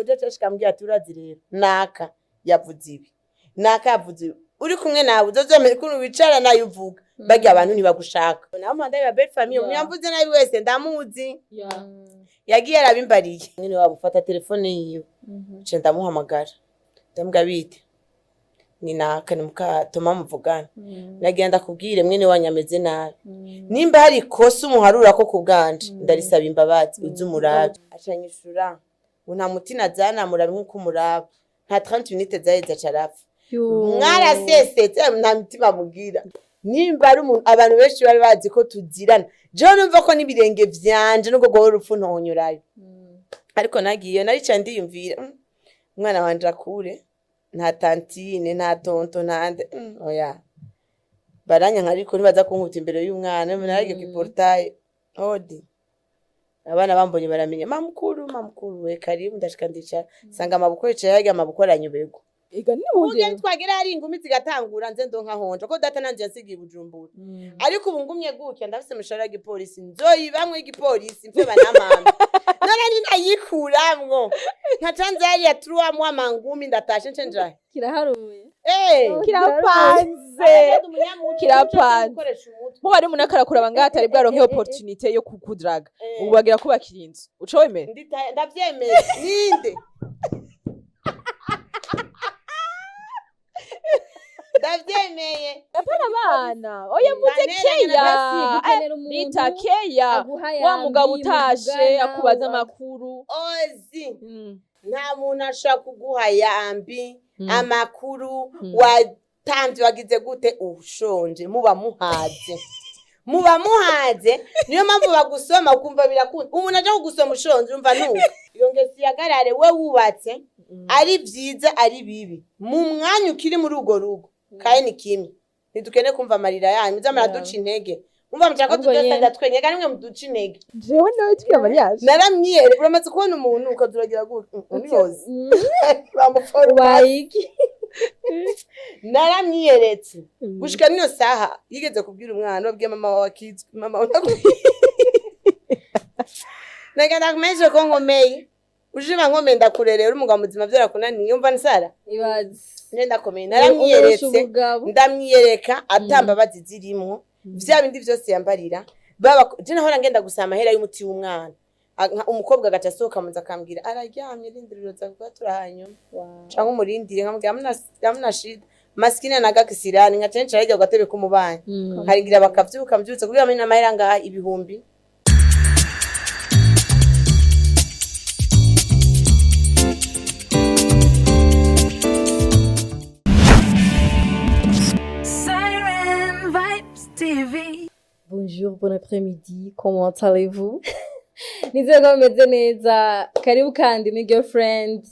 Koja cashikambwira ati urazi rero naka yavuze ibi, naka yavuze ibi, uri kumwe nawe uzozomera ukuntu wicara nayo uvuga, barya abantu ntibagushaka. Naho mpanda ya belle famille, umuntu yavuze nabi wese ndamuzi, yagiye arabimbariye. Nyine waba ufata telefone yiwe, nce ndamuhamagara, ndamubwira bite, ni naka, ni muka Toma muvugana, nagira ndakubwire mwene wanyu ameze nabi, nimba hari ikosa umuharura ko kubwanje ndarisaba imbabazi, uze umurabe. Acanyishura ngo nta mutina zana, murabe nk'uko umuraba, nta 30 minutes zaheze aca arapfa. Mwarasesetse, nta mitima mugira. Nimba ari umuntu abantu benshi bari bazi ko tuzirana, jewe numva ko n'ibirenge vyanje nubwo rwoba urupfu ntonyurayo, ariko nagiye naricaye ndiyumvira, umwana wanje akure nta tantine, nta tonton, nta nde, oya baranyanka, ariko ntibaza kunkuta imbere y'umwana. Naragiye kw'iportail, odi abana bambonye baramenya, mamukuru, mamukuru we, karibu. Ndashika ndicara, nsanga amaboko yicaye harya, amaboko aranyobegwa. Ega Burya nibundi nitwagera hari ingumi zigatangura, nze ndonka honja ko data nanje yansigiye i Bujumbura. Ariko ubu ngumye gutya, ndafise umushahara w'igipolisi, nzoyibamwo igipolisi mfe banamama, none ninayikuramwo nkaca nza hariya turuwamwo amangumi, ndatashe nce njahe. Kiraharuye. Eh! Kirapanze. Umunyamuco, Kirapanze. gukoresha umutwe. Nkuba ari umuntu akarakuraba ngaho atari bwaronke opportunité yo kukudraga, ubu bagira kubakira inzu, uca wemera? Ndavyemeye, ninde ndavyemeye. Apana abana, oya, mvuze Banera. keya. Gukenera umuntu Rita keya aguha wa yambi, mugabo utashe muvugana, akubaza amakuru. Ozi nta muntu ashobora kuguha yambi, amakuru, watamvye, wagize gute, ushonje, muba muhaze, muba muhaze. Niyo mpamvu bagusoma ukumva birakunda. Umuntu aja kugusoma ushonje, urumva nuko iyo ngeso ihagarare. We wubatse, ari vyiza ari bibi, mu mwanya ukiri muri urwo rugo, kandi ni kimwe, ntidukene kumva amarira yanyu, muza muraduca intege. Umva mushaka ko Ahubwo nyene. tudosaza twenyega, nimwe muduca intege. Jewe nawe tugira mariage. Naramwiyere, uramaze kubona umuntu ukazuragira gutya uniyoze bamuforoma. Ubaye iki? Naramwiyeretse gushika niyo saha yigeze kubwira umwana, babwiye mama wawe akizwe, mama wawe nagenda kumenyesha ko nkomeye, ujima nkomeye, ndakurerera, uri umugabo muzima, vyarakunaniye, umva nsara. Ibaze. Nje ndakomeye. Urusha Naramwiyeretse. ubugabo. Ndamwiyereka atambabazi zirimwo, vya bindi vyose yambarira baba je nahora ngenda gusaba amahera y'umuti w'umwana. Umukobwa agaca asohoka munzu akambwira araryamye, rindira uza kuba turahanyuma canke umurindire, nkamubwira hamna shida, maskini anaga kisirani, nkaca nicara hirya ku gatebe k'umubanyi, nkaringira bakavyuka, mvyutse kugira amenye amahera ngaha ibihumbi. Siren Vibes TV. Bonjour, bon après-midi, comment allez-vous? Nizere ko mumeze neza. Karibu kandi muri Girlfriend.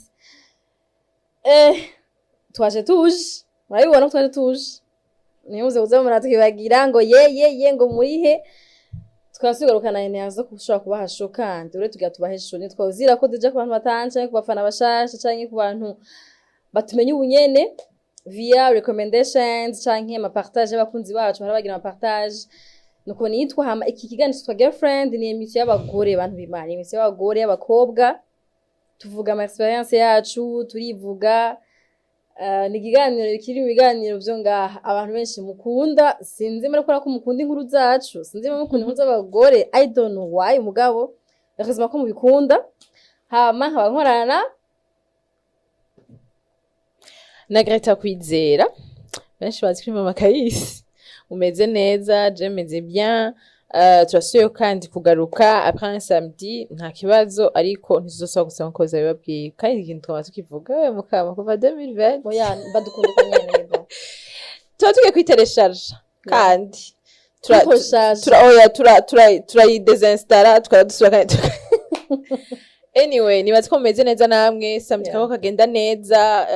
Twaje tuje. Murabibona ko twaje tuje. Nimuze kuza muratwibagira ngo ye ye ye ngo murihe. Twasugarukana energy zo kushobora kubaha show kandi ure tugira tubahe show. Nitwazira ko déjà ku bantu batanje canke ku bafana bashasha canke ku bantu batumenye ubunyene via recommendations canke ama partage y'abakunzi bacu, bahora bagira ama partage. Nuko nitwa hama iki kiganiro cyitwa Girlfriend, ni émission y'abagore, bantu b'Imana, ni émission y'abagore, y'abakobwa, tuvuga ama expérience yacu, turivuga. Ni ikiganiro kiri mu biganiro vyo ngaha abantu benshi mukunda. Sinzi muri ko mukunda inkuru zacu, sinzi muri mukunda inkuru z'abagore, I don't know why, mugabo heureusement ko mubikunda. Hama nkaba nkorana Na Greta Kwizera, benshi bazi kuri Mama Kayisi. Umeze neza? Je meze bien. Turasubiye kandi kugaruka après un samedi, nta kibazo, ariko ntituzosaba gusaba nkuko zabibabwiye, kandi ikintu twama tukivuga we mukama kuva 2020. Oya, badukunda uko nyene bo. Tuba tugiye kwitereshaje kandi Kwitoshaje. Oya, turayidesinstara tukaba dusubira kandi anyway, nibaze ko mumeze neza namwe, samedi kako kagenda neza,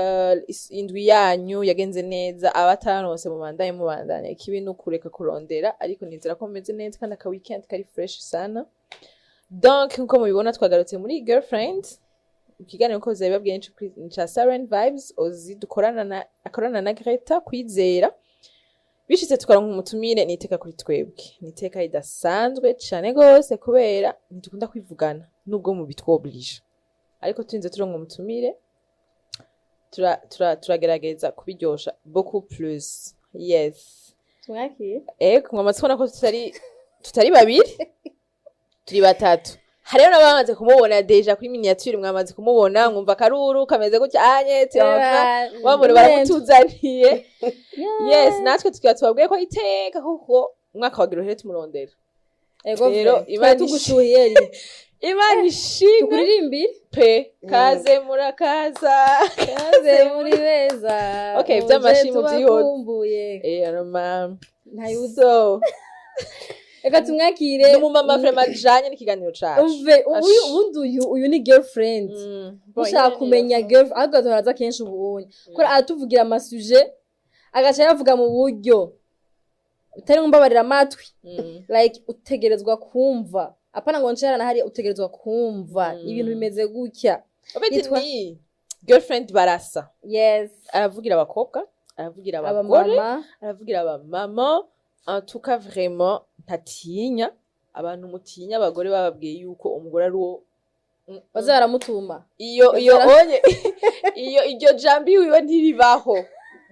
indwi yanyu yagenze neza, abataronse mubandanye mubandanya, ikibi ni ukureka kurondera, ariko nizera ko mumeze neza kandi aka weekend kari fresh sana. Donc nkuko mubibona twagarutse muri Girlfriend, ikiganiro ko zabibabwiye ni ca Siren Vibes, ozi dukorana na akorana na Greta Kwizera. Bishitse tukaronka umutumire, ni iteka kuri twebwe, ni iteka ridasanzwe cane gose kubera ntidukunda kwivugana nubwo mubitwoblige. Ariko turinze turonka umutumire, turagerageza kubiryosha beaucoup plus. Yes. Tumwakire. Ego, mwamaze kubona ko tutari babiri, turi batatu. Hariho n'abamaze kumubona déjà kuri miniature, mwamaze kumubona, mwumva akaruru kameze gutya anye tiramva wabona baramutuzaniye. Yes, natwe tukaba tubabwiye ko iteka kuko umwaka wagira uhere tumurondera. Ego. Rero, Rero Imana tugushuhiye ri. Imana ishimwe. Tukuririmbire. Pe kaze, murakaza. Kaze muri beza. Okay, muje vy'amashimwe vyihoze. tubakumbuye. Roma. Ntayuzi. So Reka tumwakire. Ni umumama vraiment ajanye n'ikiganiro cacu. Umve uyu. Ash. Ubundi uyu ni girlfriend. Ushaka kumenya girl, ariko turaza kenshi ubunye ko aratuvugira ama sujets, agaca yavuga mu buryo utari mumbabarira amatwi, like utegerezwa kumva, apana ngo nshara na hariya, utegerezwa kumva ibintu bimeze gutya. Obeti Yitwa- ni girlfriend barasa. Yes. Aravugira abakobwa, aravugira abagore, abamama, aravugira abamama. En tout cas, vraiment ntatinya abantu mutinya abagore bababwiye yuko umugore ari uwo. Baza baramutuma. Iyo onye iyo iryo jambo iwiwe ntiribaho.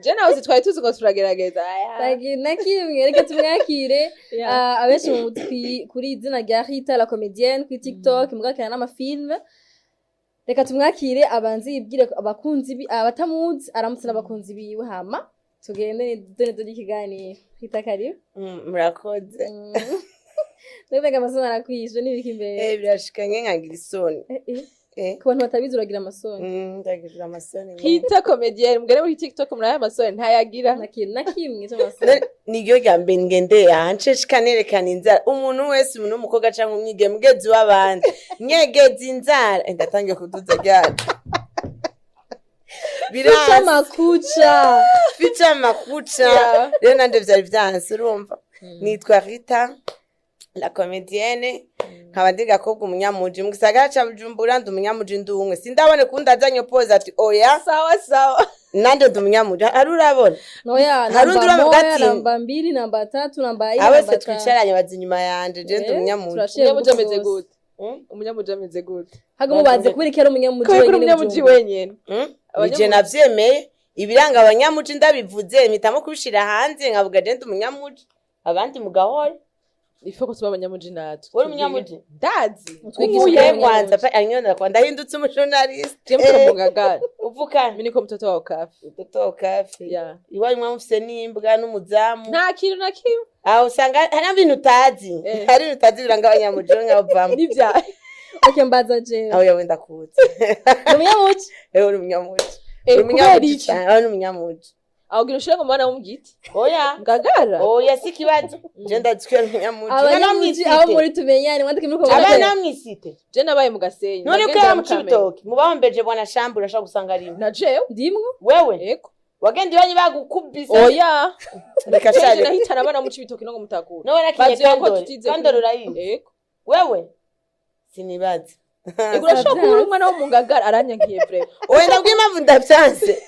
Je nawe twari tuzi ngo turagerageza. Aya. Nta na kimwe, reka tumwakire. Yeah. Ah, abenshi muzi kuri izina rya Rita la comédienne kuri TikTok, mugakina n'ama films. Reka tumwakire, abanze yibwire abakunzi abatamuzi, aramutse n'abakunzi biwe, hama tugende done dore ikiganiro. Rita, karibu. Murakoze. Ndabega amasoni arakwishe n'ibiki imbere. Birashika nke nkagira isoni. Ku bantu batabizi, uragira amasoni? Ndagira amasoni. Rita comédienne, mugere muri TikTok muraye, amasore ntayagira. Nta kintu na kimwe c'amasoni. Niryo rya mbere ngendeye aha nsheshika nerekana inzara umuntu wese, umuntu w'umukobwa canke umwigeme mugezi w'abandi, nyegeza inzara. Ndatangiye kuduza ryacu. Fica Biranse. Makuca. Fica makuca. Rero nanje vyari vyanse. Urumva, nitwa Rita la comédienne, nkaba ndi gakobwa umunyamuji mu gisagara ca Bujumbura. Ndi umunyamuji, ndi umwe, sindabone kundi azanye pose ati oya. Sawa sawa. Nanje ndi umunyamuji, hari urabona? Noya. Hari undi Namba uravuga moya, ati- namba mbili, namba tatu, namba ine, abo namba wese tano. twicaranye baza inyuma yanje. Je ndi umunyamuje. Turaciye Umunyamuji bugufi ameze rwose. gute? Umunyamuji ameze gute? Hago mubaze kubera ko ari umunyamuji Kubera ko uri wenyine umunyamuji Bujumbura. wenyene. Nije navyemeye, ibiranga abanyamuji ndabivuze, mpitamo kubishira hanze nkavuga je ndi umunyamuji, abandi mugahora. Ifo ko tuba abanyamuji natwe. Uri umunyamuji? Ndazi. Utwigisha Ubuye. kuba umunyamuji. Kwanza pa anyona kwa ndahindutse umu journaliste. Je mtoto mungagara. Uvuka? Mimi niko mtoto wa Okafi. Mtoto wa Okafi. Yeah. Iwanyu mwamufise n'imbwa n'umuzamu? Nta kintu na kimwe. Aho usanga hari ibintu utazi. Hari ibintu utazi biranga abanyamuji nk'abavamo. N'ibya Okay, mbaza jewe. Aho yawe ndakuzi. Ni umunyamuji. Ewe uri umunyamuji. Eh, Uri kubera umunyamuji iki? cane, aho ni umunyamuji. Aho ugira ushire ngo mwana wo mu giti. Oya. Ngagara. Oya, si ikibazo, je ndazi ko ari umunyamuji. Abanyamuji aho muri tumenyane, mwandike muri commentaire. Abana mw'isite. Je nabaye mu Gasenyi. None ko Ndagendera yaba mu mu Kamenge. Cibitoke mubahombeje bwana shambura, urashobora gusanga arimwo. Na jewe. Ndimwo. Wewe Yego. wagenda iwanyu bagukubise? Oya. Reka Jeje share. nahitana abana mu Cibitoke no ngo mutakura. Nawe nakinye. Baziye ko Kandore. tutize. Kandore urayizi? Yego. Wewe sinibaza. Ego, urashobora kuba uri umwana wo mu Ngagara, aranyankiye vraiment. Oya, ndabwiye impamvu ndavyanse.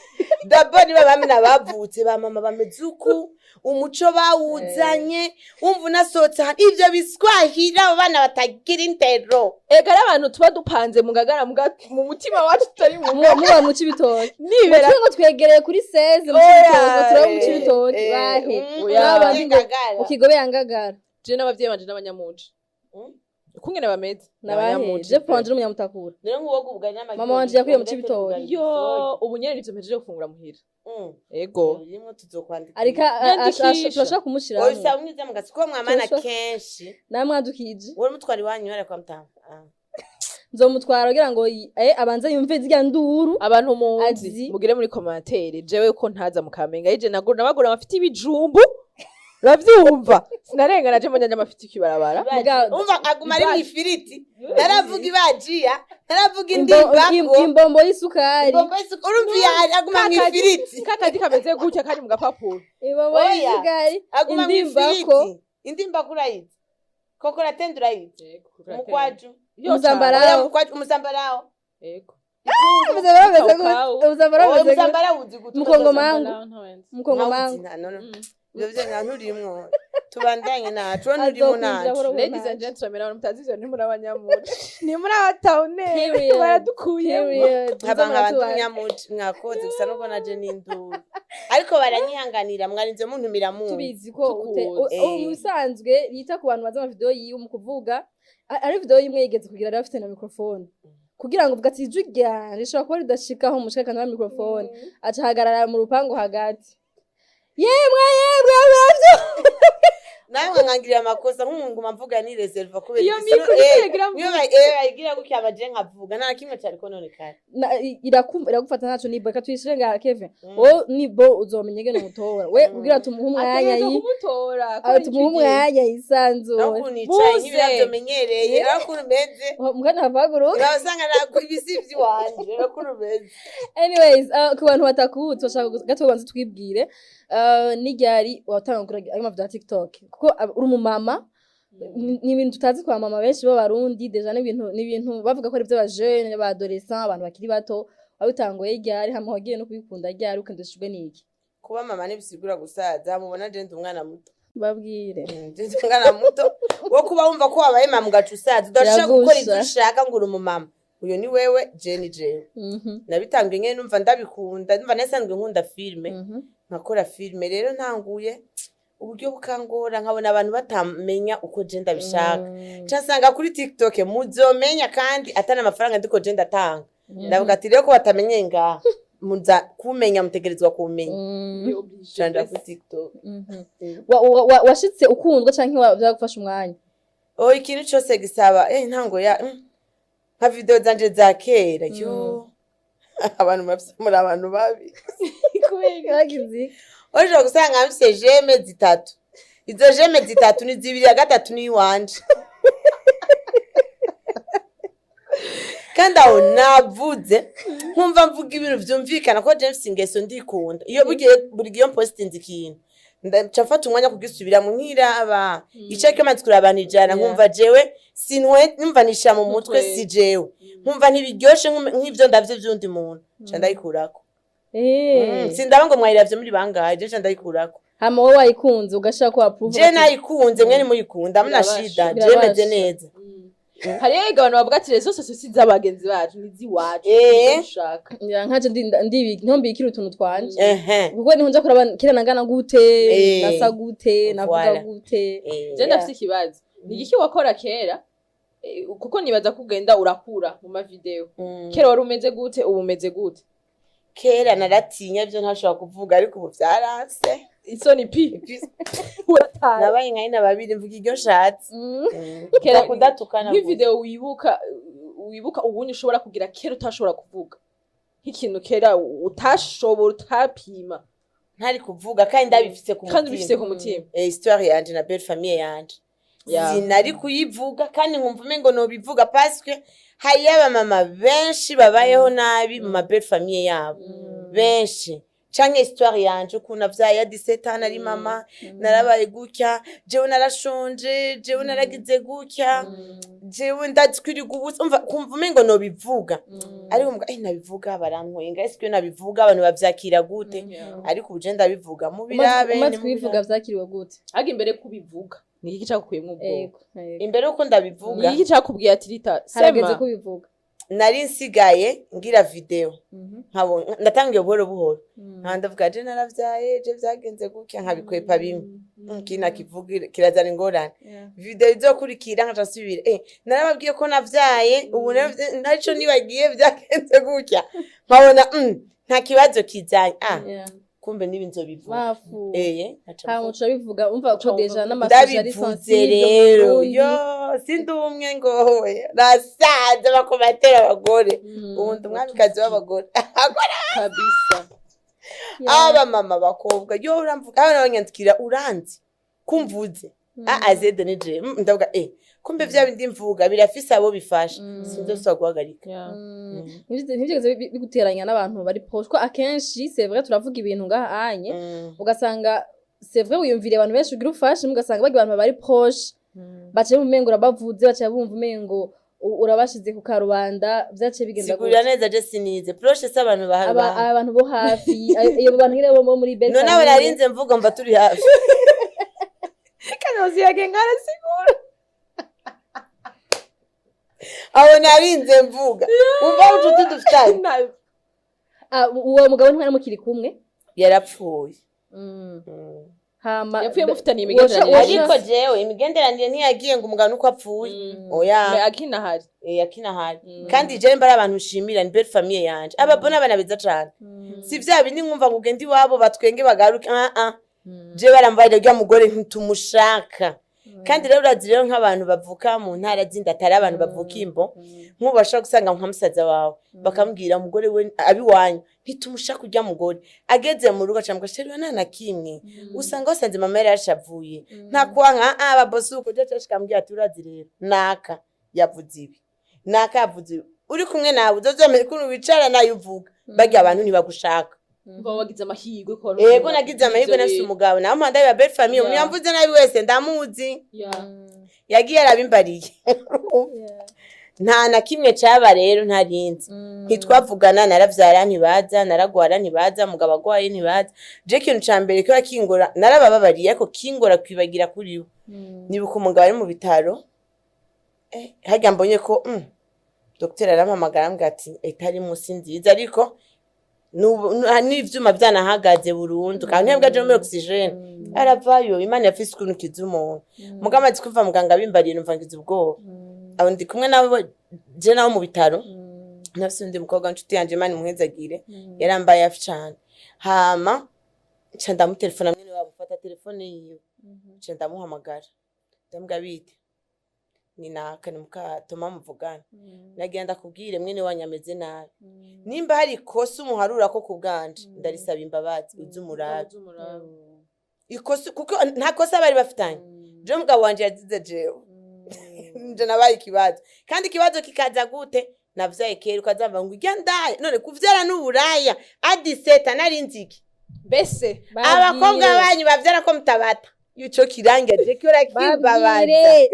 D'abord niba bamwe bavutse ba mama bameze uku, umuco bawuzanye, wumva unasohotse ahantu ivyo biswahili, abo bana batagira indero. Ega ari abantu tuba dupanze mu Ngagara mu mutima wacu tutari mu Muba mu Cibitoke. nibera. Mutwe ngo twegereye kuri 16 mu Oya, Cibitoke, ngo turaba mu Cibitoke bahe. Oya. N'abandi ngo Ngagara. mu Kigobe ya Ngagara. Je n'abavyeyi banje n'abanyamuji. Ukungene bameze. Nabahe? N'abanyamuji. Je panje n'umunyamutakura. None nk'uwo kubugari n'amagi. Mama wanje yakuriye mu Cibitoke. Yo, ubu nyene nivyo mpejeje gufungura muhira. Ego. Rimwe tuzokwandika. Ariko Nyandikisha. turashobora kumushiramo. Oya, usaba mwiza mugasi ko mwamana Turashobora- kenshi. Namwadukije. Wowe mutwara iwanyu hariya kwa mutama. Ah. Nzomutwara kugira ngo abanze yumve zirya nduru. Abantu muzi Azi. mugire muri commentaire jewe ko ntaza mu Kamenge, ayije nagura nabagura amafiti y'ibijumbu, uravyumva, sinarengana je mbonye amafiti kibarabara. Umva, aguma ari mw'ifiriti, ntaravuga ibajiya, ntaravuga indimbako. Imbombo y'isukari. Imbombo y'isuka, urumva iyo ari aguma mw'ifiriti. Kakandi kameze gutya kari mu gapapuro. Imbombo Oya. y'isukari. Aguma Indimbako. mw'ifiriti. Indimbako urayizi? Kokoratende urayizi? Umukwaju? Umuzambarawo. Oya, umukwaju, umuzambarawo. Yego. Umuzambarawo umeze gute? Kawu. Umuzambarawo Oya, umeze gute? umuzambarawo uzi gute? Umukongomangu. Umukongomangu. Ntawuzi, nta, no, no. Ivyo vyo nka nturimwo. Tubandanye nacu, we nturimo Azokwinjira nacu. buhoro buhoro. Ladies and gentlemen, abantu mutazi ivyo, ni muri abanyamuci, ni muri abatawuneri. Period. Baradukuyemo. Period. Nkaba nkaba ndi Muze umunyamuci, mwakoze gusa nuko naje n'induru, ariko baranyihanganira, mwarinze muntumira munzi. Tubizi ko Tukuzi. mu bisanzwe yita ku bantu bazi amavideo yiwe mu kuvuga. Ari video yimwe yigeze kugira, rero afite na microphone, kugira ngo uvuga ati ijwi ryanje rishobora kuba ridashikaho mushika na microphone, aca ahagarara mu rupangu hagati, yemwe yemwe muravyo. Namwe nkangirira amakosa nk'umunguma mvuga ni reserva kubera Iyo iki? mikoro iragira niyo bayigira gutya abaje nkavuga, nta na kimwe cari kononekara. Irakumva, iragufata, ntaco nibo. Reka tuyishire ngaha, Kevin. Wowe nibo uzomenya ingene umutora we, kugira tumuhe umwanya Ategerezwa kumutora ah, tumuhe umwanya yisanzure. Naho ukuntu nicaye Muze. nk'ibirabyo menyereye, naho ukuntu meze. Mukanya havaguruka. Urasanga ntabwo ibisi iwanje, naho ukuntu meze. Anyways, ku bantu batakuzi, bashaka gato babanze twibwire, n'iryari watanga gukora ayo mavideo ya TikTok, kuko uri umumama, ni ibintu tutazi kwa mama benshi b'Abarundi. Déjà ni ibintu bavuga ko ari iby'abajene, b'adolescent, abantu bakiri bato. Wabitanguye ryari, hama wagiye no kubikunda ryari, ukundishijwe n'iki? Kuba mama ntibisigura gusaza. Mubona je ndi umwana muto. Babwire. Je ndi umwana muto wo kuba wumva ko wabaye mama ugaca usaza udashaka gukora Biragusha. ivyo ushaka ngo uri umumama. Uyo ni wewe, je ni jewe. Nabitanguye nyene numva ndabikunda, numva nasanzwe nkunda filme, nkakora filme. Rero ntanguye uburyo bukangora, nkabona abantu batamenya uko je ndabishaka, nca nsanga kuri TikTok muzomenya, kandi atana amafaranga ndiko je ndatanga. Ndavuga ati rero ko batamenye ngaha, muza kumenya, mutegerezwa kumenya. Nca nja kuri TikTok. Washitse ukundwa canke vyagufasha umwanya? Oh, ikintu cose gisaba ntango ya nka video zanje za kera yo, abantu murafise, muri abantu babi. Bagize iki? Ushobora gusanga mfise j'aime zitatu, izo j'aime zitatu ni zibiri, ya gatatu ni iwanje, kandi aho navuze nkumva mvuga ibintu vyumvikana, ko James ingeso ndikunda. Iyo bugiye buri gihe mpostinze ikintu, ndaca mfata umwanya kugisubiramo, nkiraba ico kimaze kuraba abantu 100. Nkumva jewe sinwe, numva nishira mu mutwe si jewe, nkumva ntibiryoshe nk'ivyo ndavyo vy'undi muntu, nca ndayikurako. Sindaba ngo mwayiravye muri bangahe, je nca ndayikurako. Hama wowe wayikunze ugashaka ko approve? Je nayikunze, mwe nimuyikunda muna Birabasha. shida, je Birabasha. meze neza. Hariyo ega abantu bavuga ati réseaux sociaux si iz'abagenzi bacu, ni iz'iwacu. Eh. Nizo dushaka. Ngira nkaje ntombikira utuntu twanje, kuko niho nja kuraba kera nangana gute, nasa gute, navuga Voilà. gute. Je ndafise ikibazo: ni igiki wakora kera? Kuko nibaza ko ugenda urakura mu mavideo. Kera wari umeze gute, ubu umeze gute? Kera naratinya ibyo ntashobora kuvuga, ariko ubu byaranse. Isoni pi urataye. Nabaye nka nyina babiri, mvuga iryo nshatse. Kera kudatukana gusa. Nk'ivideo wibuka ubundi ushobora kugira kera utashobora kuvuga, nk'ikintu kera utashobora, utapima. Ntari kuvuga kandi ndabifise ku Kandi ubifise mutima. ku mutima. Histoire yanje na belle famille yanje, sinari kuyivuga, kandi nkumva umengo nobivuga parce que hariyo abamama benshi babayeho nabi mu ma belle famille yabo, benshi. Canke histoire yanje ukuntu avyaye ya 17 ans, ari mama, narabaye gutya, jewe narashonje, jewe naragize gutya, jewe ndazikwirirwa ubusa. Umva kumva umengo nobivuga, ariko mbwa nabivuga barantwenga, ese iyo nabivuga abantu bavyakira gute? Ariko ubu je ndabivuga, mubirabe. Umaze ni kubivuga mubirabe. vyakiriwe gute? Ariko imbere kubivuga, ni iki cakukuyemwo ubwoba? Ego, ego. Imbere yuko ndabivuga, Ni iki cakubwiye ati Rita Harageze sema? kubivuga. Nari nsigaye ngira video, nkabona ndatangiye buhoro buhoro, nkaba ndavuga je naravyaye, je vyagenze gutya, nkabikwepa bimwe. Kina kivuga kirazana ingorane. Video izokurikira nkaca nsubira, narababwiye ko navyaye, ubu ntaco nibagiye, vyagenze gutya, nkabona nta kibazo kizanye, ah, kumbe nibi nzobivuga. Bafu. Nkaca Hama mvuga. uca bivuga, umva ko Uca déjà wumva. n'amasujet ari Ndabivuze sensible mu rero Burundi. yo sindi umwe ngo nasanze bakomatera abagore. Ubu ndi umwamikazi w'abagore. Kabisa. Aba mama, bakobwa, yo uramvuga, abana banyandikira uranzi kumvuze a a z ni je. Ndavuga kumbe vya bindi mvuga birafise abo bifasha, sinzosubira guhagarika. Ntibyigeze biguteranya n'abantu bari proche, ko akenshi c'est vrai turavuga ibintu ngaha anye, ugasanga c'est vrai wiyumviriye abantu benshi ugira ufashe, ugasanga bagira abantu bari proche baciye mu mengo urabavuze, baciye bumva umengo urabashize ku karubanda. Vyaciye bigenda Sigurira gute? neza, je sinize proche se abantu baha Abantu bo hafi, iyo bantu nyene bo muri belle None abo famille. narinze mvuga mva turi hafi. Sozi yagenga arasigura. Aho narinze mvuga, umva ubucuti dufitanye. Ah, uwo mugabo ntimwari mukiri kumwe? Yarapfuye. Hama Yapfuye mufitaniye imigenderanire? Ariko jewe imigenderanire ntiyagiye ngo umugabo nuko apfuye, oya. Akinahari. Eh, akinahari. Kandi jewe mbari abantu nshimira ni belle famille yanje, ababo n'abana beza cane. Si vya bindi nkumva ngo ugende iwabo batwenge bagaruke, ah ah. Je barambarira rya mugore ntitumushaka. Kandi rero urazi rero nk'abantu bavuka mu ntara zindi, atari abantu bavuka imbo, nk'ubu bashobora gusanga nka musaza wawe bakamubwira umugore we abiwanyu ntitumushaka, urya mugore ageze mu rugo acamuka sheri nta na kimwe, usanga wasanze mama yari yashavuye, nta kwanka. Ah, ababosi uko je cashika mbwira ati urazi rero naka yavuze ibi, naka yavuze ibi, uri kumwe nawe uzozomera ukuntu wicara nayo uvuga, barya abantu ntibagushaka. Uba wagize amahirwe ko wari Ego, nagize amahirwe, nafise umugabo nawe mpanda ya belle famille. Yeah. Umuntu yamvuze nabi wese ndamuzi, yagiye arabimbariye. Nta na kimwe caba rero ntarinzi, ntitwavugana, naravyara ntibaza, naragwara ntibaza, mugabo agwaye ntibaza. Je ikintu ca mbere kiba kingora, narabababariye, ariko kingora kwibagira kuri we. Nibuka umugabo ari mu bitaro, harya mbonye ko dogiteri arampamagara ambwira ati etari munsi nziza, ariko n'ivyuma vyanahagaze burundu, kandi ntiyabwa aje muri oxygène aravayo. Imana yafise ukuntu ikiza umuntu. Mugabo amaze kumva muganga abimbariye, numva ngize ubwoba. Aho ndi kumwe nabo, je nabo mu bitaro nafise undi mukobwa w'inshuti yanje, Imana imuhezagire, yarambaye hafi cane. Hama nca ndamutelefona, mwene wabo mfata telefone yiwe, nca ndamuhamagara, ndamubwira bite, ni naka, ni muka Toma muvugana, nagira ndakubwire mwene wanyu ameze nabi, nimba hari ikosa umuharura ko kubwanje ndarisaba imbabazi, uze umurabe ikosa, kuko nta kosa bari bafitanye. Je mugabo wanje yazize jewe, nje nabaye ikibazo. Kandi ikibazo kikaza gute? Navyaye kera, ukazamva ngo irya ndaya. None kuvyara n'uburaya? Adiseta nari nziki? Mbese abakobwa banyu bavyara ko mutabata, ico kirangeje kihora kimbabaza. Babwire.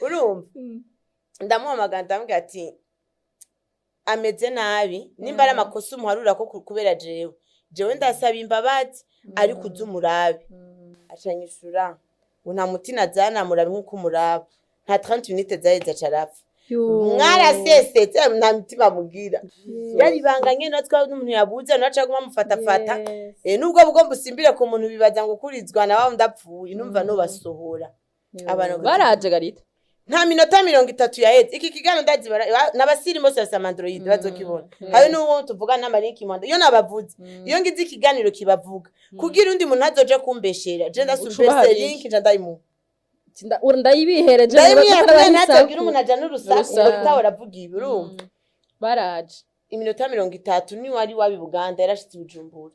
Urumva, ndamuhamagara, ndamubwira ati ameze nabi, nimba ari amakosa umuharura ko kubera jewe, jewe ndasaba imbabazi, ariko uze umurabe. Acanyishura ngo nta mutina zana murabe nk'uko umuraba, nta 30 minutes zaheze aca arapfa. Mwarasesetse, nta mitima mugira. Yari ibanga nyene, natwe n'umuntu yabuze naca aguma amufatafata. Nubwo bwo mbusimbire ku muntu bibaza ngo kurizwa na wa ndapfuye, numva no basohora abantu. Baraje garita. Nta minota 30 yaheze. Iki kiganiro ndazi n'abasirimu bose bafise ama Android bazokibona. Hari n'uwo tuvugana n'amalinki mwanda iyo nabavuze, iyo ngize ikiganiro kibavuga, kugira undi muntu azoje kumbeshera, je ndasumbese Ucubaha link link. nja ndayimuha. Ndayibihereje. Ndayimwiha kubera ntazogira umuntu aja n'urusaku Urusaku. ngo bitahora avuga ibi, urumva. Baraje. Iminota 30 ni wari wabi Buganda yarashitse i Bujumbura,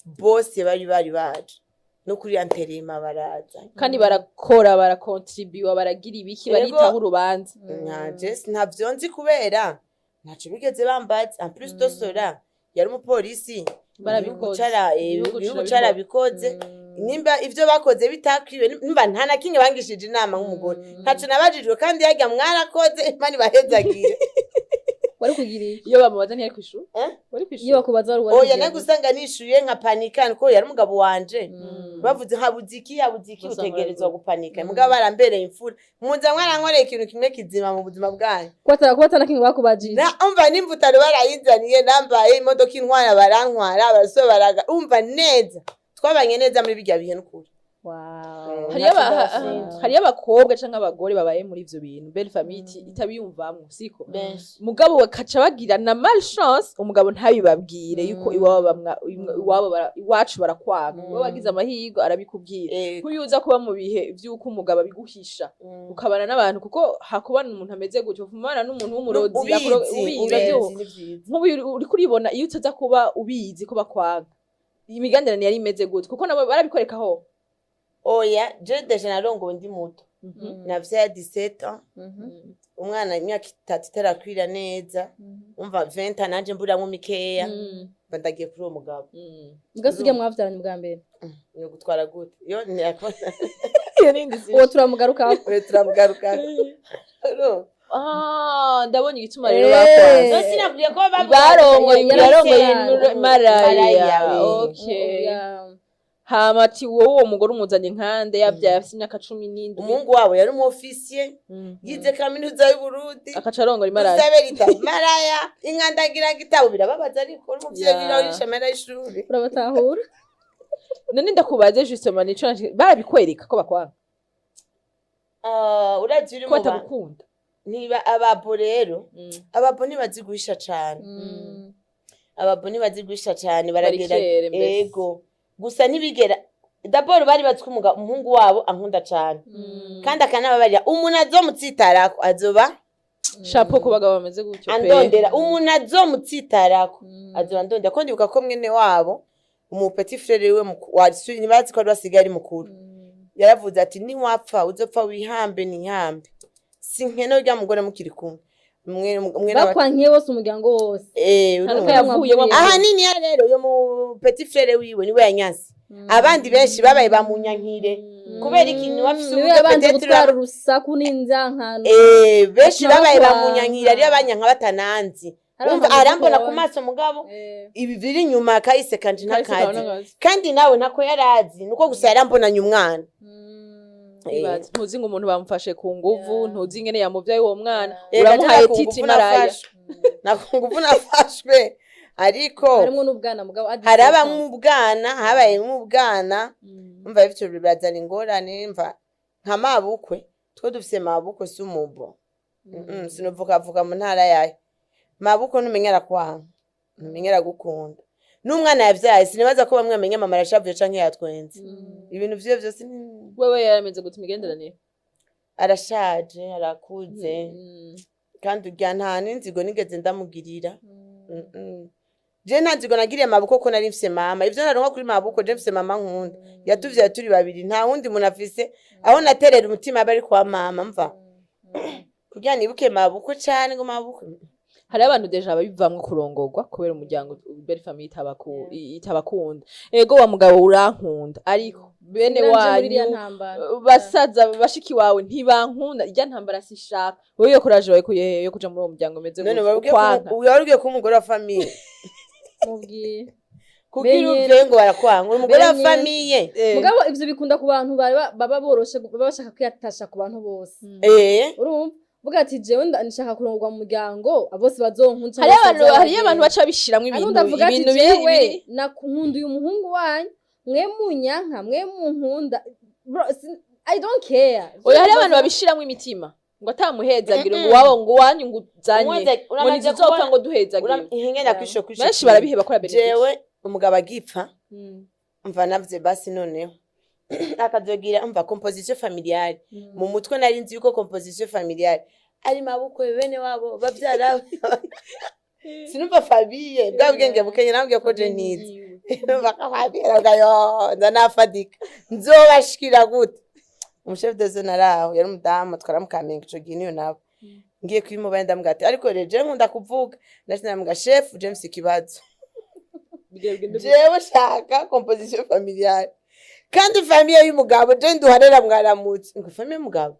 bose bari baje no kuri anterema baraza. Kandi barakora, barakontribuwa, baragira ibiki, Yego. baritaho urubanza. Nkaje ntavyo nzi kubera ntaco bigeze bambaza. En plus de cela yari umupolisi. Barabikoze. Igihugu Igihugu carabikoze. Nimba ivyo bakoze bitakwiwe, nimba nta na kimwe bangishije inama nk'umugore, ntaco nabajijwe. Kandi yarya mwarakoze, Imana ibahezagire. Wari kugira iki? Iyo bamubaza ntiyari kw'ishuri? Eh? Wari kw'ishuri? Iyo bakubaza wari Oya, kugira nari iki? gusanga nishuye nka panika, niko yari umugabo wanje. Bavuze habuze iki, habuze iki, Basanga utegerezwa baravuga. gupanika. Mugabo barambereye imfura, muza mwarankoreye ikintu kimwe kizima mu buzima bwanyu. Kuba atana kimwe bakubajije. Na umva n'imvutano barayinzaniye, nambaye imodoka intwara, barantwara, abasore baraga, umva neza, twabanye neza muri birya bihe n'ukuri. Wow. Hariyo Ntacyo ndabashinja. hariyo abakobwa canke abagore babaye muri ivyo bintu, belle famille itabiyumvamwo, siko? Benshi. Mugabo bakaca bagira na malchance, umugabo ntabibabwire yuko iwabo iwabo iwacu barakwanga. Wowe wagize amahirwe arabikubwira. Nk'uyu uza kuba mu bihe vy'uko umugabo abiguhisha, ukabana n'abantu, kuko hakubana umuntu ameze gutyo, uvumana n'umuntu w'umurozi. Ubizi, ubizi, ubizi uravyumva. ni vyiza. Nk'ubu uriko uribona, iyo utaza kuba ubizi ko bakwanga, imiganderanire yari imeze gute? Kuko nabo barabikwerekaho. Oya, je déjà narongowe ndi muto, navyaye 17 ans, umwana imyaka 3 itarakwira neza, umva 20 ans nanje mburamwo mikeya, mba ndagiye kuri uwo mugabo. Ugasiga mwavyaranye bwa mbere? Ni gutwara gute iyo ntiyakora. Iyo ni indi. Uwo turamugarukako. Oya, turamugaruka. Ah, ndabonye igituma rero Eh. bakwanze. No sinabwiye ko bavuga Barongoye Yari yarongoye afise maraya. Maraya, Okay. Yeah. Hama ati wowe uwo mugore umuzanye nkande yabyaye afise imyaka 17? Umuhungu wabo yari umu officier, yize kaminuza y'Uburundi. Akaca arongora imaraya. Dusabe Rita maraya inkandagira gitabo, birababaza, ariko uri umuvyeyi Yeah. urisha amahera y'ishuri. Urabatahura. None ndakubaze justement, nico barabikwereka ko bakwanga? Ah, uravye uri Ko mu ba batagukunda? Niba ababo rero, ababo ntibazi guhisha cane. Ababo ntibazi guhisha cane, baragera. Barikere mbese. Ego, gusa ntibigera. D'abord bari bazi ko umuhungu wabo ankunda cane, kandi akanababarira. Umuntu azomutsitarako azoba Chapeau ku bagabo bameze gutyo pe. andondera. Umuntu azomutsitarako azoba andondera, ko ndibuka ko mwene wabo, umu petit frère wiwe ntibazi ko wari wasigaye ari mukuru, yaravuze ati: "Niwapfa uzopfa wihambe, nihambe sinkene urya mugore mukiri kumwe." Mwene Bakwankiye bose, umuryango wose. Eh, Nta urumva. nuko yavuyemo. Ahanini ya rero uyo mu petit frère wiwe niwe yanyanse. Abandi benshi babaye bamunyankire kubera ikintu bafise Niwe uburyo yabanje peut-être gutwara urusaku n'inzankano. Eh, benshi Batuma babaye bakwanga. bamunyankira, ariyo banyanka batananzi. Hari Umva, abantu arambona ku bakubonye. maso, mugabo ibi biri inyuma kahise kanje Kahise kawe ntakazi. n'akazi. Kandi nawe ntako yarazi, nuko gusa yarambonanye umwana. Ibaze, ntuzi ngo umuntu bamufashe ku nguvu, ntuzi ingene yamuvyaye uwo mwana, Reka uramuhaye je titre imaraya. Na ku nguvu nafashwe, ariko Harimwo n'ubwana, mugabo adi harabamwo ubwana, habayemwo ubwana. Umva, ivyo birazana ingorane. Mva nka mabukwe, two dufise mabukwe si umubo. Sinovukavuka mu ntara yayo. Mabukwe ntumenya arakwanga, ntumenya aragukunda. N'umwana yavyaye sinibaza ko bamwe bamenya mama arashavuye canke yatwenze. Ibintu vyiwe vyose Wewe yarameze gute imigenderanire? Arashaje, arakuze. Kandi urya nta n'inzigo nigeze ndamugirira. Je nta nzigo nagiriye mabukwe ko nari mfise mama. Ivyo naronka kuri mabukwe, je mfise mama nkunda yatuvyaye turi babiri, nta wundi muntu afise aho naterera umutima aba ari kwa mama. Mva kugira nibuke mabukwe cane ngo mabukwe. Hari abantu déjà babivamwo kurongorwa kubera umuryango, belle famille itabakunda. Ego wa mugabo urankunda, ariko bene Sinanje muri iriya wanyu, ntambara. Basaza bashiki wawe ntibankunda, irya ntambara sishaka. Wowe iyo courage wayikuye hehe yo kuja muri uwo muryango umeze None gutyo, wabwiye ukwanka? Wabwiye ko umugore wa famille Mubwiye. kugira Menyera. uvuye ngo barakwanga, uri umugore wa Menyera. famille. Mugabo ivyo bikunda ku bantu baba boroshe, baba bashaka kwiyatasha ku bantu bose. Urumva, vuga ati jewe nshaka kurongorwa mu muryango bose bazonkunda. Hariyo abantu baca bishiramwo Hari ibintu undi avuga ati ibintu jewe biri nakunda uyu muhungu wanyu, mwe munyanka, mwe munkunda. Bro, I don't care. Oya, hariyo abantu babishiramwo imitima ngo atamuhezagira ngo iwabo, ngo iwanyu, ngo uzanye ngo Uramaze ntizizopfa kubona ngo duhezagira. Ihengera kwisho kwisho. Benshi barabiheba kora benediction. Jewe umugabo agipfa, umva navye basi noneho akazogira, umva, composition familiale mu mutwe. Nari nzi yuko composition familiale ari mabukwe, bene wabo, bavyara. Sinumva famille bwa bwenge bukenye. Nambwiye ko je nize, numva ko famille yo ndanafadika nzobashikira gute. Umu chef de zone araho yari umudamu twaramukamenya ico gihe, niyo nabo ngiye kwimubaye ndamubwira ati ariko rero je nkunda kuvuga. Ndaje ndamubwira: "Chef James, ikibazo jewe shaka composition familiale kandi famille y'umugabo je nduharera mwaramutse." Ngo famille y'umugabo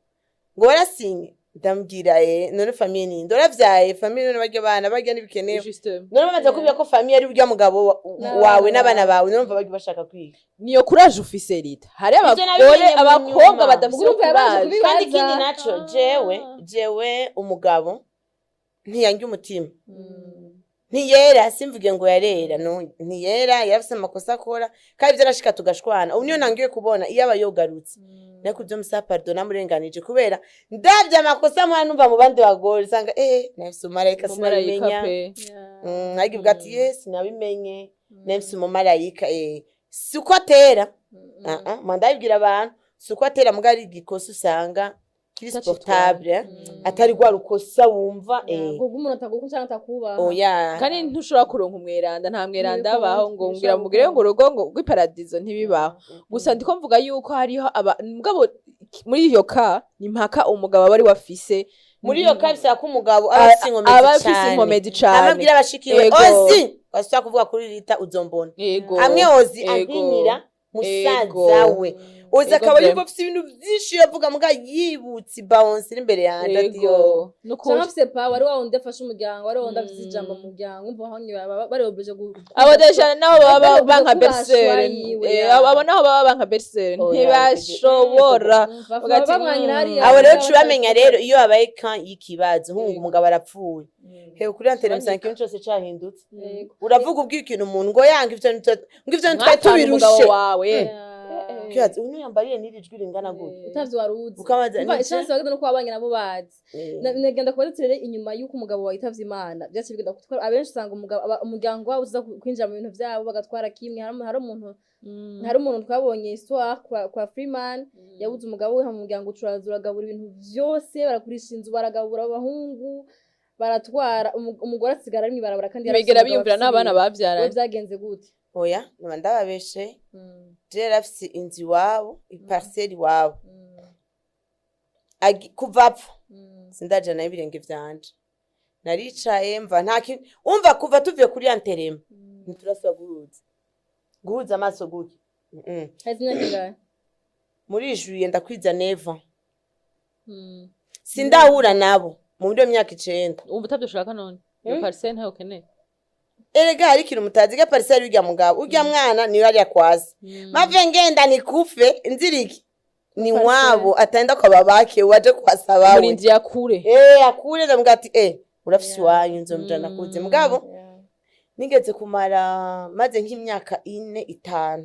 ngo warasinye? Ndamubwira: "Eh, none famille ni ndoravyaye famille, none barya abana barya n'ibikenewe." Justement. None bamaze kubwira ko famille ari urya mugabo N'abana wawe n'abana bawe. bawe, none barya bashaka kwiga. Niyo courage ufise, Rita. Hari Ivyo abagore, nabimenye mu abakobwa nyuma. badafise iyo Urumva yabanje courage. kubibaza. Kandi ikindi naco, jewe umugabo ntiyanga umutima, ntiyera, simvuge ngo yarera, no ntiyera, yarafise amakosa akora kandi vyarashika tugashwana. Ubu niyo ntangiye kubona iyo aba yogarutse ariko ivyo musaba pardon, namurenganije kubera ndavye amakosa mwana numva mu bandi bagore, usanga nafise umumarayika. Umumarayika Sinabimenya. pe. Ariko ati yes, sinabimenye, nafise umumarayika. Si uko atera. Ah ah, ndabibwira abantu, si uko atera, mugabo ari igikosa usanga kiri supportable, atari rwa rukosa wumva. Ubwo umuntu atagukunda cyangwa atakubaha. Oya. Kandi ntushobora kuronka umweranda, nta mweranda Ntibikunda, abaho ngo ngira ntibishobora mugire ngo gukunda. urugo ngo rw'iparadizo ntibibaho. Gusa ndiko mvuga yuko hariho aba mugabo muri iyo ka ni mpaka umugabo aba ari wafise. Muri iyo ka bisaba ko umugabo aba afise inkomezi aba afise cane. inkomezi cane. Amabwira abashikiwe Ego. ozi wasubira kuvuga kuri Rita uzombona. Yego. Hamwe ozi Ego. ankinira musaza Ego. we. Oza Ego akaba vraiment. yumva afise ibintu vyinshi yavuga, muga yibutse bounce iri imbere yanje ati yo. Ego nukuri. Cyangwa afise power, ari wa wundi afashe umuryango, ari wa wundi afise Mm. ijambo mu muryango, umva aho nyine baba bari obligé Abo déjà naho baba bari obligé banka kuba belle-sœur. choix yiwe, Eh, ya. abo naho baba banka belle-sœur Oya, ntibashobora. Umva, Ugati, bamwanyira hariya. Abo rero baba uca ubamenya rero iyo habaye kan y'ikibazo, nk'ubu Yego. umugabo arapfuye, hewe kuri antene musanga Banyika. ikintu cose cahindutse. Yego. Uravuga ubwira ikintu umuntu ngo yanga ivyo ngo ivyo twari Mwapfana umugabo tubirushe. wawe. Yeah. Ukibaza, uyu yambariye n'iri jwi ringana gutya? Utavyo wari uzi. Ukabaza Umva, ni chance bagenda no kuba abanye nabo bazi. Nagenda kubaza ati rero inyuma y'uko umugabo wawe yitavye Imana, vyaciye bigenda gutwara abenshi usanga umugabo umuryango wabo uza kwinjira mu bintu vyabo bagatwara kimwe. Hari umuntu twabonye histoire kwa Freeman, yabuze umugabo we, mu muryango ucuraza uragabura ibintu vyose, baragurisha inzu, baragabura abahungu, baratwara, umugore asigara ari mw'ibarabara kandi yarafise Ntibigera umugabo, biyumvira afise n'abana ibintu. bavyaranye. Wewe vyagenze gute? Oya, noba ndababeshe. Je yarafise inzu iwabo, iparcelle iwabo. Kuva apfa sindaja nayo ibirenge vyanje, naricaye mva nta kintu umva kuva tuvuye kuri enterrement ntiturasubira guhuza amaso gutya. Haheze imyaka ingahe? Muri juillet ndakwiza 9. Sindahura nabo muri iyo myaka 9. Wumva utabyo ushaka none iyo parcelle ntayo ukeneye? Erega hari ikintu mutazi ga parcelle urya mugabo, urya mwana niyo ariya kwazi mave ngenda nikufe nziriki ni Parcelle. wabo ataenda kwa babake waje kuhasabawe. Umurinzi yakure. Eh, akure ndamubwira ati eh, urafise iwanyu nzomujana kuze mugabo. Nigeze kumara maze nk'imyaka 4, 5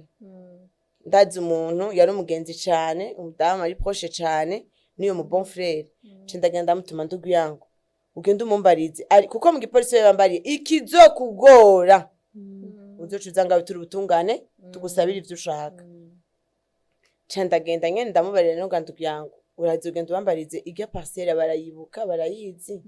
ndazi umuntu yari umugenzi cane, umudamu ari proche cane niyo mu bon frère, nca ndagenda ndamutuma, ndugu yangu, ugende umumbarize ari kuko mu gipolisi we bambariye ikizokugora uzoca uza ngawe turi ubutungane tugusabire ivyo ushaka. Nca ndagenda nyene ndamubarira no ndugu yangu, uraza ugenda ubambarize irya parcelle barayibuka, barayizi,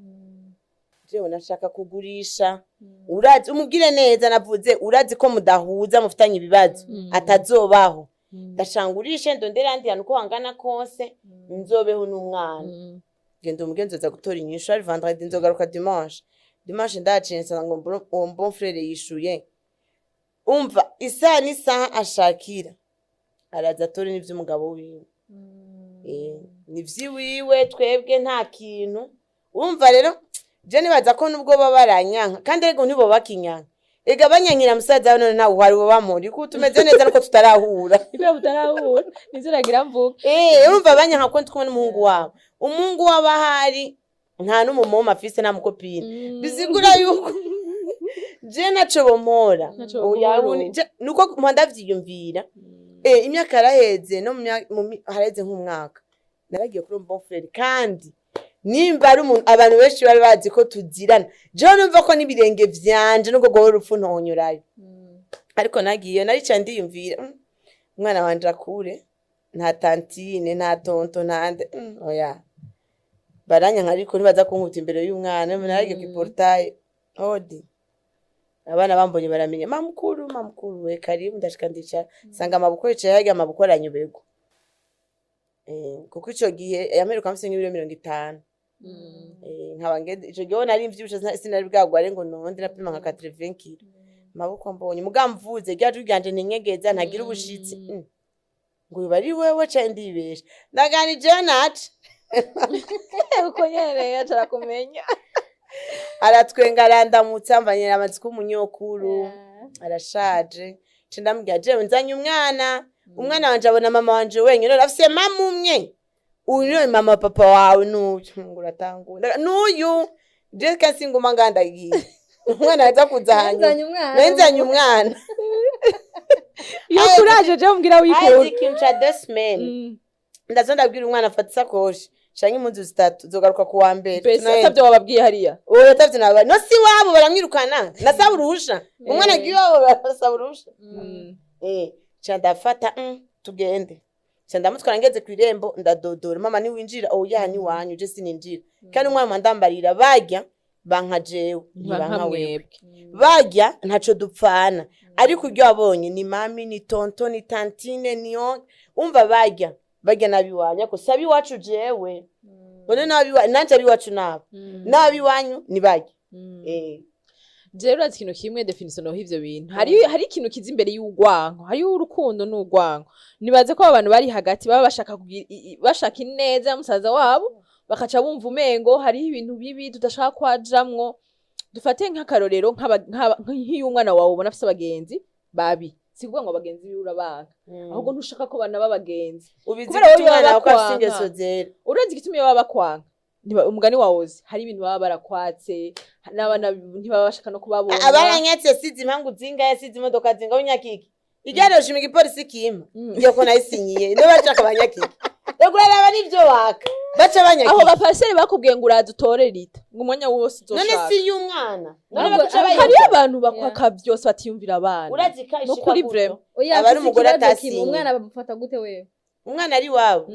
jewe nashaka kugurisha, urazi umubwire neza navuze, urazi ko mudahuza mufitanye ibibazo atazobaho, ndashangurishe ndondera ahandi hantu uko hangana kose nzobeho n'umwana. Genda umugenzi aza gutora inyishu ari vendredi, nzogaruka dimanche. Dimanche ndaciye nsanga ngo uwo bon frère yishuye, umva isaha n'isaha ashakira araza atore n'ivy'umugabo wiwe. Eh, ni vyiwiwe, twebwe nta kintu. Urumva rero je nibaza ko nubwo baba baranyanka kandi ariko ntibo bakinyanka, ega banyankira musaza wawe none ntawe uhari bamuri kuko tumeze neza nuko tutarahura. Ibyo mutarahura nivyo nagira mvuga. Eh, urumva banyanka ko ndi kumwe n'umuhungu wabo, umuhungu wabo ahari nta n'umumoma afise, nta mucopine, bisigura yuko je naco bomora. Ntaco Oya, bomora. Nuko mpora ndavyiyumvira. Eh, imyaka yaraheze no haraheze nk'umwaka naragiye kuri bon frère, kandi nimba ari umuntu abantu benshi bari bazi ko tuzirana, jewe numva ko n'ibirenge vyanje nubwo rwoba urupfu ntonyurayo, ariko nagiye naricaye ndiyumvira, umwana wanje akure nta tantine, nta tonton, nta nde, oya baranyanka ariko ntibaza kunkuta imbere y'umwana. Naragiye ku portail, hodi, abana bambonye baramenya, mamukuru, mamukuru we, karibu. Ndashika ndicara nsanga amaboko yicaye harya, amaboko aranyoberwa. Eh, kuko ico gihe yamperuka mfise nk'ibiro 50. Eh, nkaba ngeze ico gihe nari mvyibushe, sinari bwagware ngo nonde, napima nka 80 kilo. Amaboko mbonye muga mvuze rya jwi ryanje ntinyegeza ntagira ubushitsi, ngo uyu ari wewe canke ndibesha, ndaganijeyo nace. Uko nyene yacara kumenya. Aratwenga, arandamutsa, mvanyira amatsiko umunyokuru arashaje. Nca ndamubwira, jewe nzanye umwana, umwana wanje abona mama wanje wenyine, afise mama umwe, uyu niwe mama papa wawe n'uyu ngo uratangura n'uyu, je kasi nguma ngandagiye umwana aza kuza hanyuma. Nzanye umwana. Nari nzanye umwana. Iyo kuraje je mbwira haheze wikura. ikintu ca 2 semaines ndaza ndabwira umwana afata isakoshi canke impuzu zitatu, zogaruka ku wa mbere. Mbese Tunaenda. atavyo wababwiye hariya? Oya, atavyo nababwiye, no si wabo baramwirukana, nasaba uruhusha, umwana agiye iwabo barasaba uruhusha. Eh, ca ndafata, tugende, ca ndamutwara, ngeze kw'irembo ndadodora, mama niwinjira, oya niwanyu, je sininjira, kandi umwana ndambarira barya banka jewe ntibanka nka wewe. mwebwe. Barya ntaco dupfana, ariko ibyo wabonye ni mami, ni tonton, ni tantine, ni oncle, umva barya barya nabiwanyu, ariko si abiwacu jewe none nabi nanje abiwacu nabo nabiwanyu ni barya. Eh. Jewe urazi ikintu kimwe, définition noho ivyo bintu, hari ikintu kiza imbere y'urwanko, hariho urukundo n'urwanko. Nibaze ko abantu bari hagati baba bashaka kugira bashaka ineza ya musaza wabo, bakaca bumva umengo hariho ibintu bibi tudashaka kwajamwo. Dufate nk'akarorero, nk'iyo umwana wawe ubona afise abagenzi babi, si kuvuga ngo abagenzi biwe urabanka, ahubwo ntushaka ko bana b'abagenzi. Ubizi Kubera gute wowe umwana wawe ko afise bakwanka. ingeso zera? Urazi igituma iyo baba bakwanka? Umugani wawe uzi hari ibintu baba barakwatse, n'abana ntibaba bashaka no kubabona. Abaranyatse sizi impamvu zingahe, sizi imodoka zingahe, unyakiki iryaroshe igipolisi kimpa iyo ko nayisinyiye, niyo bashaka banyakiki. Rego uraraba n'ivyo waka baca Aho banyakiki. Bapaseri bakubwiye ngo uraza utore rita, ngo umwanya wose None uzoshaka. si y'umwana none Ahubwo- bakuca bayirya. Hariyo abantu bakwaka byose, batiyumvira abana. Urazi ko ishika Nukuri gutyo. vraiment. Oya, Aba ari afise umugore ikibazo kimwe. atasinye. Umwana bamufata gute wewe? Umwana ari iwabo.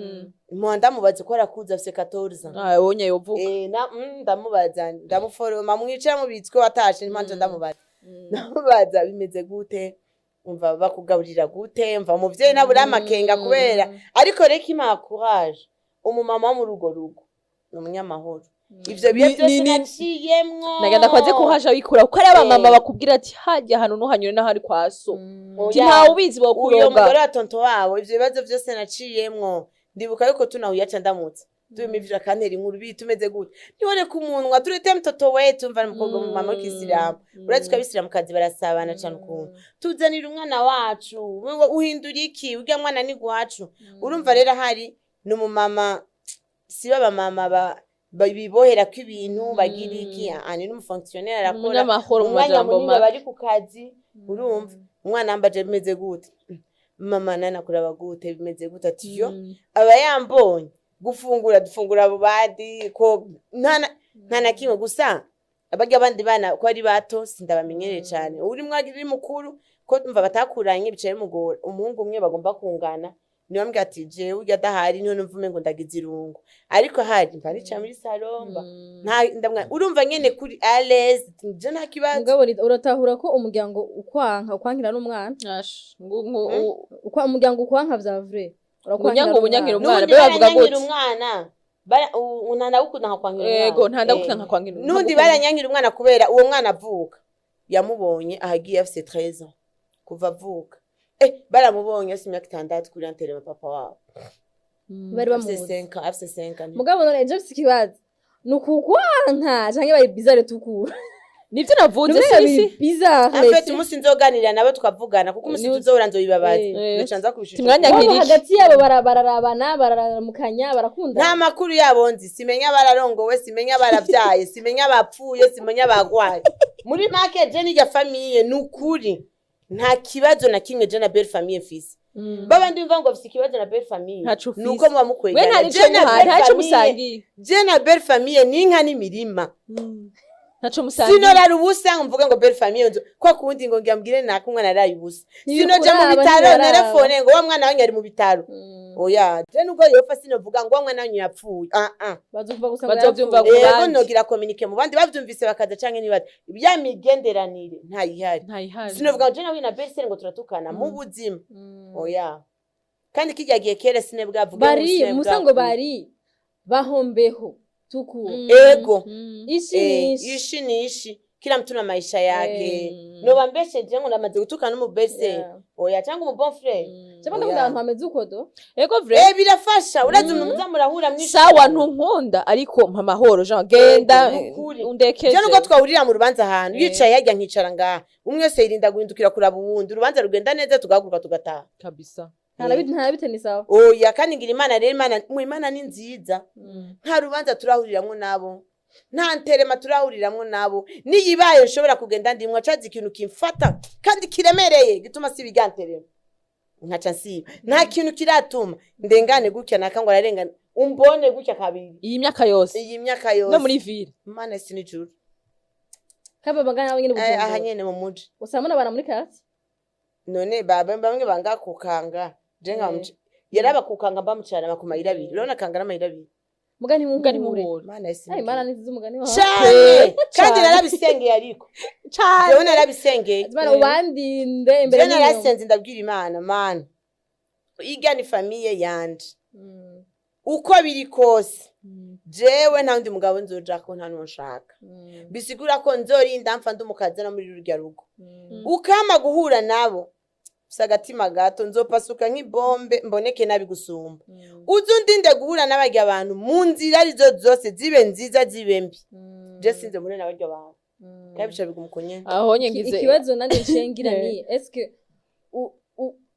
Mpo ndamubaza ko arakuze, afise 14 ans. Ah, wonye yovuka. Eh, na ndamubaza, ndamuforoma, mwicara mubitswe watashe impanje, ndamubaza bimeze gute, umva bakugaburira gute, umva umuvyeyi nabura amakenga kubera. Ariko reka impa courage, umumama wo muri urwo rugo ni umunyamahoro, ivyo bihe byose naciyemwo. Nagenda kwaze kuhaja bikura, kuko ari abamama bakubwira ati hajya ahantu ntuhanyure n'ahari kwa so. Ati Oya. ntawe ubizi Uyo bokuroga. mugore wa tonto wabo, ivyo bibazo vyose naciyemwo, ndibuka yuko tunahuye aca ndamutse tubimivira akantera inkuru bi tumeze gute, ntibone ku munwa turete mtoto wetu. Mva n'umukobwa, mama w'ikisilamu, urazi ko abisilamukazi barasabana cane, ukuntu tuzanira umwana wacu, wewe uhindura iki, urya mwana ni gwacu. Urumva rero ahari ni umumama, siba abamama biboherako ibintu bagira iki, ani n'umufonctionnaire arakora Umunyamahoro mu umwanya majambo munini make. bari ku kazi. Urumva umwana yambaje bimeze gute, mama nana kuraba gute, bimeze gute, ati yo aba yambonye gufungura, dufungura abo badi ko nta na kimwe. Gusa abarya abandi bana ko ari bato sindabamenyereye cane, uri mwagiri mukuru ko mva batakuranye bicaye bimugora. Umuhungu umwe bagomba kungana niwe ambwira ati jewe urya adahari niwe numva umengo ndagize irungu, ariko ahari mba nicaye muri salon, mba nta ndamwa, urumva nyene kuri à l'aise, je nta kibazo. Mugabo uratahura ko umuryango ukwanka ukwankira n'umwana. Ash, ngo Umuryango ukwanka vya vrai, urakwankira. Ngo unyankire umwana. N'ubundi Be bavuga baranyankira gute? umwana, ntandagukunda nkakwankira umwana. Ego, ntandagukunda nkakwankira. N'ubundi baranyankira umwana kubera uwo mwana avuka yamubonye ahagiye afise 13 ans, kuva avuka baramubonye afise imyaka 6 kuri enterrement papa wabo. Bari Afise bamuzi. 5 ans, afise 5 ans. Mugabo none ejo mfise ikibazo, ni ukukwanka canke bari bizarre tukura? Nivyo navuze. Numenga Si biri si bizarre. En fait, umunsi nzoganira nabo tukavugana, kuko umunsi tuzohura nzobibabaza, nzoca nza kubishusha. Timwanya Bobo nkiriki. hagati yabo bararabana, bararamukanya, barakundana? Nta makuru yabo nzi, simenya bararongowe, simenya baravyaye, simenya bapfuye, simenya bagwaye. Muri make je n'irya famille, ni ukuri nta kibazo na kimwe je na belle famille mfise. Babandi bumva ngo bafise ikibazo na belle famille, Ntaco ufise. nuko muba We nta mukwegana. nico Je na muha belle ntaco famille, musangiye. je na belle famille ni inka n'imirima. Ntaco musangiye. Sinorara ubusa ngo mvuge ngo belle famille nzo kwa kundi ngo ngira mbwire naka umwana araye ubusa. Sinoja mu Ntibikuraba, bitaro ntibaraba. telefone ngo wa mwana wanyu ari mu bitaro. Oya, je nubwo yopfa sinovuga ngo wa mwana wanyu yapfuye, ah ah. Bazovuga gusa ngo Bazovyumva yarapfuye. ku Ego. bandi. Nogira communiqué mu bandi bavyumvise bakaza canke nibaza ya migenderanire ntayihari. Ntayihari. Sinovuga ngo je nawe na belle ngo turatukana mu buzima. Oya, kandi kirya gihe kera sine bwavuge ngo Bari sine musa ngo bwavuge. bari bahombeho tuku. Ego. Ishi nishi. Ishi ni ishi, kila mtu na maisha yake. Noba Noba mbesheje ngo ndamaze gutukana n'umubese, oya, cyangwa umu bon frère. Cyangwa ndakunda Oya. abantu bameze uko do. Ego vrai. Birafasha, urazi umuntu muza murahura mwishimye. Sawa, ntunkunda ariko mpa amahoro, Jean, genda. Ego, nukuri. Undekeje. Je nubwo twahurira mu rubanza ahantu, yicaye hajya nkicara ngaha, umwe wese yirinda guhindukira kuraba uwundi, urubanza rugenda neza, tugahaguruka tugataha. Kabisa. Nta ni sawa. Oya, kandi ngira Imana rero, Imana mu Imana ni nziza, nta rubanza turahuriramwo nabo, nta nterema turahuriramwo nabo. Niyibaye nshobora kugenda ndimwe acaza ikintu kimfata kandi kiremereye gituma siba irya nkaca nsiba, nta kintu kiratuma ndengane gutya naka ngo ararengane umbone gutya kabiri. Iyi myaka yose? Iyi myaka yose. No muri ville? Mana si nijuru. Kaba bagana nabo nyene Aha Bujumbura. nyene mu muji. Usanga muna muri quartier. None baba bamwe banga kukanga je nka yaraba kukanga mbamucarama ku mayira abiri, urabona kanga n'amayira abiri. Mugani Mugani muhure. muhure. Mana si Ai, Imana ni umugani wawe. cane kandi Cane. narabisengeye, ariko Cane. jewe narabisengeye. Imana ubandinde imbere Je n'inyuma. narasenze, ndabwira Imana, Mana, irya ni famille yanje. Uko biri kose, jewe nta wundi mugabo nzojako, nta n'uwo nshaka. Bisigura ko nzorinda mpfa ndi umukazana muri rurya rugo. Ukama guhura nabo mfise agatima gato, nzopasuka nk'ibombe, mboneke nabi gusumba. Uze undinde guhura n'abarya abantu mu nzira arizo zose, zibe nziza zibe mbi, je sinze mpure n'abarya bantu, kandi bica biguma uko nyene. Aho ngize Ikibazo nanjye nshengira ni eske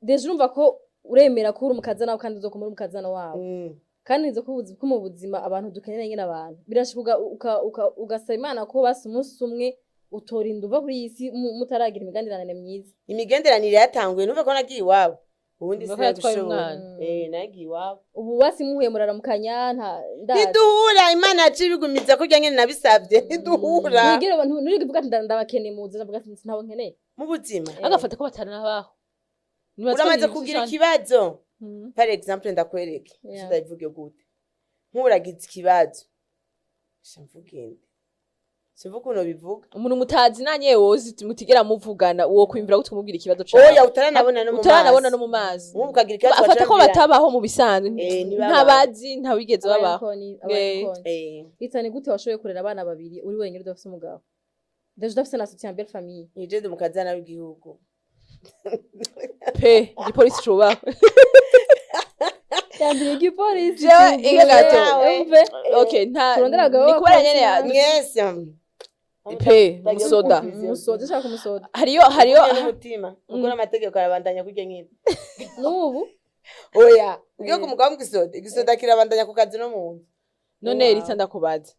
déjà urumva ko uremera ko uri umukazana wawe kandi uzokuma uri umukazana wawe? Kandi nizo ko ko mu buzima abantu dukenera nyine abantu, birashika ugasaba Imana ko basi umunsi umwe utorinda uva kuri iyi si mutaragira imigenderanire myiza. Imigenderanire yatanguye numva ko nagiye iwabo, ubundi Numva ko yatwaye sinabishobora. umwana. Nagiye iwabo. Ubu basi muhuye muraramukanya, nta ndazi? Ntiduhura, Imana yaciye ibigumiza kurya nyene nabisavye, ntiduhura. Ntigire abantu nturige uvuga ati ndabakeneye mu buzima, avuga ati ntabwo nkeneye. Mu buzima Agafata ko batanabaho. Uramaze kugira ikibazo, par exemple ndakwereke, ndabivuge gute, nk'uragize ikibazo, mvuge nde? Simvuga ukuntu bivuga. Umuntu mutazi nanye wozi mutigera muvugana, uwo kwimvira gute kumubwira ikibazo cawe? Oya, utaranabona no mu Utaranabona maso. no mu maso. Nk'ubu ukagira ikibazo, Afata ko bacambwira- batabaho mu bisanzwe. Ntibabaho. Ntabazi, ntawigeze babaho. Abayikoni. Itani gute washoboye kurera abana babiri uri wenyine, udafise umugabo, déjà udafise na soutien belle famille? Nije ndi umukazana w'igihugu. Pe igipolisi cubahwe. Yambere igipolisi. Jewe, inga gato. Umve. Okay, nta Turondera abagabo ni kubera nyene b'abapolisi. Mwese. Pe musoda. Umusoda, ushaka umusoda. Hariyo N'umutima kuko n'amategeko arabandanya kurya nyine. N'ubu? Oya, ugiye ku mugabo w'igisoda, igisoda kirabandanya ku kazi no mu nzu. None Rita, ndakubaza,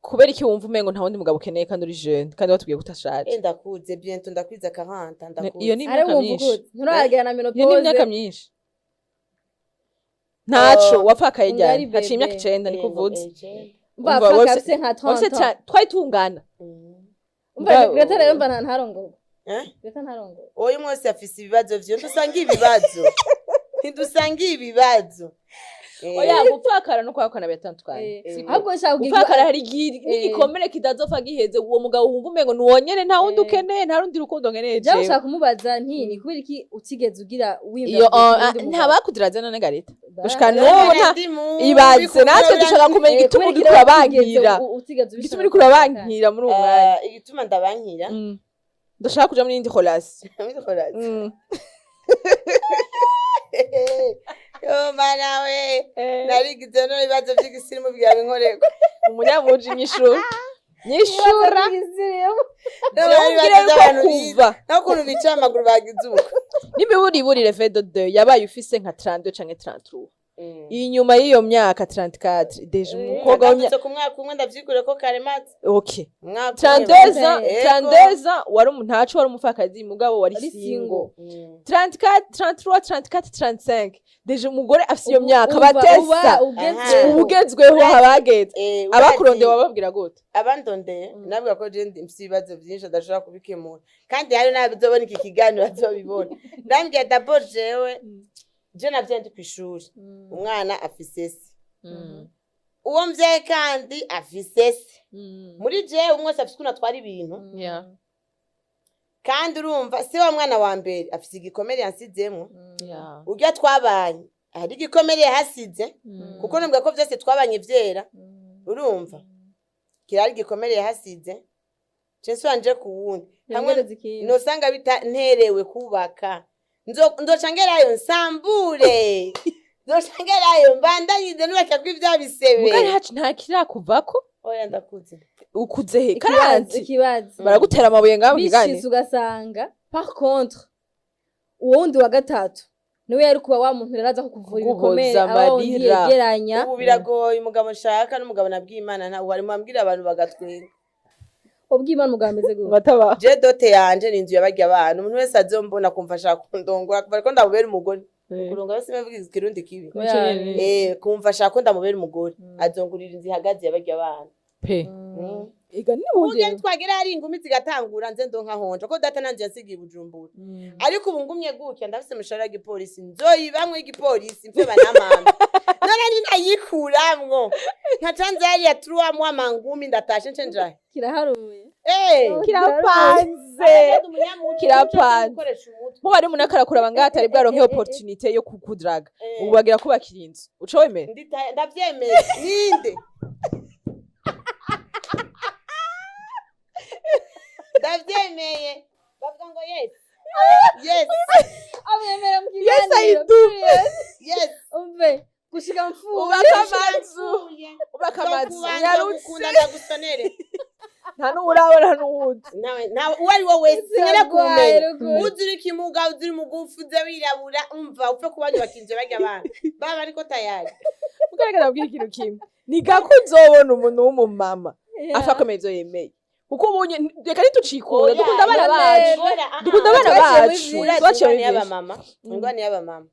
kubera iki wumva umengo nta wundi mugabo ukeneye kandi uri jeune, kandi watubwiye ko utashaje? Ndakuze, bientôt ndakwiza 40, ndakuze. Iyo ni Ari imyaka wumva myinshi. ukuze, nturagera na Iyo ni ménopause. imyaka myinshi, ntaco wapfakaye. Ungari Ryari haciye imyaka bébé. 9, niko uvuze. Umva, Umva, apfa wafise afise nka wafise 30 ans. Twari tungana. Umva, Greta rero mva ntarongowe. Eh? Greta ntarongowe. Oya, umwe wese afise ibibazo vyiwe, ntidusangiye ibibazo, ntidusangiye ibibazo. Oya, gupfakara no kwahukana biratandukanye. Ahubwo nshaka kugira Gupfakara hari n'igikomere kitazopfa giheze. Uwo mugabo wumva umengo nuwonyene, nta wundi ukeneye, nta rundi rukundo nkeneye. Jewe Jewe ushaka kumubaza nti ni kubera iki utigeze ugira wiyumvira iyo kugira uwundi mugabo? Ntabakudiraza none gareta gushika None n'ubu nta ndi mubi ibaze kuko natwe dushaka kumenya igituma Kubera uriko iki rero urabankira. Utigeze Igituma ubishaka uriko urabankira muri uwo mwanya. Igituma ndabankira? Ndashaka kuja muri iyindi relation. Yo mana we, narigize none ibibazo vy'igisirimu byawe inkoreko. Umunyamuji, nyishura, nyishura. None Jewe ibibazo umbwire by'abantu ko bize kuva n'ukuntu bicaye amaguru bagize uko. N'imiburiburi fedo de yabaye ufise nka 32 canke 33, inyuma y'iyo myaka 34 déjà umukobwa w'imya Ndavutse ku mwaka umwe, ndavyikure ko karemaze Okay. umwaka umwe. 32 ans. Ego. 32 ans wari ntaco, wari umupfakazi, mugabo wari Wari single. single. 34, 33, 34, 35, déjà umugore afise iyo myaka Uba batesa ugezweho. ubu ugezweho, habageze abakurondeye wababwira gute? Abandondeye nabwira ko je mfise ibibazo vyinshi adashobora kubikemura, kandi hari n'abazobona iki kiganiro bazobibona. Ndambwira d'abord jewe, je navyaye ndi kw'ishuri, umwana afise se, uwo mvyaye kandi afise se. Muri jewe umwe wese afise ukuntu atwara ibintu. Kandi urumva se wa mwana wa mbere afise igikomere yansizemwo. Urya twabanye hari igikomere yahasize, kuko nubwo ko vyose twabanye vyera, urumva kirari igikomere yahasize. Je nsubira ku wundi hamwe Yongereza ikindi. nosanga bita nterewe kubaka. Nzoca ngerayo nsambure, nzoca ngerayo mbandanyize nubaka ko ivya bisebe. Mugari hacu nta kirakuvako. Oya, ndakuze. Ukuze he? Ikibazo, Karanti ikibazo. baragutera amabuye ngaho kigane. Bishitse ugasanga par contre uwo wundi wa gatatu niwe yari kuba wa muntu rero aza kukuvura Kuguhoza ibikomere, aba wundi amarira. yegeranya. Ubu biragoye. Umugabo nshaka n'umugabo nabwiye Imana ntawe harimo, ambwira abantu bagatwenga. Ubw'Imana umugabo ameze gute? Bataba Je dot yanje ni inzu yabarya abana. Umuntu wese azombona kumva ashaka kundongora, kuva ariko ndamubera umugore, kurongora bose bavuga ikirundi kibi. Kumva ashaka ko ndamubera umugore, azongurira inzu ihagaze yabarya abana. Pe ega Burya nibundi twagera hari ingumi zigatangura, nze ndonka honja ko data nanje yansigiye i Bujumbura. Ariko ubu ngumye gutya, ndafise umushahara w'igipolisi, nzoyibamwe igipolisi mfe banamama none ninayikuramwo nkaca nza hariya turuwamwo amangumi, ndatashe nce njahe. Kiraharuye. Eh, Kirapanze. Ndi Abanyamuji Kirapanze. gukoresha umutwe. Nkuba ari umuntu akarakuraba ngaho atari bwaronke opportunité yo kukudraga, ubu bagira kubakira inzu, uca wemera? Ndavyemeye, ninde ndavyemeye, bavuga ngo yes, yes. Amwemera mu Yes, I kiganiro. do. Yes. Umve, gushika mfuye. Ubaka amazu, ubaka amazu. Nzokubanza Nyarutse. gukunda, ndagusonere. Nta n'uwurabona n'uwundi. Nawe nawe, uwo ari we wese nyine Ziragwaye kumenya. ruguru. Uzi uri kimuga, uzi uri mugufi, uze wirabura, umva upfe kubanyubaka inzu barya abana baba ariko tayari. Mugaragara, abwira ikintu kimwe, ni gako uzobona umuntu w'umumama afa akomeye ivyo yemeye, kuko ubonye reka ntitucikunda. Oya, Dukunda abana none- bacu, Ngora, dukunda abana Twaciye muri bacu. vyinshi. Urazi Twaciye muri ingwane vyinshi. y'abamama, ingwane y'abamama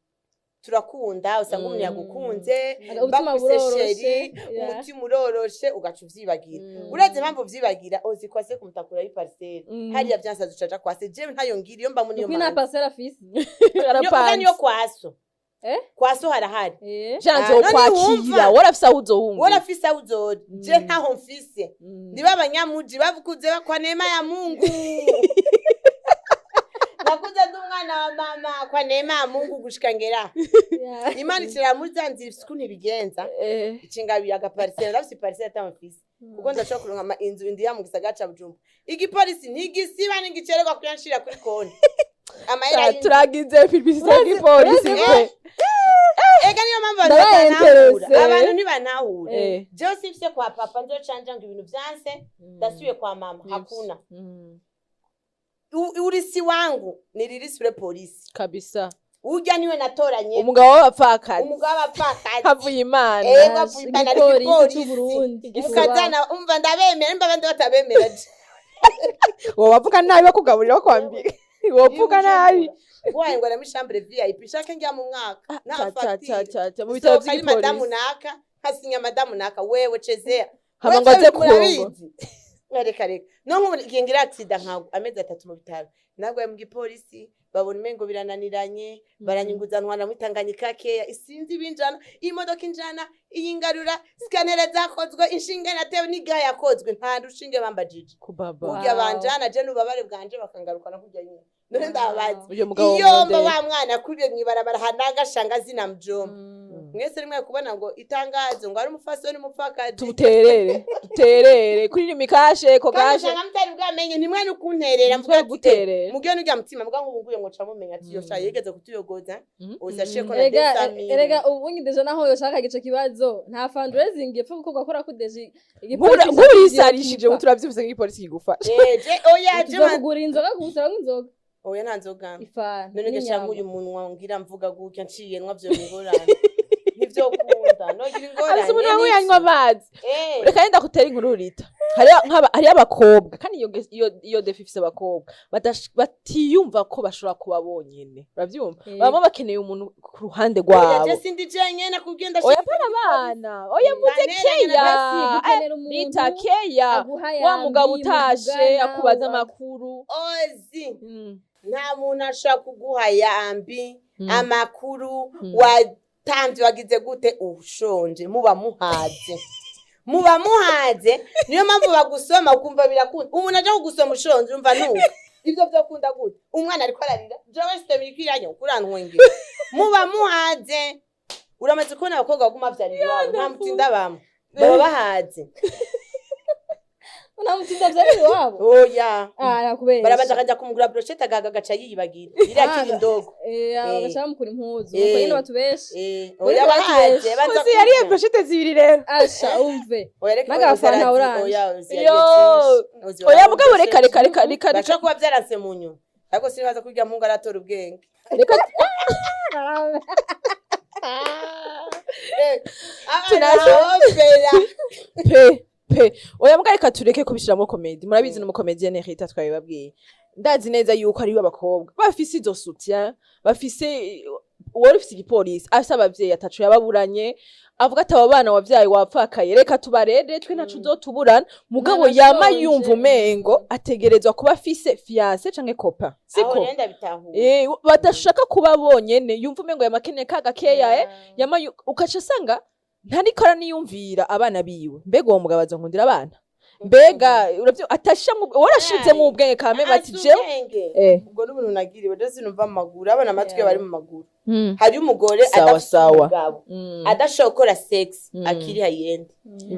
turakunda, usanga umuntu yagukunze, Umutima bakuse buroroshe. chéri, umutima uroroshe, ugaca uvyibagira. Urazi impamvu uvyibagira? Ozi kwase kumutakura y'iparcelle, hariya vyansaze ucaja kwase. Jewe ntayo ngira, iyo mba muri iyo Ukuri nta manza. parcelle afise. Uga Arapanze. niyo kwaso. Eh? Kwaso harahari. Jean, Ah, none nzokwakira. wumva? Worafise aho uzohungira. Worafise aho uzoja, je ntaho mfise. Niba abanyamuji bavukuze kwa neema ya Mungu, nakuze ndi umwana wa mama kwa neema ya Mungu gushika ngera. Imana icira muri za nzira ifise ukuntu ibigenza, icingabira agaparcelle. Ndafise iparcelle ata mfise, kuko ndashobora kuronka inzu indi mu gisagara ca Bujumbura. Igipolisi ntigisiba, ntigicererwa kuyanshira kuri konti amahera y'inzu. Turagize publicité y'igipolisi pe. Ega niyo mpamvu abantu Ndabaye batanahura. intéressé. Abantu ntibanahura. Jewe simfise kwa papa nzocanja ngo ibintu vyanse, ndasubiye kwa mama, hakuna. Urisi wangu niririsure polisi. Kabisa. Urya niwe natoranye. Umugabo w'abapfakazi. Umugabo w'abapfakazi. Havuye Imana. Ego, havuye Imana, ari Igipolisi igipolisi. c'Uburundi. Mukazana, umva, ndabemera nimba abandi batabemera je. Wowe wavuga nabi, bakugaburira, bakwambika, wovuga nabi. Waye ngo muri chambre VIP shake njya mu mwaka nta Ca, ca, facture. ca, ca, mu bitaro Sohoka ari madamu vy'igipolisi. naka, nkasinya madamu naka, wewe chezea. Hama ngo aze kurongora. Reka reka, no nkubu igihe ngira accident nkago amezi 3 mu bitaro, nagwaye mu gipolisi, babona umengo birananiranye, baranyunguza ntwara muri Tanganyika keya, isinzi binjana imodoka injana iyingarura, scanner zakozwe, inshinge natewe n'iga yakozwe, nta rushinge bambajije. Kubaba. Kurya banjana je n'ububabare bwanje bakangarukana kurya nyine. None ndababaza, Uyo mugabo iyo mba wamurondeye. wa mwana kuriye mwibarabara hanagashanga zina mjomba, mwese rimwe kubona ngo itangazo ngo ari umufasoni umupfakazi. Tuterere, duterere kuri rimikashe ko Kandi kashe. usanga mutari bwamenye, ntimwe nukunterera mvuga ati, Guterera. Mugihe nurya mutima mbwa nk'ubu nguye ngo camumenya ati yo sha yigeze kutuyogoza, uzashiye ko na Erega desamire. erega ubundi déjà naho yoshaka ico kibazo, nta fundraising epfa gukorwa kora ko déjà Nk'urisarishije ubu turavyumvise nk'igipolisi kigufasha. Eh, je oya je kugura inzoga, gusura inzoga. Oya, nta nzoga. Ifana None gasha n'inyama. nk'uyu munwa ngira mvuga gutya nciye nwa vyo ingorane, ntivyokunda nogira ingorane. Afise umuntu wamwe yanywa amazi. Eh. Reka yenda kutera inkuru rita. Hariyo abakobwa kandi iyo défi ifise abakobwa batiyumva ko bashobora kuba bonyene, uravyumva? Baba bakeneye umuntu ku ruhande Oya, rwabo. je sindi jenyene nakubwiye. Oya, pana abana, oya, mvuze Banera, keya. Gukenera umuntu Rita, keya aguha wa yambi, mugabo utashe muvugana, akubaza amakuru. Ozi, nta muntu ashobora kuguha yambi, amakuru, watamvye wagize gute ushonje. Muba muhaze, muba muhaze, niyo mpamvu bagusoma ukumva birakunda. Umuntu aja kugusoma ushonje, urumva nuka ivyo vyokunda gute? Umwana ariko ararira, jewe sitemikiranya kurantwengera. Muba muhaze. Uramaze kubona abakobwa baguma bavyarira iwabo, nta mutinda bamwe baba bahaze. Nta mutinda vyari iwabo. Oya. Ah, nakubesha. Barabanza akaja kumugura brochette, agahaga, agaca yiyibagira iriya akiri ndogo. Eh, bagaca bamukura impuzu. Eh. Nuko nyene batubesha. Eh, Uri oya, bahaze batubesha. banza Uzi yariye kurya. brochette zibiri rero. Asha, umve. Oya, reka N'agafanta oya, orange. oya, oya, Yo. oya, Oya mugabo, reka reka reka reka reka. Bashobora kuba byaranse mu nyuma, ariko sinibaza ko urya muhungu aratora ubwenge. Reka. Eh, arahobera. Pe pe, oya mbwa, reka tureke kubishiramo comédie. Murabizi n'umucomédienne Rita twabibabwiye. Ndazi neza yuko hariho abakobwa bafise izo soutien, bafise uwari ufise igipolisi, afise abavyeyi ataco yababuranye, avuga ati abo bana wavyaye wapfakaye, reka tubarere, twe ntaco uzotuburana. Mugabo Mwana yama ashonje. yumva umengo ategerezwa kuba afise fiancé canke copain, Aho siko? rero ndabitahura. Eh, badashaka kuba bonyene, yumva umengo yamakeneye kaga keya, yama ukaca usanga ntariko araniyumvira abana biwe. Mbega uwo mugabo azonkundira abana? Mbega uravyo atashamwe, warashizemo ubwenge kame bati Ah, si jewe ubwenge. Eh. Ubwo n'ubuntu nagiriwe, rero sinumva mu maguru, abana amatwi bari mu maguru. Mm. Hari umugore Sawa, adafise sawa. umugabo, Mm. adashobora gukora sex, akiri hayende.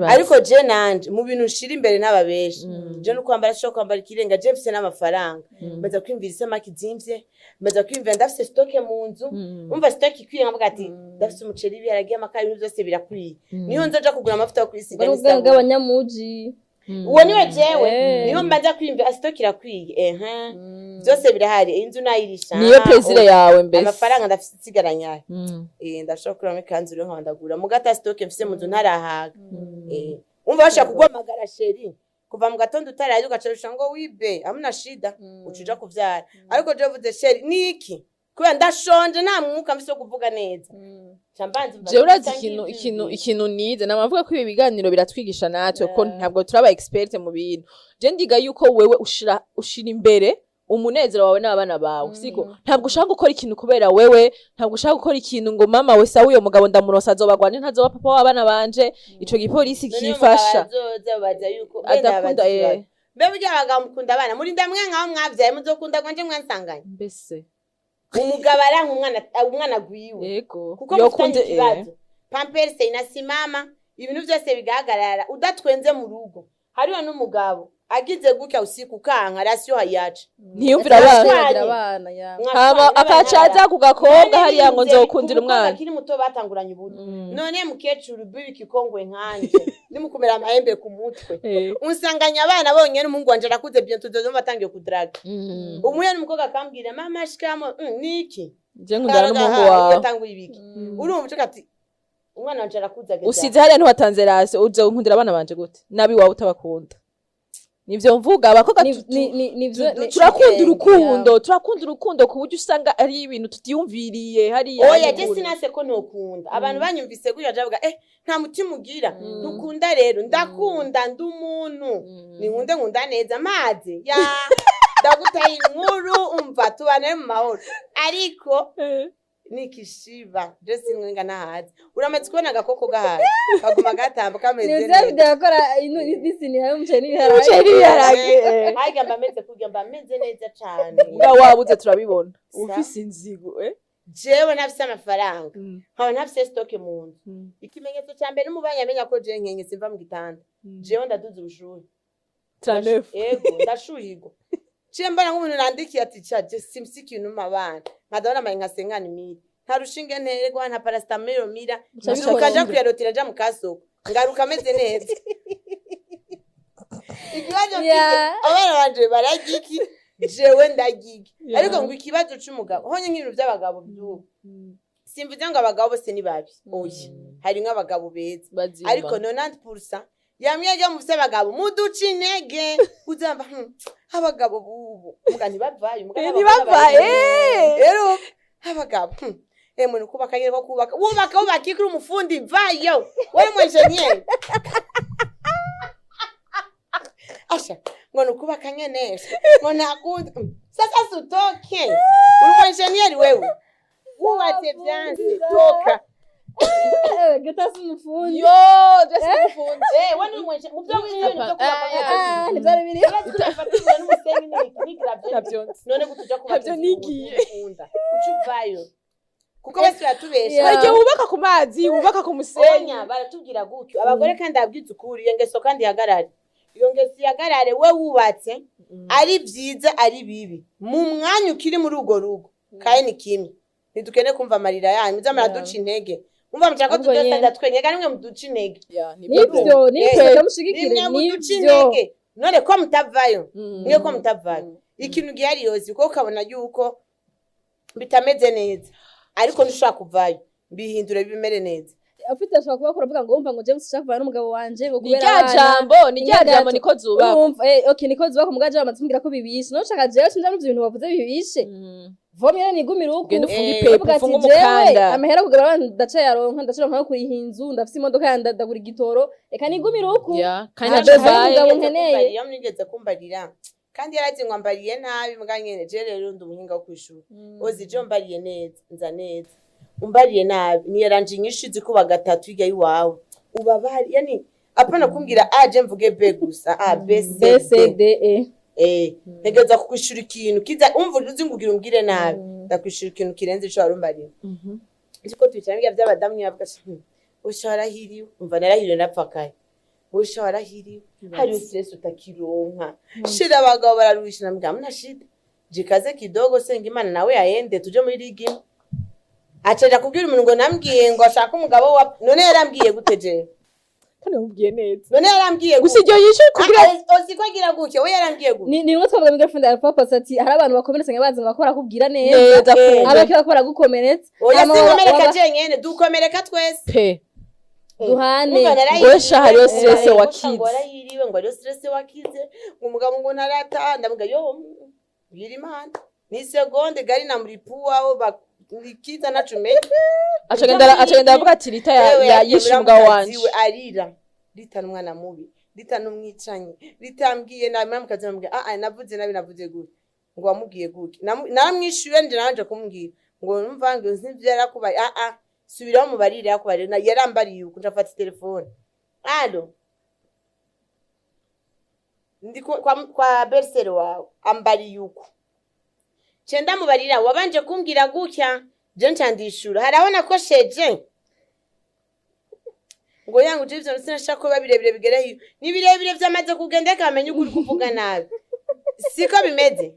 Ariko je nanje mu bintu nshira imbere n'ababeshi, je no kwambara, ashobora kwambara ikirenga, je mfise n'amafaranga, maze kwiyumvira isamaki zimvye, maze kwiyumvira ndafise stock mu nzu. Umva, stock ikwiye, nkavuga ati ndafise umuceri, ibiharage, amakara, ibintu byose birakwiye, niyo nzoja kugura amavuta yo kwisiga Ubwo ni ubwenge n'isabune. bw'abanyamuji. Uwo niwe jewe. Eh. Niho mbanza kwiyumvira stock irakwiye, ehe, byose birahari, inzu nayirisha. Niyo plaisir yawe mbese. Amafaranga ndafise isigaranya, ndashobora kuramo ikanzu rero nkandagura mugata stock mfise mu nzu ntarahaga. Umva, bashaka kuguhamagara chéri kuva mu gatondo utaraye, ugaca ngo wibe hamuna shida, uca uja kuvyara. Ariko je vuze chéri niki, kubera ndashonje, nta mwuka mfise wo kuvuga neza. Ca mbanza umva Jewe urazi mfise ikintu nk'ivyo. ikintu nize, namavuga ko ibi biganiro biratwigisha natwe, ko ntabwo turaba expert mu bintu. Je ndiga yuko wewe ushira imbere umunezero wawe n'abana bawe, siko? Ntabwo ushaka gukora ikintu kubera wewe, ntabwo ushaka gukora ikintu ngo mama we sawa, uyo mugabo ndamuronsa azobagwanje, ntazoba papa w'abana banje. Ico gipolisi None uyo kifasha. mugabo azoza baza yuko Adakunda, eh. Mbe burya abagabo mukunda abana, murinda mwe nkaho mwavyaye, muzokunda gwanje mwansanganye. Mbese Umugabo aranka umwana, umwana gwiwe, yego kuko mufitanye yokunde ikibazo, pampers inasimama, ibintu byose bigahagarara udatwenze mu rugo. Hariho n'umugabo agize gutya usiku kanka ration hayaca. Ntiyumvira abana. Bagira abana ya. Hama akaca aza ku gakobwa hariya ngo nzokundira umwana. Akiri muto batanguranye ubuto. None mukecuru bibi kikongwe nkanje nimukumera amahembe ku mutwe, unsanganya abana bonyene. Umuhungu wanje arakuze, bientôt tuzozumva atangiye kudraga. Umuye n'umukobwa akambwira mama shikamo. Niki? Je nkundana n'umuhungu wawe. Ugatanguye ibiki? Urumva ucuka ati umwana wanje arakuze ageze Usize hariya ntiwatanze ration, uze unkundira abana banje gute nabi wawe utabakunda? Nivyo mvuga, abakobwa Nivyo turakunda urukundo, turakunda urukundo ku buryo usanga ari ibintu tutiyumviriye hariya. Oya, je sinase ko ntokunda. Abantu banyumvise gutya bavuga nta mutima ugira, ntukunda. Rero ndakunda, ndi umuntu ninkunde, nkunda neza amazi ya ndagutaye inkuru. Umva, tubane mu mahoro, ariko nikishiba je sinwenga nahazi. Uramaze kubona agakoko gahaze kaguma gatamba kameze Nivyo neza. Video yakora n'isiniya y'umuceri n'ibiharage. Umuceri n'ibiharage. Harya mba meze kurya, mba meze neza cane. Nga wabuze turabibona. Sa. Ufise inzigo, eh. Jewe ntafise amafaranga, nkaba ntafise stock mu nzu, ikimenyetso ca mbere n'umubanyi amenya ko je nkenye, simva mu gitanda. Jewe ndaduza ubushuhe. 39. Ego, ndashuhirwa. Ciye mbona nk'umuntu nandikiye ati ca je simsi ikintu mpa abana, nkadabona amaye nka 50 mille, nta rushinge nterwa, nta paracetamol mira. Uca Nzuka nja bikonje. kuyarotira, nja mu kasoko, ngaruka ameze neza. Ikibazo mfise, abana banje bararya iki, jewe ndarya iki? Ariko ngo ikibazo c'umugabo honye nk'ibintu by'abagabo by'ubu, simvuze ngo abagabo bose ni babi, oya, harimwo abagabo beza. Bazima. Ariko 90% yamwe mufise abagabo muduca intege, uzamba abagabo bubu muga ntibavayo muga n'abagore ntibavayo, bari- rero abagabo emwe ni kubaka nyine ko kubaka, wubaka wubaka ikuri umufundi, vayo wewe mu engineer. Asha ngo ni ukubaka nyene, ngo ntakundi. Sasa sutoke, uri mu engineer wewe, wubatse vyanse, toka. Gata si umufundi. Yo, just umufundi. Wewe ni mu engineer mu byo wize, ibintu byo kubaka. Ah, ntibyari biri. Urafatiriwe n'umusenyi n'igravier. Ntabyo nzi. None gutuja kubaka Ntabyo inzu nigiye. ukunda uca uvayo, kuko bose baratubesha. Yeah. Hari igihe wubaka ku mazi, wubaka ku musenyi. Onya baratubwira gutyo abagore, kandi abwiza ukuri, iyo ngeso kandi ihagarare, iyo ngeso ihagarare. We wubatse, ari byiza ari bibi, mu mwanya ukiri muri urwo rugo kandi ni kimwe, ntidukeneye kumva amarira yanyu muza muraduca intege. Umva, mushaka ko Ahubwo tudosa nyene. ndatwenyega, nimwe muduca intege. Nivyo nivyo, ndamushigikire. Nimwe muduca Nivyo. intege. None ko mutavayo, mwe ko mutavayo, ikintu gihari yozi kuko ukabona yuko bitameze neza, ariko ntushobora kuvayo, bihindure bimere neza. Afite ashobora kuba akora avuga ngo wumva ngo James ushaka kuvana n'umugabo wanje ngo Ni kubera rya abana. jambo, ni rya Ingato. jambo, niko zubakwa. Urumva, okay, niko zubakwa, mugabo jewe bamaze kumbwira ko bibishe. None ushaka jewe sinja n'ivyo bintu bavuze bibishe, vomye nigumire uku. Ugende ufunge ipepo, Bavuga ati ufunge jewe umukanda. amahera kugabana abana ndacayaronka, ndacaronka yo kuriha inzu, ndafise imodoka ya ndagura igitoro, reka nigumire uku. Ya, kandi Nta ntaco besoin ubaye. y'umugabo nkeneye. Iyo mwigeze kumbarira, kandi yarazi ngo ambariye nabi, mbwa nyene je rero ndi umuhinga wo kwishura. Ozi je umbariye neza nza neza, umbariye nabi niyaranje inyinshi zikuba gatatu hirya y'iwawe ubabari, yani Apana kumbwira A, je mvuge B gusa. A, B, C, B C D. D E. Ntegereza kukwishura ikintu kiza umva uzi ngo ugira umbwire nabi, ndakwishura ikintu kirenze ico warumbariye. Nzi ko twicara biga by'abadamu, nyavuga ati: "Usha warahiriwe." Umva, narahiriwe napfakaye. Usha warahiriwe, hariyo stress utakironka. Shira, abagabo bararuhisha. Namubwira: "Hamna shida, jikaze kidogo, senga Imana nawe yaende tuje muri ligi imwe." Acaja kubwira umuntu ngo nambwiye ngo ashaka umugabo wa none yarambwiye gute jewe? Kandi wamubwiye neza. None yarambwiye Gusa gute? iryo yishe kugira Ah, uzi ko agira gutya, we yarambwiye gute? Ni bimwe twavuga muri girlfriend and purpose, ati hari abantu bakomeretsa bazi ngo bakora kubwira neza, neza kumva. abakira bakora gukomeretsa. Oya, Hama sinkomereka jenyene, dukomereka twese. Pe. Duhane. Umva, narahiriwe. Ngwesha hariyo stress Ngo wakize. Warahiriwe, ngo hariyo stress wakize, ngo umugabo ngo ntarata. Ndavuga yo bwira Imana ni seconde gari na muripua aho bakiza nacumenye. Acagenda aravuga ati Rita yishe umugabo wanje. Arira: "Rita n'umwana mubi, Rita n'umwicanyi, Rita yambwiye nabi." Muramukazi amubwira: "Ah ah, navuze nabi, navuze gute?" Ngo wamubwiye gute? Naramwishuye nje nanje kumubwira ngo numva ngo nzi yarakubaye. Ah ah, subiraho mubarire yakubariye. Yarambariye uko ndafata telefone: "Allo, ndi kwa belle-sœur wawe, ambariye uko." Cenda mubarira: "Wabanje kumbwira gutya, je nca ndishura, haraho nakosheje." Ngo yangu je ivyo sinashaka ko biba birebire bigere hiyo, ni birebire vyamaze kugenda kamenya ukuri kuvuga nabi siko bimeze.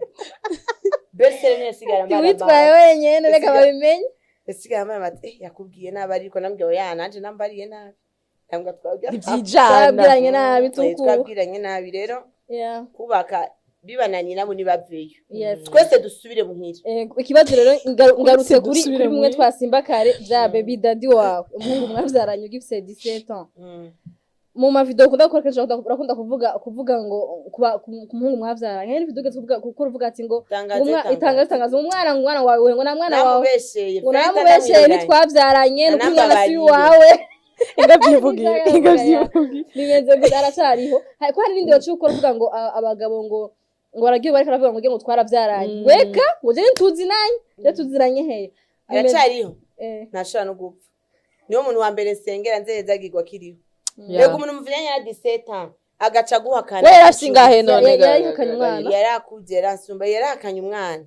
Belle-sœur niyo sigara. Ntiwitwaye wenyene, reka babimenye. Yasigara amara ati: "Eh, yakubwiye nabi." Ariko nambwiye: "Oya, nanje nambariye nabi." Nambwa twabwira Ntibyijana. Twabwiranye nabi tuku. Twabwiranye nabi rero. Kubaka bibananiye nabo ntibaveyo. Twese dusubire muhira. Ikibazo rero ngarutse kuri Dusubire kuri bimwe muhira. twasimba kare bya baby daddy wawe, umuhungu mwavyaranye ugifise 17 ans. Mu mavideo ukunda gukora kenshi urakunda kuvuga ngo kuba ku muhungu mwavyaranye, hari video ugeze kuvuga kuko uvuga ati ngo Tangaze. Itangazo, tangazo, umwana ngo umwana wawe, ngo na mwana wawe. Namubesheye. Ngo namubesheye, ntitwavyaranye, nuko umwana si Nanambabarire. uwawe. Ingavyivugiye, ingavyivugiye. Bimeze gute? Aracariho? Ko hari n'indi waciye ukora uvuga ngo abagabo ngo baragiye bariko baravuga ngo twaravyaranye. Weka ngo je ntituzinanye, je tuziranye hehe? Aracariho. Eh. Ntashobora no gupfa, niwo muntu wa mbere nsengera nzehezagirwa akiriho. Rega umuntu muvyanye ya 17 ans agaca guhakana. We yarafise ingahe none? Yarihakanye umwana. Yarakuze, yaransumba, yarahakanye umwana.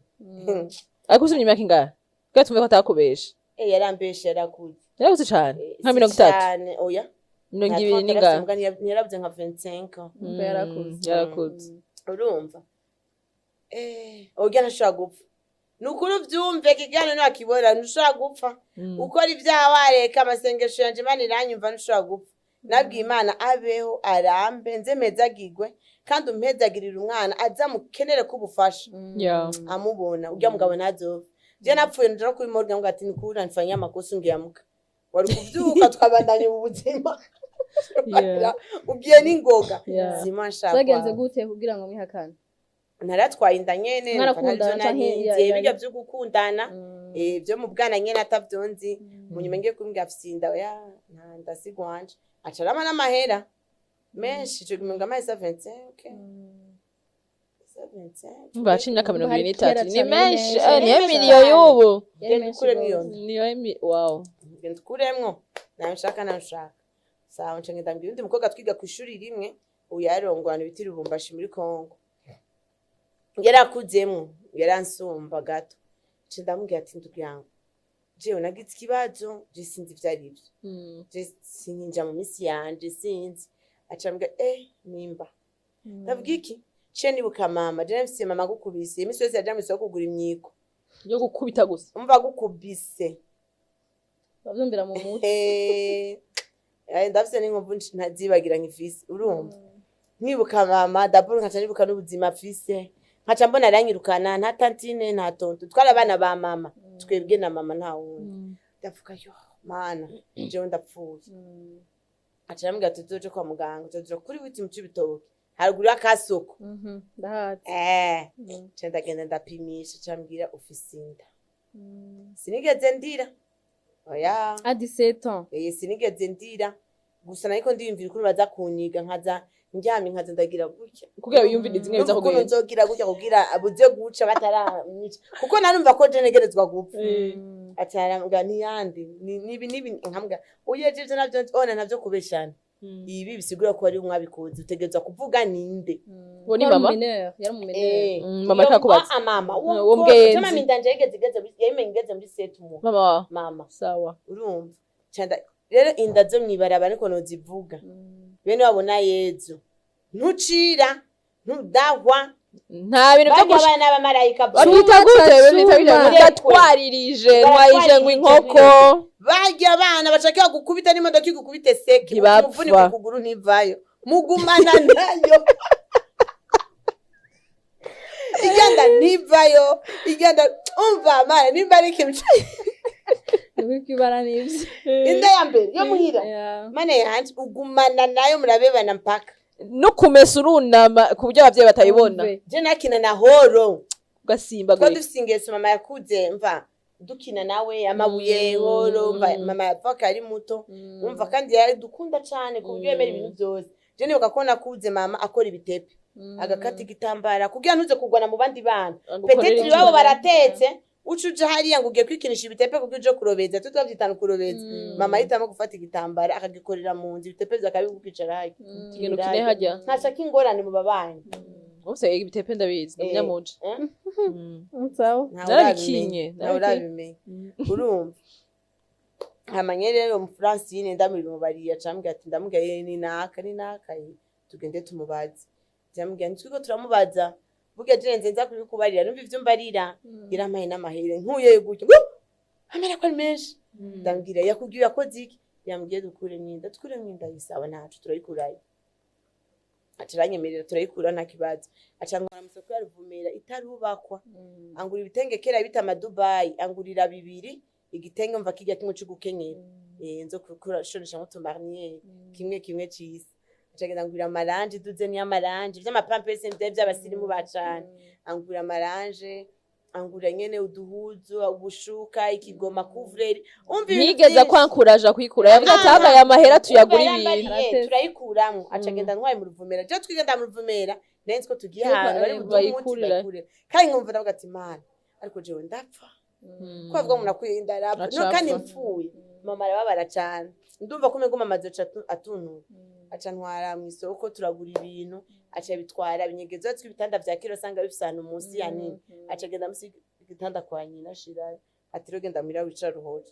Ariko usumye imyaka ingahe kugira tumve ko atakubesha? Eh, yarambeshe, yarakuze. Yarakuze cane? Eh, Nka si 30? cane, oya. 20 n'ingahe? Ntiyarabuze nka 25. Umva, yarakuze. Yarakuze. Urumva, urya ntashobora gupfa, ni ukuri uvyumve, kiganiro ntiwakibona, ntushobora gupfa. Ukora ibyaha wareka amasengesho yanje, Imana iranyumva, ntushobora gupfa. Nabwiye Imana abeho arambe, nze mpezagirwe kandi umpezagirire umwana azamukenere ko ubufasha. Amubona urya mugabo ntazopfa. Je napfuye nja no kuri morgue ngo ati nikuri nfanya amakosa, ngiyamuka wari kuvyuka tukabandanya ubu buzima. Ugiye n'ingoga. Zima nshaka. Zagenze gute kugira ngo mwihakane? Naratwaye inda nyene. Mwarakundana numva canke ntavyo narinzi, birya vyo gukundana, vyo mu bwana nyene atavyonzi. Mu nyuma ngiye kumbwira afise inda, oya nta ndasigwanje, acarama n'amahera menshi ico gihe ngo amahera 25, 25. Baca imyaka 23 ni Kera cane, menshi. ni Niyo menshi. miliyo y'ubu. Yari Genda menshi ukuremwo iyo gose. nda. Niyo wow. Genda ukuremwo, nabishaka nabishaka, sawa. Nca ngenda mbwira undi mukobwa twiga kw'ishuri rimwe, ubu yararongorana ibiti Lubumbashi muri Kongo, yarakuzemwo, yaransumba gato. Nca ndamubwira ati: "Ndugu yangu, jewe nagize ikibazo, je sinzi ivyo arivyo, je sinkinja mu misi yanje, sinzi." Aca ambwira: "Eh, nimba." Ndavuga iki? Ciye nibuka mama, je nafise mama agukubise imisi yose yaja mw'isoko kugura imyiko. Yo gukubita gusa. Umva, agukubise. Bavyumvira mu mutwe. Ndafise n'inkovu ntazibagira nkifise. Urumva, nkibuka mama dabord, nkaca nibuka n'ubuzima afise, nkaca mbona aranyirukana, nta tantine nta tonto, twari abana ba mama twebwe na mama, nta wundi. Ndavuga: "Yo mana, jewe ndapfuye." Aca arambwira ati: "Tuzoje kwa muganga, tuzoja kuri witi mu Cibitoke haruguru y'akasoko." Ndahazi. Nca ndagenda ndapimisha, ca ambwira: "Ufise inda." Sinigeze ndira, oya. À 17 ans? Sinigeze ndira, gusa nariko ndiyumvira ukuntu baza kunyiga, nkaza ndyamye nkaza ndagira gutya. Kugira wiyumvire zimwe biza Numva ukuntu kugenda. nzogira gutya kugira buze guca bataranyica, kuko narumva ko je ntegerezwa gupfa. Ati arambwira niyandi nibi nibi, nkambwira: "Oya, je ivyo navyo ona navyo kubeshana." Ibi bisigura ko ari umwabikoze, utegerezwa kuvuga ninde. Uwo ni mama? Yari umumineur. Mama ariko akubaza. Ah, mama uwo Uwo mukobwa mugenzi. mama indanje yigeze igeze yayimenye igeze muri sept mois. Mama wawe? Mama. Sawa. Urumva, Canda rero inda zo mwibaraba ariko nozivuga bene wabona Yezu ntucira ntudahwa. Nta bintu byo Barya gush abana b'abamarayika. Babita gute? Babita gute? Cuma. Ndatwaririje, ntwayije ngo inkoko. Barya abana bashaka gukubita n'imodoka igukubite seke. Ntibapfa. Umuvunika ukuguru ntivayo, mugumana nayo, igenda ntivayo, igenda. Umva mara nimba ari ikintu Ni kwibara n'ivyo. Inda ya mbere yo muhira, mana yanje, ugumana nayo, murabebana mpaka. No kumesa urunama ku buryo abavyeyi batayibona. Umve. Je nakina na horo. Twa Ugasimbagurika. Dufise ingeso mama yakuze mva dukina nawe amabuye, horo mva mama yapfa ari muto. Umva, kandi yaradukunda cane ku buryo yemera ibintu byose. Je nibuka ko nakuze mama akora ibitepe, agakata igitambara kugira ntuze kugwana mu bandi bana. Peut-être iwabo baratetse, uca uja hariya ngo ugiye kwikinisha ibitepe kuko uje kurobeza, twe twavyitana kurobeza. Mama ahitamo gufata igitambara akagikorera mu nzu ibitepe vyakabigukicara harya. Tugenda ukine harya. Ntashaka ingorane mu babanyi. Ufise ibitepe ndabizi, ndamunyamuja. Eh? Sawa. Ntawe Narabikinye, urabimenya, ntawe urabimenya. Urumva, hamanye rero mu Francine ndamubimubariye, acambwira ati, ndamubwira ye ni naka ni naka ye, tugende tumubaze. Ndamubwira nti twiko turamubaza burya je nze nza kubikubarira, numva ivyo mbarira yarampaye n'amahere nkuye gutyo ngo amera ko ari menshi. Ndambwira yakubwiye yakoze iki? Yambwiye dukuremo inda, dukuremo inda. Yisaba ntacu turayikurayo, aca aranyemerera turayikura nta kibazo. Aca antwara mu isoko ya Ruvumera itarubakwa, angura ibitenge kera bita amadubayi, angurira bibiri igitenge, mva kirya kimwe c'ugukenyera, nzo kushonesha nk'utumarniere kimwe kimwe cisa. Aca agenda angurira amarange duze niyo amarange vy'amapampesi vyari vy'abasirimu bacane, angurira amarange, angurira nyene uduhuzu, ubushuka, ikigoma, couvre-lit, umva ibintu Ntigeze vyinshi. kwankuraja kuyikura, yavuze ati Ah. ahubwo aya mahera tuyagura Umva, ibintu. yarambariye, Arateze. turayikuramwo. Aca agenda ntwaye mu Ruvumera, je twigenda mu Ruvumera nari nzi ko tugiye ahantu bari buduhe umuti. Bayikurira. Bayikurira, kandi nkumva ndavuga ati mana, ariko jewe ndapfa ko bavuga umuntu akwiye inda arapfa. Aca No kandi apfa. mpfuye mama arababara cane, ndumva ko umengo mama azoca atuntura. Aca ntwara mu isoko turagura ibintu, aca bitwara binyegezo tw'ibitanda vya kera usanga bifise ahantu munsi ya nini, aca agenda munsi y'igitanda kwa nyina ashirayo, ati rero genda muhira wicare uhore.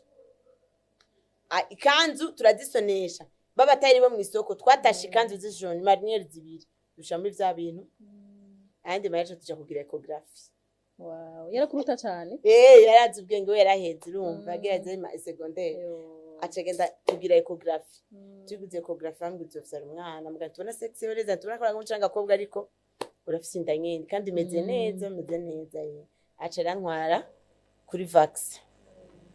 Ikanzu turazisonesha, b'abatari bo mu isoko twatashe ikanzu z'ijoro, mariniere zibiri dusha muri vya bintu, ayandi mahera tuja kugira échographie. Wow, yarakuruta cane. Eh, yarazi ubwenge we, yaraheze urumva, yagerageze ma secondaire. Aca agenda kugira échographie, tuguze échographie bambwira uzovyara umwana muga tubona sexe neza, tubona ko ari agakobwa, ariko urafise inda nyene kandi imeze neza, imeze neza ye. Aca arantwara kuri vaccin.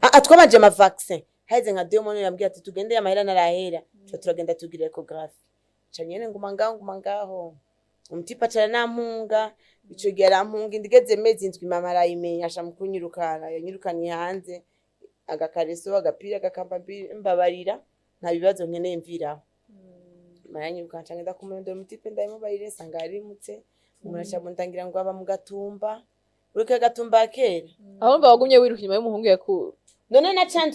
Ah, twabanje ama vaccin, haheze nka 2 mois yambwiye ati tugende amahera narahera, tuca turagenda tugira échographie. Aca nyene nguma ngaho, nguma ngaho, umutipe aca aranampunga. Ico gihe arampunga inda igeze mezi 7, mama arayimenya, aca mu kunyirukana, yanyirukaniye hanze, agakareso, agapira, agakambambiri, mbabarira nta bibazo nkeneye mviraho. Maranyirukana, nca ngenda kumurondera umutipe, ndabimubarire, nsanga yarimutse. Umuntu aca mundangira ngo aba mu Gatumba, uriko Gatumba ya kera. Aho mba wagumye wiruka inyuma y'umuhungu yaku None naca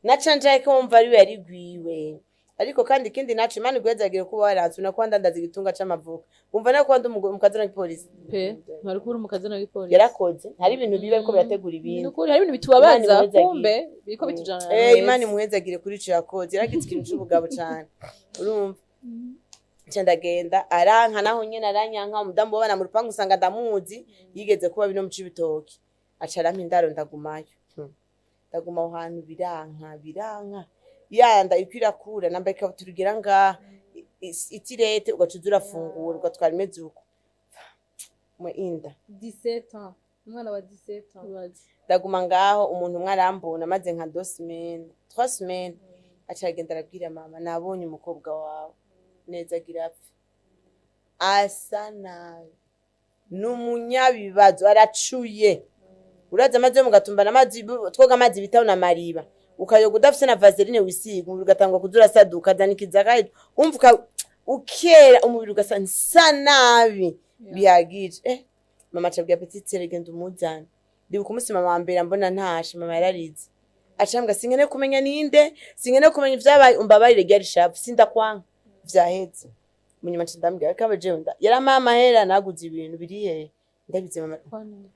naca ko wumva ariwe yarigwiwe. Ariko kandi ikindi naco, Imana igwezagire kuba waranse unakuba ndandaza igitunga c'amavuko, wumva nakuba ndi umukazana w'ipolisi. Pe ntwari kubura umukazana w'ipolisi. Yarakoze, hari ibintu biba ariko birategura ibindi. Nukuri hari ibintu bitubabaza. Imana imuhezagire. Kumbe biriko bitujana Eh, Imana imuhezagire kuri ico yakoze, yaragize ikintu c'ubugabo cane. Urumva, nca ndagenda, aranka naho nyene aranyanka. Umudamu w'abana mu rupangu usanga ndamuzi, yigeze kuba bino mu Cibitoki, aca arampa indaro, ndagumayo. Ndaguma aho hantu, biranka biranka, yanda iko irakura, nambaye ikabutura igera ngaha, itirete, ugaca uza urafungura ugatwara imeze uko mu inda. 17 ans, umwana wa 17 ans. Ndaguma ngaho, umuntu umwe arambona maze nka 2 semaines, 3 semaines, aca agenda arabwira mama nabonye umukobwa wawe neza agira apfe, asa nabi, ni umunyabibazo, aracuye. Uraza amazi yo mu Gatumba n'amazi twoga, amazi bitaho na mariba, ukayoga udafise na vaseline wisiga, umubiri ugatangwa kuza urasaduka, ukazana ikiza, wumva ukera, umubiri ugasa nsa nabi bihagije. Mama acabwira petite sœur genda umuzane. Ndibuka umunsi mama wa mbere ambona ntashe, mama yararize. Acambwa sinkeneye kumenya ninde, sinkeneye kumenya ivyabaye, umbabarire ryari shavu, sindakwanka, vyaheze. Munyuma nca ndamubwira ko abajewe yarampaye amahera naguze ibintu biri hehe, ndabize mama,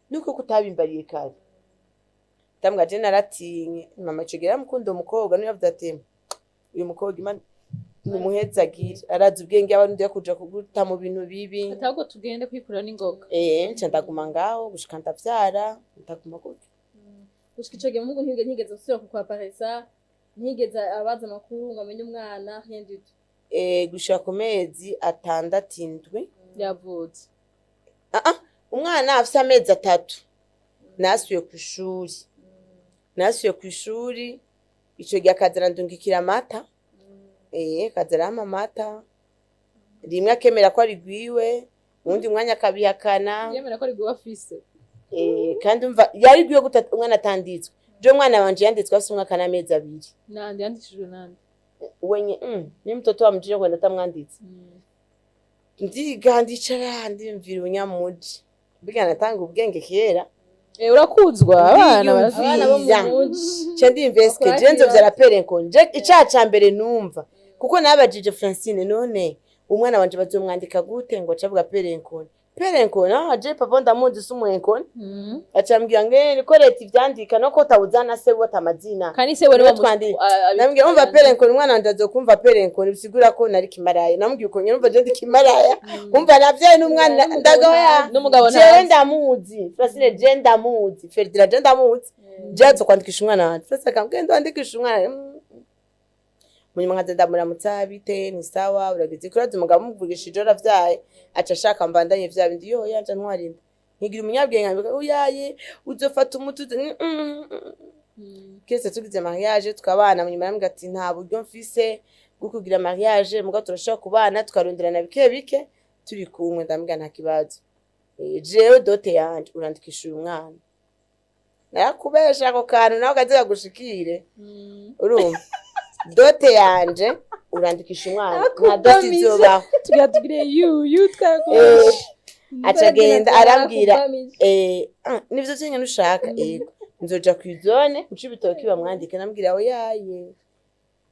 nuko kutabimbariye kare. Ndambwira je naratinye mama, ico gihe yaramukunda uwo mukobwa, niyo yavuze ati uyu mukobwa Imana numuhezagire, arazi ubwenge, abarundi yakuja kuguta mu bintu bibi. Ahubwo tugende kwikura n'ingoga. Nca ndaguma ngaho gushika ndavyara, ndaguma gutyo. Gushika ico gihe muhungu ntigeze gusubira kukwaparisa, ntigeze abaza amakuru ngo amenye umwana, rien du tout? Gushika ku mezi 6, 7. Yavutse. Ah ah, umwana afise amezi 3 nasubiye kw'ishuri. Nasubiye kw'ishuri ico gihe akaza arandungikira amata, akaza arampa amata, rimwe akemera ko ari gwiwe, uwundi mwanya akabihakana. Yemera ko ari guba afise. Kandi umva yari gwiwe gute umwana atanditswe? Je umwana wanje yanditswe afise umwaka n'amezi 2. Nande yandikishijwe nande? Wenye ni mtoto wa mjini kwenda atamwanditse. Ndiga, ndicara, ndiyumvira ubunyamuji, mbega natanga ubwenge kera. Urakuzwa abana. Ndiyumvira. Abana bo mu Iya. muji. Nca ndiyumvira eske je nzovyara père inconnu? Je icaha ca mbere numva kuko nabajije Francine, none umwana wanje bazomwandika gute? Ngo acavuga père inconnu, père inconnu. Ah, je papa ndamuzi, si umu inconnu. Acambwira ngo niko leta ivyandika, no ko utawuzana se wota amazina. Kandi se wari Niwe twandika. Namubwira umva père inconnu, umwana wanje azokumva père inconnu, bisigura ko nari kimaraya. Namubwiye uko nyene, umva je ndi kimaraya, umva navyaye n'umwana N'umugabo. Ndagoya. N'umugabo Jewe ntazi. ndamuzi Francine, je ndamuzi Ferdinand, je ndamuzi, je azokwandikisha umwana wanje. Francine akambwira ngo wandikisha umwana. Munyuma nkaza ndamuramutsa, bite, ni sawa, uragize kuraza. Umugabo amuvugishije uravyaye, aca ashaka mbandanye vya bindi, yo yanja ntwarinda nkigira umunyabwenge, nkavuga uyaye uzofata umuti Kese tugize mariage tukabana. Munyuma arambwira ati nta buryo mfise bwo kugira mariage, mugabo turashobora kubana tukaronderana bike bike turi kumwe. Ndambwira nta kibazo. Jewe dote yanje urandikisha uyu mwana, narakubesha ako kantu nawe kaze kagushikire. Urumva dote yanje urandikisha umwana, nta dote izobaho. Tugira tugire yu yu twarakoresha. Aca agenda arambwira nivyo vyenyene ushaka, ego nzoja kw'izone mu Cibitoki bamwandike. Nambwira oyaye,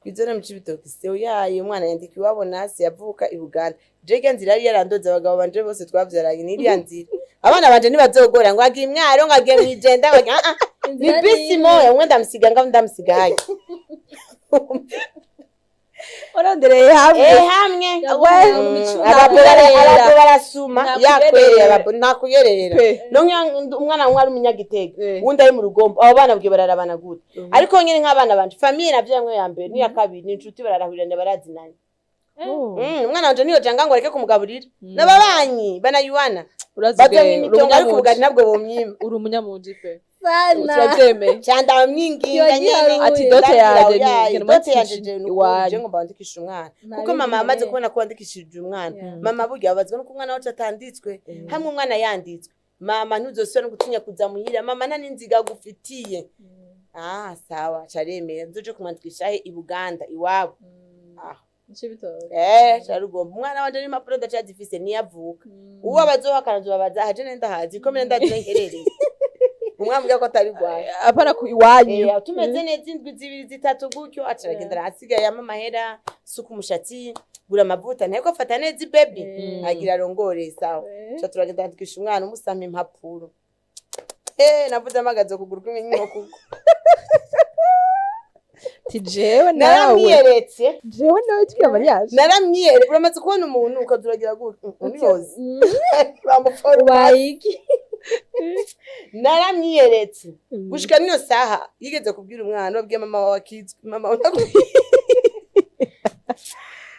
kw'izone mu Cibitoki se oyaye, umwana yandika iwabo nasi yavuka i Buganda. Jege nzira yari yarandoze abagabo banje bose twavyaranye n'iriya nzira, abana banje ntibazogora ngo agiye imwaro, ngo agiye mw'ijenda, ngo agiye, ah ah, ni bisi moya, umwe ndamusiga ngaho, ndamusiga haya. Warondereye hamwe. Hamwe. We. Abo barasuma. Nta yakwerera. kuyerera. Abo nta kuyerera. Pe. No umwana umwe ari umunyagitega, uwundi ari mu Rugombo, abo bana bwe bararabana gute? Ariko nyine nk'abana banje, famille navyo yamwe ya mbere n'iya kabiri ni inshuti, bararahurirana, barazinanye. Umwana wanje niyo janga ngo areke kumugaburira, n'ababanyi banayuwana Urazi bazomwa ubwenge, uri imitongo, ariko ubugari umunyamuji. nabwo bomwima. Uri umunyamuji pe. Sana. Turabyemeye. Cyane ndamwinginga. Kiba Nyene giharuye. Ati dote yanje ni Oyaye, ngena dote yanje mwandikishe je iwanyu. je ngomba wandikisha umwana, Nta kuko bindi mama amaze nkeneye. kubona ko wandikishije umwana. Yeah. Mama burya abazwa nuko umwana wacu atanditswe. Hamwe umwana yanditswe, mama ntuzosubira no gutinya kuza muhira, mama nta n'inziga agufitiye. Ah, sawa, caremera, nzoje kumwandikisha he? I Buganda iwabo. Ah. Cibitoke. Carugomba, umwana wanje n'impapuro ndacazifise niyavuka. Uwo abazohakana nzobabaza aje, nenda hazi ko mene ndazi nherereye, umwana ambwira ko atari rwaye. Apana ku iwanyu. Tumeze neza indwi 2 3 gutyo, aca aragenda arasigaye yama amahera, suka umushatsi, gura amavuta, nteko afata neza ibebi, agira arongore, sawa. Ca turagenda andikisha umwana, umusama impapuro. Navuze amagazo kuguru kumwe nyuma kuko Ti jewe nawe. Naramwiyeretse. Jewe nawe tugira mariage. Naramwiyeretse. Uramaze kubona umuntu ukazuragira gutya uniyoze bamufora. Ubaye iki? Naramwiyeretse gushika niyo saha yigeze kubwira umwana, wabwiye mama wawe akizwe, mama wawe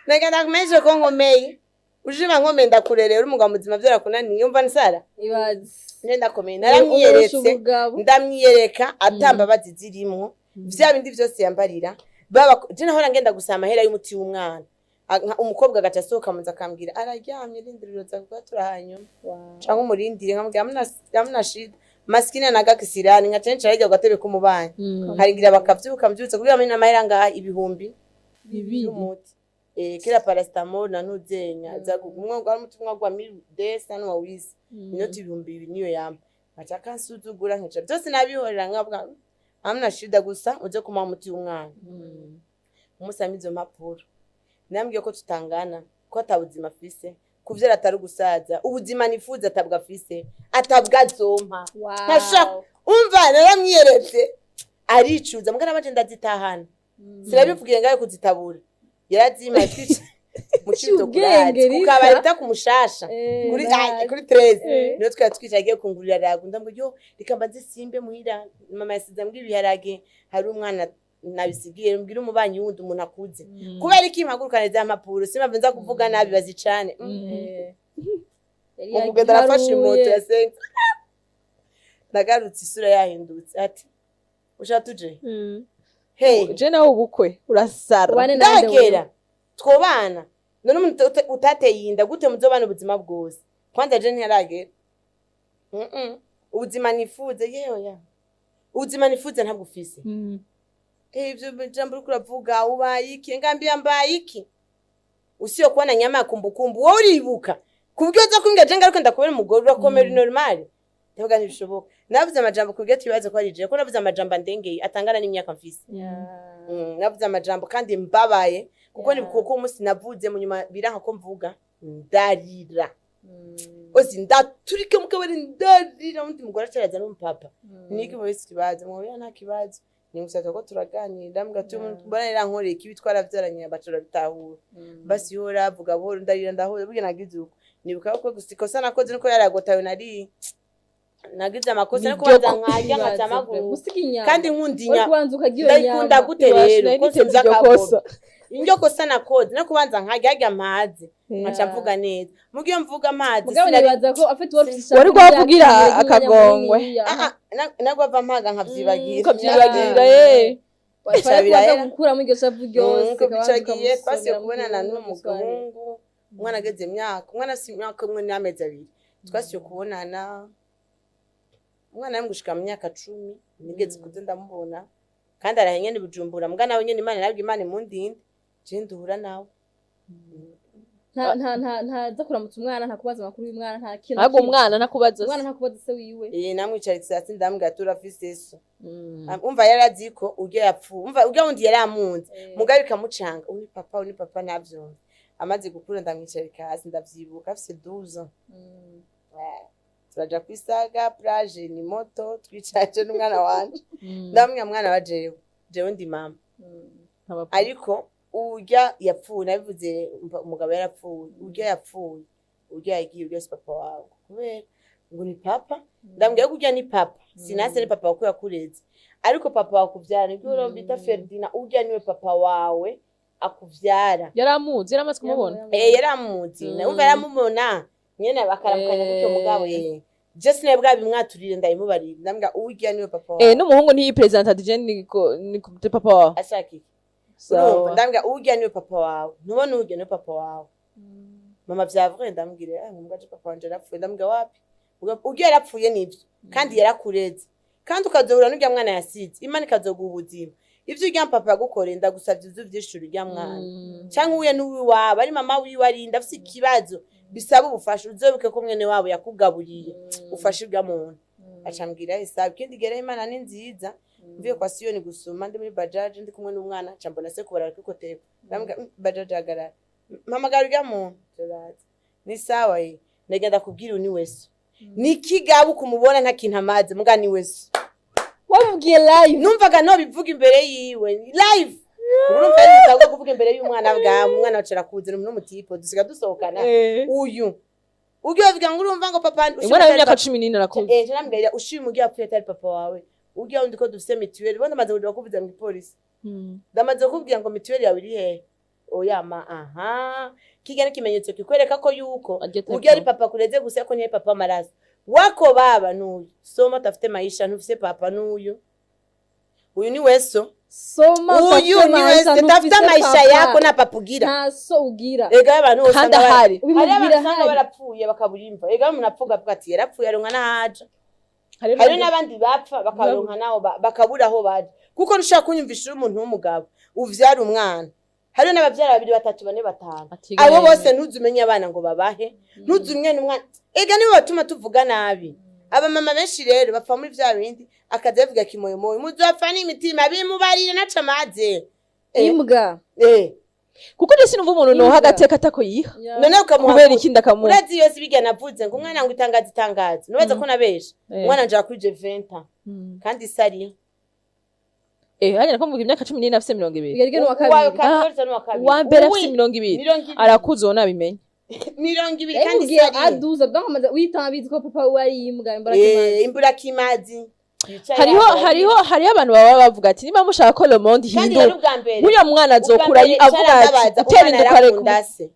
nagenda kumenyesha ko nkomeye, ujima nkomeye, ndakurerera, uri umugabo muzima, byarakunaniye, umva nsara. Ibaze. Nje ndakomeye. Urusha Naramwiyeretse. ubugabo. Ndamwiyereka atambabazi zirimwo, vya bindi vyose yambarira baba je nahora ngenda gusaba amahera y'umuti w'umwana. Umukobwa agaca asohoka mu nzu akambwira araryamye, rindira uza kugatura hanyuma canke umurindire. Nkamubwira hamna shida, maskini anagakisirani, nkaca nicara hirya ku gatebe k'umubanyi, nkaringira bakavyuka, mvyutse kugira amenye amahera ngaha 2000 y'umuti, kila paracetamol na nuzenya za umwe ngo ari umuti umwe gwa mille desa n'uwa wisi inoti 2000 niyo yampa, nkaca kansuzugura, nkica byose nabihorera, nkavuga Hamna shida, gusa uze kumuha umuti w'umwana. Umusaba izo mpapuro, nambwiye ko tutangana, ko atabuzima afise, kuvyara atari ugusaza, ubuzima nifuza atabwo afise, atabwo azompa. Ntashaka. Umva, naramwiyeretse aricuza, mbwa nabanje ndazitahana, sinabivugiye ngayo kuzitabura, yarazimaye twica mu Cibitoke. Ubwenge, Urazi Rita. kukabari bita ku Mushasha, kuri kuri 13. Niyo twari twicaye, agiye kungurira ragu, ndambwira yo reka mbanze simbe muhira, mama yasize ambwira ibiharage, hari umwana nabisigiye, mbwira umubanyi wundi umuntu akuze. Kubera iki mpagurukane za mpapuro? Simpamvu nza kuvuga nabi bazicane. Mu kugenda arafashe imoto ya senga, nagarutse isura yahindutse, ati ushaka tuje hey. Je nawe ubukwe urasara. Ubane nande? Ndagera twobana none umuntu utateye inda gute muzobana ubuzima bwose? Kwanza je ntiharagera. Ubuzima nifuze, yewe ya ubuzima nifuze ntabwo ufise. Ivyo jambo uriko uravuga, ubaye iki? Ngambia mbaye iki usiyo kuba na nyama ya kumbukumbu? Wowe uribuka kubyo uza kumbwira je ngaruke ndakubera umugore urakomera mm. Normal, ndavuga ntibishoboka. Navuze amajambo kubyo tubibaze ko ari je ko navuze amajambo andengeye atangana n'imyaka mfise. Navuze amajambo kandi mbabaye kuko ni kuko umunsi navuze mu nyuma biranka ko mvuga, ndarira ozi, ndaturika mu kabari ndarira. Undi mugore acaraza n'umupapa, niki wese ikibazo mwoya? Nta kibazo, ni gusa ko turaganira, mbwa tu mbona irankoreye ikibi, twaravyaranye baca bitahura. Basi yora avuga buhoro, ndarira, ndahora burya nagize uko nibuka ko gusa ikosa nakoze nuko yaragotawe, nari nagize amakosa no kubanza nkarya nkaca amaguru Gusiga inyama. Kandi nkunda inyama. Kubanza ukarya iyo Ndayikunda nyama. gute rero ko Niteze sinzi iryo akaboga. kosa. Indyo kosa nakoze no kubanza nkarya harya mpaze nkaca mvuga neza, muga iyo mvuga amazi Mugabo nibaza ko afite uwo ufite. Wari kuhavugira akagongwe. Ah, ah, nagwava mpaga nkavyibagira. Ukavyibagira ye. Kubanza gukuramo iryo shavu ryose. Nuko bicagiye twasiye kubonana n'uwo muhungu, umwana ageze imyaka, umwana afise imyaka 1 n'amezi 2 twasiye kubonana. Umwana yari gushika mu myaka 10 nigeze kuza ndamubona, kandi arahe nyene i Bujumbura. Mbwa nawe nyene Imana nabwo Imana imundinde je nduhura nawe. Nta nta nta ntaza kuramutsa umwana, nta kubaza amakuru y'umwana, nta kintu. Ahubwo umwana ntakubaza. Umwana ntakubaza se wiwe. Eh, namwicaritse hasi, ndamubwira ati urafise so. Umva, yarazi ko urya yapfuye, umva urya wundi yari amunze, mugabe bikamucanga, uni papa, uni papa ntavyumva. Amaze gukura ndamwicarika hasi, ndavyibuka afise 12 ans. Turaja kwisaga plage, ni moto twicaje n'umwana wanje, ndamubwira mwana wa jewe, jewe ndi mama, ariko urya yapfuye, nabivuze umugabo yarapfuye, urya yapfuye, urya yagiye, urya si papa wawe. Kubera ngo ni papa, ndamubwira ko urya ni papa, sinase ni papa wawe yakureze, ariko papa wakuvyara nibwo mm. Bita Ferdinand, urya niwe papa wawe akuvyara. Yaramuzi, yaramaze kumubona. Eh, yaramuzi. Umva, yaramubona nyene bakaramukanya gutyo, mugabo je sinari bwabimwaturire, ndabimubarira, ndambwira urya niwe papa wawe. Eh, n'umuhungu ntiyipresenta ati je ni papa wawe. Ashaka iki? Sawa. Urumva, ndambwira urya niwe papa wawe, ntubona urya niwe papa wawe. Mama vyavuye, ndamubwira eh ngombwa je papa wanje yarapfuye. Ndamubwira wapi, urya yarapfuye nivyo, kandi yarakureze, kandi ukazohura n'urya mwana yasize, Imana ikazoguha ubuzima. Ivyo urya papa yagukoreye, ndagusavye uze uvyishure urya mwana, canke uhuye n'uwiwabo ari mama wiwe arinda afise ikibazo bisaba ubufasha, uzobuke ko mwene wabo yakugaburiye, ufashe urya muntu. Acambwira isaha ikindi gera. Imana ni nziza, mvuye kwa Siyoni gusuma, ndi muri bajaji ndi kumwe n'umwana, nca mbona se kubarara kuri kotebo. Ndamubwira bajaji hagarara, mpamagara urya muntu, turaza ni sawa ye, ndagenda kubwira uyu ni weso, ni kigabo kumubona nta kintu amazi, muga ni weso. Wamubwiye live? Numvaga no bivuga imbere yiwe live. Urumva yari kuvuga imbere y'umwana bwa umwana wacu arakuze n'umutipo dusiga dusohokana. Uyu ugiye bavuga ngo urumva ngo papa Umwana w'imyaka 14 arakuze. Eh, namubwira ushima ugiye apfuye atari papa wawe, ugiye wundi ko dufise mituweli, ubundi amaze kuja kuvuza mu gipolisi, ndamaze kukubwira ngo mituweli yawe iri hehe? Oya ma, aha kirya ni ikimenyetso kikwereka ko yuko urya ari papa kureze gusa, ko niye papa amaraso wako baba n'uyu. Soma tafute maisha, ntufise papa n'uyu, uyu ni weso. Soma. Uyu utafute ni maisha, wese, tafuta ntufise maisha papa. yako na papa ugira. Nta so ugira. Ega abantu bose Kandi usanga ahari. hariho Ubimubwira abantu usanga ahari. barapfuye bakabura imva. Ega umuntu apfuga avuga ati yarapfuye aronka n'ahaja. Hariho n'abandi bapfa bakaronka naho bakabura aho baja, kuko ntushobora kunyumvisha uri umuntu w'umugabo uvyara umwana, hariho n'abavyara babiri, batatu, bane, batanu, abo bose ntuzi umenye abana ngo babahe, ntuzi umwene umwana. Ega nibo batuma tuvuga nabi. Abamama benshi rero bapfa muri vya bindi, akaza yavuga kimoyomoyo, muzopfa n'imitima, bimubarire naca amaze. Imbwa. Kuko je sinumva umuntu noha Imbwa. agateka atako yiha. None ukamuha Kubera ikindi akamuha. Urazi yose ibirya navuze ngo umwana ngo itangazo itangazo, nubaza ko nabesha. Umwana nja kuri je 20 kandi sari. Hanyuma ko mvuga imyaka 14, afise 20. Bigari n'uwa Uwawe kabiri. 14 n'uwa kabiri. Uwa mbere afise Uwi, 20. 20. Arakuze, uwo nabimenye. 20 kandi Yamubwiye sari. aduza, donc amaze witanga abizi ko papa we ari imbwa, imbwa Eh, kimazi. imbura kimazi. Yicaye Hariho aho. hariho abantu baba bavuga ati niba mushaka ko le monde Kandi rero ihinduka, ubwa mbere, nk'uyo mwana azokura ubwa mbere avuga ati carambabaza, utera umwana inda ukareka yarakunda se.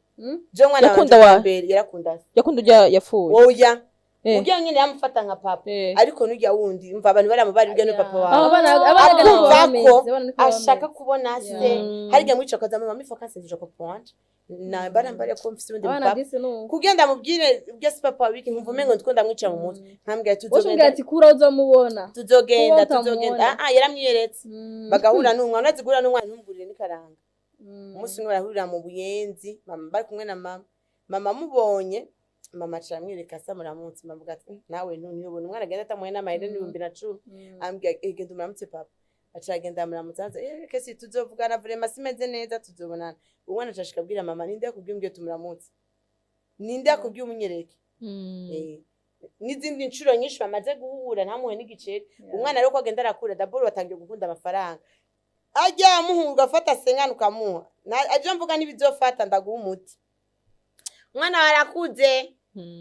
Je umwana Yakunda wanje wa- wa mbere yarakunda se. Yakunda urya yapfuye? Oya. Urya nyene yamufata nka papa. Ariko n'urya wundi, umva, abantu baramubara urya ni papa wawe. Abana Akumva bameze, ko abana niko bameze. ashaka kubona se. Hari igihe mwica akaza, mama mifokase nzija papa wanje. Na barambariye ko mfise uwundi Abana papa. disi nuko. Kugira ndamubwire ubwo si papa wiki, nkumva umengo ndiko ndamwica mu mutwe. Nkambwira Wowe tuzogenda. umbwira ati kura uzomubona. Tuzogenda, Kuba tuzogenda. utamubona. Ah, yaramwiyeretse. Bagahura n'umwana, urazi guhura n'umwana ntumugurire n'ikaranga. Umunsi umwe barahurira mu Buyenzi, mama bari kumwe na mama. Mama amubonye, mama aca aramwereka asa muramutse. Mama avuga ati: Nawe ntuyobona umwana agenda atamuhaye n'amahera n'10,010." Ambwira genda umuramutse papa. Aca agenda amuramutse, aza kesi tuzovugana, vraiment simeze neza, tuzobonana. Umwana aca ashika abwira mama: "Ninde yakubwiye umbwiye tumuramutse? Ninde yakubwiye umunyereke?" N'izindi nshuro nyinshi bamaze guhura ntamuhe n'igiceri. Umwana rero uko agenda arakura, d'abord watangiye gukunda amafaranga, ajya amuha ugafata sengana ukamuha. Aje mvuga n'ibizofata, ndaguha umuti. Umwana wawe arakuze,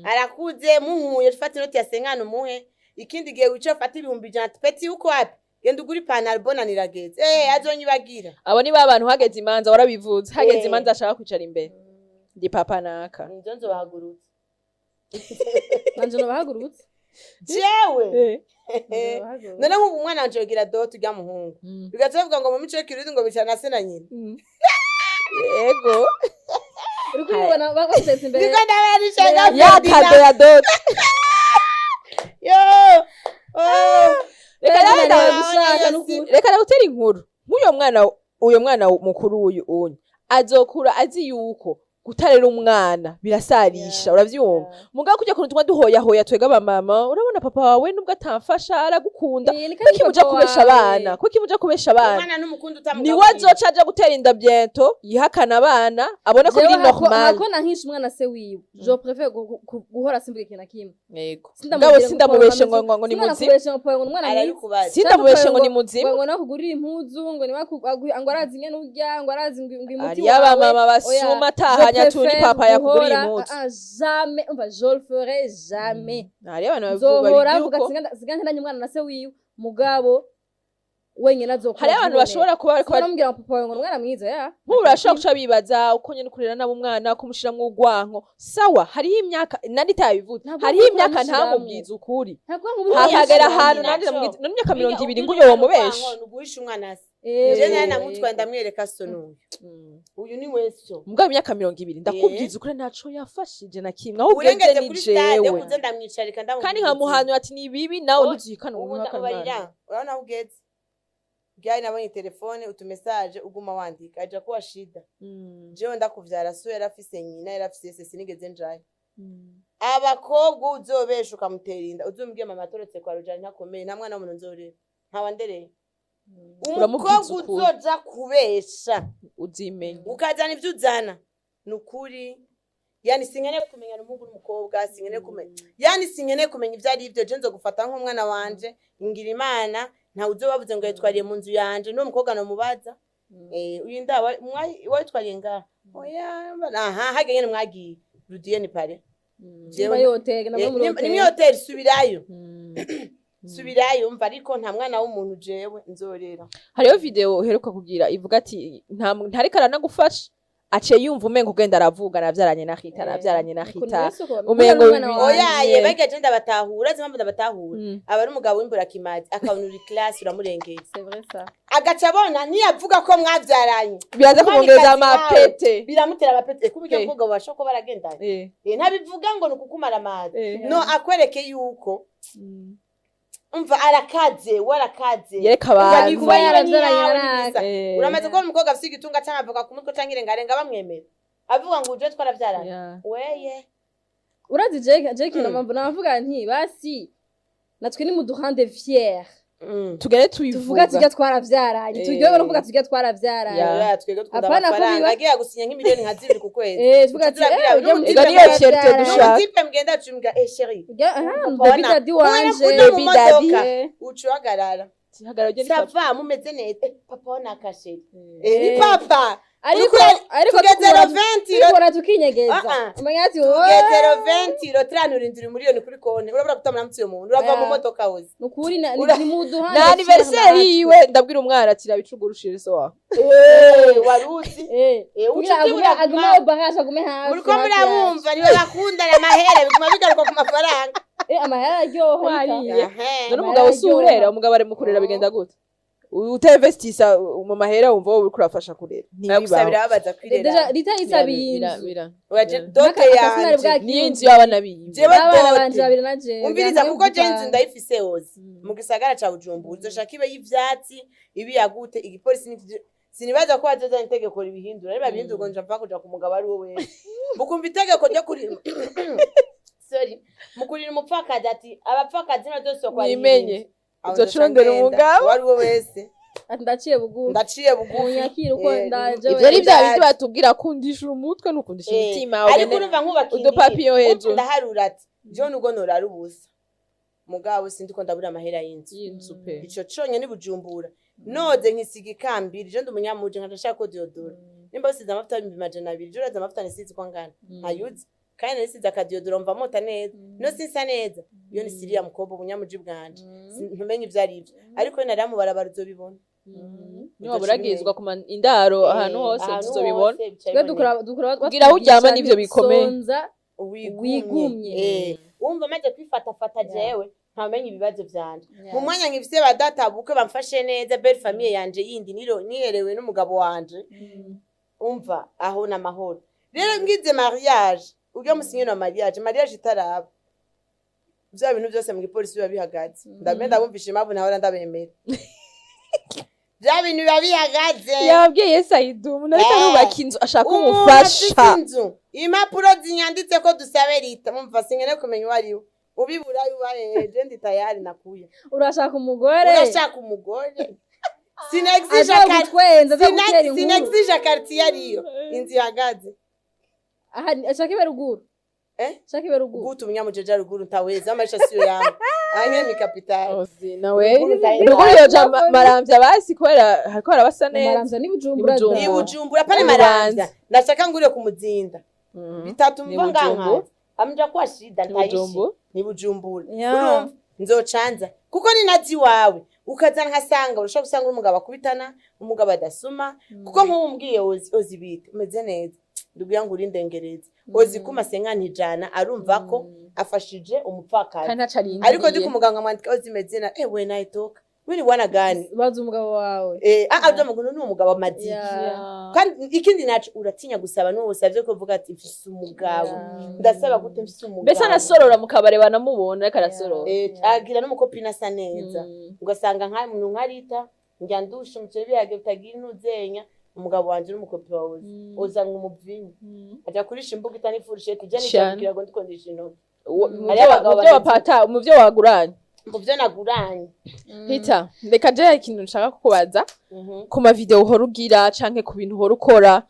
arakuze, muhuye fata inoti ya sengana umuhe. Ikindi gihe wicaye ufata 100,000, petit, uko wapi, genda ugure ipantaro, bona nirageze, azonyibagira. Abo ni ba bantu hageze imanza, warabivuze, hageze imanza ashaka kwicara imbere, ndi papa naka. Nzo nzobahagurutse. Nanje nobahagurutse. Jewe none nk'ubu umwana wanje yogira dot urya muhungu, bigaca bavuga ngo mu mico y'ikirundi ngo bicara na se na nyina. Yego. Uri kubibona bagutetse imbere. Niko ndabona nishaka. Ya cadeau ya dot. Yo, oh. Reka nawe Gushaka n'ukuri. Reka ndagutera inkuru nk'uyo mwana, uyo mwana mukuru w'uyu unyu azokura azi yuko gutarera umwana birasarisha. Uravyumva? Mugabo kujya kuntu tumwa duhoyahoya twega abamama, urabona papa wawe nubwo atamfasha aragukunda. Eh, ni kandi Kuki muja papa kubesha wawe. abana? Kuki muja kubesha abana? Umwana n'umukundi utamugaburiye. Niwe azoca aja gutera inda bientôt, yihakana abana, abone ko Jewe biri normal. Hako nankisha umwana se wiwe, je préfère guhora simvuga ikintu na kimwe. Yego. Sindamubwire Mugabo ngo sindamubeshe papa ngo ni muzima. Sinanakubeshe ngo papa ngo ni umwana mwiza. Arabikubaza. Sindamubeshe ngo ni muzima. Ngo nakugurira impuzu, ngo niwe ngo arazi ingene urya, ngo arazi ngo imuti Hariyo abamama basuma atahanya tuni papa yakuguriye impuzu. Jamais, umva, je le ferai jamais. Hariyo abantu babivuga Nzohora avuga yuko siga nkenanye umwana na se wiwe, mugabo wenyine azokura. Hariyo abantu bashobora kuba bariko baramubwira ngo papa wawe ngo ni umwana mwiza ya. Nk'ubu urashobora guca bibaza uko nyene kurera nabo umwana kumushiramwo urwanko. Sawa, hariho imyaka nandi itabivuze, Ntabwo hariho uriko imyaka uramushiramwo. ntamubwiza ukuri. Ntabwo nk'ubu Hakagera Uriko ahantu uramushiramwo. nanje ndamubwiza none imyaka 20 Burya nguyo womubesha. ni uguhisha umwana se. Eh, Je nawe namutwaye ndamwereka so n'uyu, uyu ni we so. Mugabo imyaka 20 ndakubwiza ukuri, ntaco yafashije na kimwe, aho ugeze Urengeze ni kuri stade jewe. kuze ndamwicarika ndamubwira. Kandi nkamuhanura ati ni bibi, nawe Oh, ntuzihikane ubu umwaka mwana. ndakubarira, urabona aho ugeze byari, nabonye telefone utumesaje uguma wandika aja kuwa shida. Jewe ndakuvyara, so yarafise nyina, yarafise se, sinigeze njayo. Abakobwa uzobesha ukamutera inda, uzombwiye mama atorotse kwa rujani ntakomeye, nta mwana w'umuntu nzorera, ntawandereye. Uramubwiza Umukobwa ukuri. uzoja kubesha Uzimenya. ukazana ibyo uzana, ni ukuri, yani sinkeneye kumenya umuhungu n'umukobwa, sinkeneye kumenya, yani sinkeneye kumenya ibyo ari byo. Je nzogufata nk'umwana wanje, ngira imana ntawe uzobavuze ngo yitwariye mu nzu yanje. N'uwo mukobwa nomubaza: uyu nda wayitwariye ngaha? Oya, aha hage nyene mwagiye rudiye ni pare. Nimba yotega nabwo muri Ni hoteli. muri hoteli, subirayo, subirayo. Mva, ariko nta mwana w'umuntu jewe nzorera. Hariho video uheruka kugira ivuga ati ntariko aranagufasha, aciye yumva umengo ugenda aravuga navyaranye na Rita, navyaranye na Rita. Umengo Oyaye, barya je ndabatahura, azi impamvu ndabatahura? Aba ari umugabo w'imburakimazi, akabona uri classe uramurengeye, C'est vrai ça. agaca abona niyavuga ko mwavyaranye Biraza kumwongereza Umwamikazi wawe. amapete. Biramutera amapete kuburyo umukobwa bashobora kuba baragendanye. Ntabivuga ngo ni ukukumara amazi, no akwereke yuko umva arakaze, warakaze. Yereka Umva, abantu. ni kuba Yaravyaranye yiwe naraka. n'ibisa. Uramaze kubona umukobwa afise igitunga canke avoka ku mutwe canke irengarenga bamwemera avuga ngo uje twaravyaranye? Weye. Urazi je kintu mpamvu navuga nti basi Natwe ni muduhande fier. Tugere Tuvuga tubivuga. Tujya twaravyaranye, turyohewe no kuvuga tujya twaravyaranye. Oya, twebwe dukunda Apana ko amafaranga. biba- Agiye gusinya nk'imiliyoni nka 2 ku kwezi. Tuvuga ati Tuzabwira ujya n'umutima Ega niyo fierté twaravyaranye. dushaka. N'umutipe mugenda acumbwa, eh chéri. Aha, Papa baby wana- daddy wanje. Uri mu Baby daddy. modoka, uca uhagarara. Hagarara ugende. Ça va, mumeze neza. Eh, papa wana kasheri. Eh, ni papa. Ariko ariko Tugeze le 20 tukubona tukinyegeza. Ah, ah. Umenya ati Tugeze le 20 le 30 urindira umuriyoni kuri konti. Urabura kutamuramutse uyo muntu. Urava mu Yeah. modoka hoze. Nukuri ni muduhande Na fier anniversaire natwe. yiwe, ndabwira umwana ati rabicugurushire so wawe. Eh, waruzi. Eh, Eh, kugira ucuti agume buraguma. agume au barrage, agume hafi. Muriko Hafi yacu. murabumva, niwe bakundana amahera biguma bigaruka ku mafaranga. Amahera araryoha. Wariye. Ahe. None umugabo si urera, umugabo ari mu kurera, bigenda gute? Utainvestisa mu mahera, wumva wowe uriko urafasha kurera? Ntibibaho. Bagusabira babaza kwirera. Déjà Rita yisabiye inzu. Oya, dote Akasinari yanje. bwa Niyo inzu y'abana biwe. Jewe Abana dote. banje babiri na jewe. Umviriza, kuko je inzu Gupanga. ndayifise hose mu gisagara ca Bujumbura, uzoshaka ibe y'ivyatsi, ibe yagute, igipolisi sinibaza ko bazozana itegeko ribihindura. Niba bihindura, ngo nja mva kuja ku mugabo ari we wese mukumva itegeko ryo kurima, sorry, mu kurira umupfakazi, ati abapfakazi ntibazosokwa. Mwimenye. Uzoca urondera umugabo. Uwo ari we wese. Ati ndaciye bugufi. Ndaciye bugufi. Munyakire uko ndaje. Ivyo ari bya Ndaje. bindi batubwira, kundisha umutwe nukundisha umutima. Ariko Ugende- urumva nkubaka udupapiyo hejuru. Ndaharura ati jewe nubwo norara ubusa, mugabo sindiko ndabura amahera y'inzu. Y'inzu pe. Ico conyene Bujumbura, noze nkisiga ikambiri, je ndi umunyamuje, nkaca nshaka ko deodorant, nimba basize amavuta 200,000, je urazi amavuta nisize uko angana, ntayuzi, kandi narisize akadeodorant, mva mota neza, no sinsa neza. Iyo ni siriya mukobwa, ubunyamuji bwanje. Ntumenye ivyo ari vyo, ariko iyo narira mu barabara uzobibona. Niba buragizwa ku indaro ahantu hose, Ahantu tuzobibona. hose bica Twe biboneka. dukora Kugira aho uryama nivyo bikomeye. Sonza Wigumye. Wigumye. Wumva maze kwifatafata, jewe ntamenya ibibazo vyanje mu mwanya nkifise ba data bukwe bamfashe neza, belle famille yanje yindi niro niherewe n'umugabo wanje, umva aho n'amahoro. Rero ngize mariage, urya musi nyene wa mariage itaraba, vya bintu vyose mu gipolisi biba bihagaze. Ndambe ndabumvisha impamvu nahora ndabemera, vya bintu biba bihagaze. Yababwiye Saidu, umuntu ariko arubaka inzu ashaka Umuntu umufasha. afise inzu, impapuro zinyanditse ko dusabe Rita, mumva sinkeneye kumenya uwo ari we, ubibura yubaheje, ndi tayari nakuya. Urashaka umugore. Urashaka umugore, sinexija Azogutwenza, azogutera inkuru. Sinexija quartier ariyo inzu ihagaze. Aha ashaka ibe ruguru. Eh? Ashaka ibe ruguru. Guta umunyamujeja ruguru ntaweza, amaisha siyo yangu anye mi capitale. Ozi, nawe Ruguru ntaweza. ruguru yoja Maramvya basi, kubera hariko harabasa neza. Maramvya ni Bujumbura. Ni Bujumbura. Ni Bujumbura pane. Ni Maramvya ndashaka ngurire ku Muzinda bitatu. Ni Mva Bujumbura. ngankaza amja kwa shida Ni ntaishi. Bujumbura. Ni Bujumbura. Yeah. Urumva nzocanza kuko ni nazi iwawe ukaza nkasanga urashobora gusanga uri umugabo akubitana, umugabo adasuma, kuko nk'ubu umbwiye ozi ozi bite, umeze neza, ndubwira ngo urindengereze ozi kuma senkani ijana, arumva ko afashije umupfakazi. Kandi ntaco arindiriye. Ariko ndi ku muganga mwandika ozi meze na ewe nayitoka wini wana gani. Baza umugabo wawe. Ah ah, ah, ni umugabo amaziki. Yeah. Kandi ikindi naco uratinya gusaba, n'uwo usavye kuvuga ati mfise umugabo, Yeah. ndasaba gute mfise umugabo? Mbese anasorora mu kabare, banamubona ariko arasorora. Agira n'umukopine asa neza, ugasanga nka muntu nka Rita, njya ndusha umuceri biharage bitagira intuzenya, umugabo wanje n'umukopi wawe uzanwa umuvinyu, aja kurisha imbuga itani ifurusheti je Cane. nicabwira ngo ndikondisha intoki. Mu Hariyo abagabo byo bameze- wapata, mu byo waguranye. Mu byo naguranye. Peter, reka je hari ikintu nshaka kukubaza ku ma video uhora ugira canke ku bintu uhora ukora.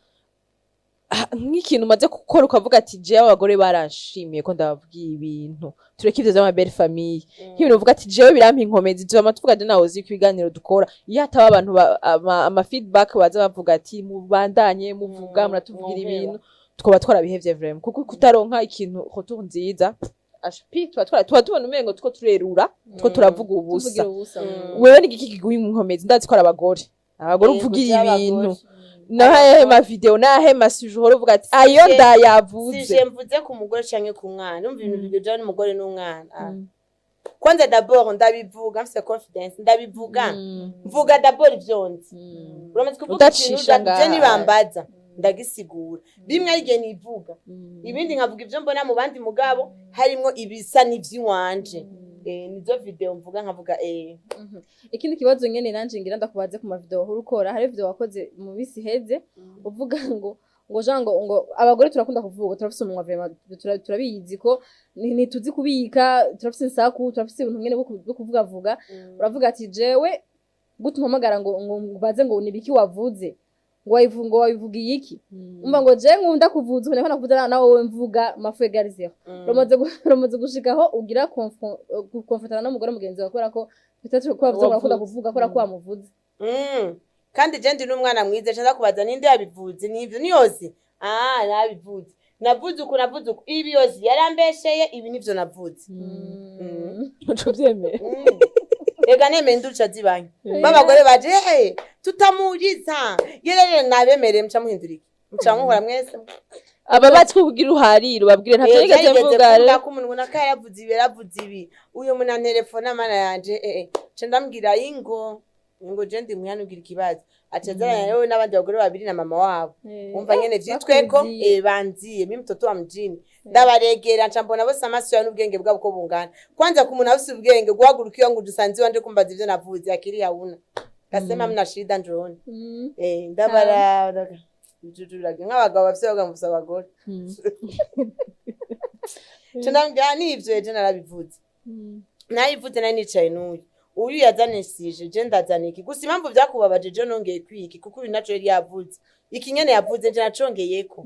Ah, nk'ikintu umaze gukora ukavuga ati jewe abagore baranshimiye ko ndababwiye ibintu, tureke ivyo vy'ama belle famille, nk'ibintu uvuga ati jewe birampa inkomezi, tuba tuvuga je nawe uzi ko ibiganiro dukora iyo hataba abantu ama feedback baza bavuga ati mubandanye muvuga, muratuvugira mwoheba. ibintu, twaba twarabihevye vraiment, kuko kutaronka ikintu retour nziza, asha pi tuba tubona umengo tuko turerura, two turavuga ubusa. Tuvugira ubusa. Wewe ni igiki kiguha inkomezi? Ndazi ko ari abagore uvugira ibintu, nahe ma video, nahe ma sujet uhora uvuga ati ayo ndayavuze? Sije mvuze ku mugore canke ku mwana, umva ibintu bijana n'umugore n'umwana. Kwanza d'abord ndabivuga mfise confidence, ndabivuga, mvuga d'abord ivyo nzi. Uramaze kuvuga ikintu Udacisha je ngaha. nibambaza ndagisigura bimwe, ari igihe nivuga ibindi nkavuga ivyo mbona mu bandi, mugabo harimwo ibisa n'ivy'iwanje. Nizo video mvuga nkavuga. Ikindi kibazo nyene nanje ngira ndakubaze ku mavideo uhora ukora, hari video wakoze mu minsi iheze uvuga ngo Ngo jean ngo abagore turakunda kuvuga, turafise umunwa vraiment, turabizi ko ntituzi kubika, turafise insaku, turafise ibintu nyene bwo kuvugavuga. Uravuga ati jewe gute umpamagara ngo mbaze ngo nibiki wavuze, ngo wayivuga, ngo wabivugiye iki? Umva ngo je nkunda kuvuza ubu, niko nakuvuza nawe wowe mvuga mafu égale zéro. Rumaze gushikaho ugira gukonfrontana n'umugore mugenzi wawe kubera ko peut-être ko wavuze ngo urakunda kuvuga kubera ko wamuvuze. Kandi je ndi n'umwana mwiza, nshaka kubaza ninde yabivuze, nivyo niyozi, ah, nabivuze, navuze uku, navuze uku, ibi yozi yarambesheye, ibi nivyo navuze. Uca uvyemera? Ega nemeye nduca zibanye b'abagore baje he tutamuriza yerere, nabemereye muca muhindura iki, muca muhora mwese. Aba batwubwira uharira ubabwire ntavyo Eh, nigeze byarigeze mvuga. kumva ko umuntu ubona ko yaravuze ibi, yaravuze ibi, uyu muntu antelefona, mana yanje, nca ndambwira ingo ngo je ndi muhana ugira ikibazo, aca azarana yewe n'abandi bagore babiri na mama wabo. Umva nyene vyitweko. Bakuziye. Banziye mimi mtoto wa mjini, ndabaregera, nca mbona bose amaso yawe n'ubwenge bwabo ko bungana. Kwanza ku muntu afise ubwenge, guhaguruka iyo ngo udusanze iwanje kumbaza ivyo navuze, akili hauna, kasema mna shida njooni. Ndabara bijujuraga nk'abagabo bafise bagamvusa abagore. Nca ndambwira nivyo ejo narabivuze, narabivuze, nari nicaye n'uyu, uyu yazanisije, je ndazana iki gusa, impamvu vyakubabaje, je nongeye kwiki kuko uyu naco yari yavuze iki nyene yavuze, nje nacongeyeko.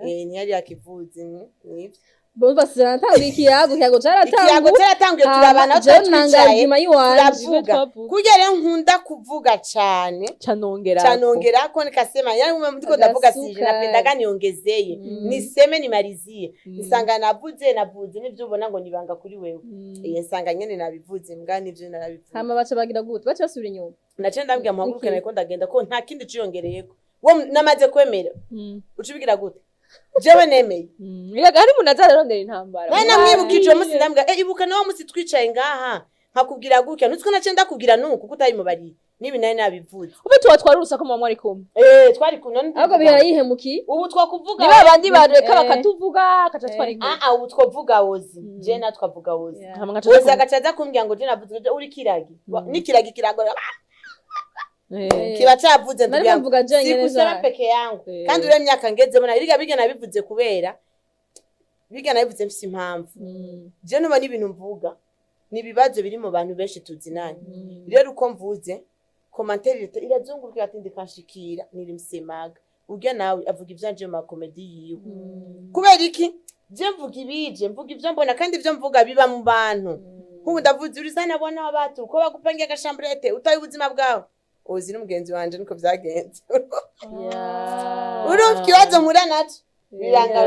Ntiyari yakivuze, nivyo. Bumva sinatanguye ikiyago, ikiyago Ikiyago caratanguye. caratanguye, turabana. Jewe nanga twicaye nyuma y'iwanje. turavuga. Twavuga. Kurya rero nkunda kuvuga cane. Canongera. Chanongerako nikasema, yani ndiko ndavuga sije Agasukari. napendaga niongezeye, niseme nimalizie. Nsanga navuze, navuze nivyo ubona ngo nibanga kuri wewe. Nsanga nyene nabivuze mbwa nivyo narabivuze. Hama baca bagira gute? Baca basubira inyuma? Naciye ndambwira muhaguruke, nariko ndagenda ko nta kindi ciyongereyeko, wo namaze kwemera. Uca ubigira gute? Jewe nemeye. Yaga hari umuntu azararondera intambara. Nawe namwibukije uwo munsi, ndambwira ibuka nawo munsi twicaye ngaha nkakubwira gutya, nutwo naciye ndakubwira nuku kuko utabimubariye nibi nari nabivuze. Ube tubatwara urusaku muba mwari kumwe. Twari kumwe none. Ahubwo bihora yihemukiye. Ubu twakuvuga. Ni babandi bareka bakatuvuga akaca twari Ah ah, ubu twavuga wozi, je na twavuga wozi. Yeah. Hama ngaca. Wozi agaca aza kumbwira ngo je navuze uri kiragi, n'ikiragi kiragora. Kiba cavuze. Nari Ndugu mvuga je nyene. sikusema Jean. peke yangu. Kandi uriya myaka ngezemo na biga biga nabivuze kubera biga nabivuze mfise impamvu. Je nuba n'ibintu mvuga ni ibibazo biri mu bantu benshi tuzinanye. Rero uko mvuze commentaire irazunguruka igatinda ikanshikira, nirimsemaga urya nawe avuga ivyanje mu makomedi yiwe. Kubera iki? Je mvuga ibije, mvuga ivyo mbona, kandi ivyo mvuga biba mu bantu. Nk'ubu ndavuze uri sana bwana w'abatu uko bagupangiye agachambrette utaye ubuzima bwawe, uzi n'umugenzi wanje niko vyagenze. Urumva ikibazo mpura naco biranga,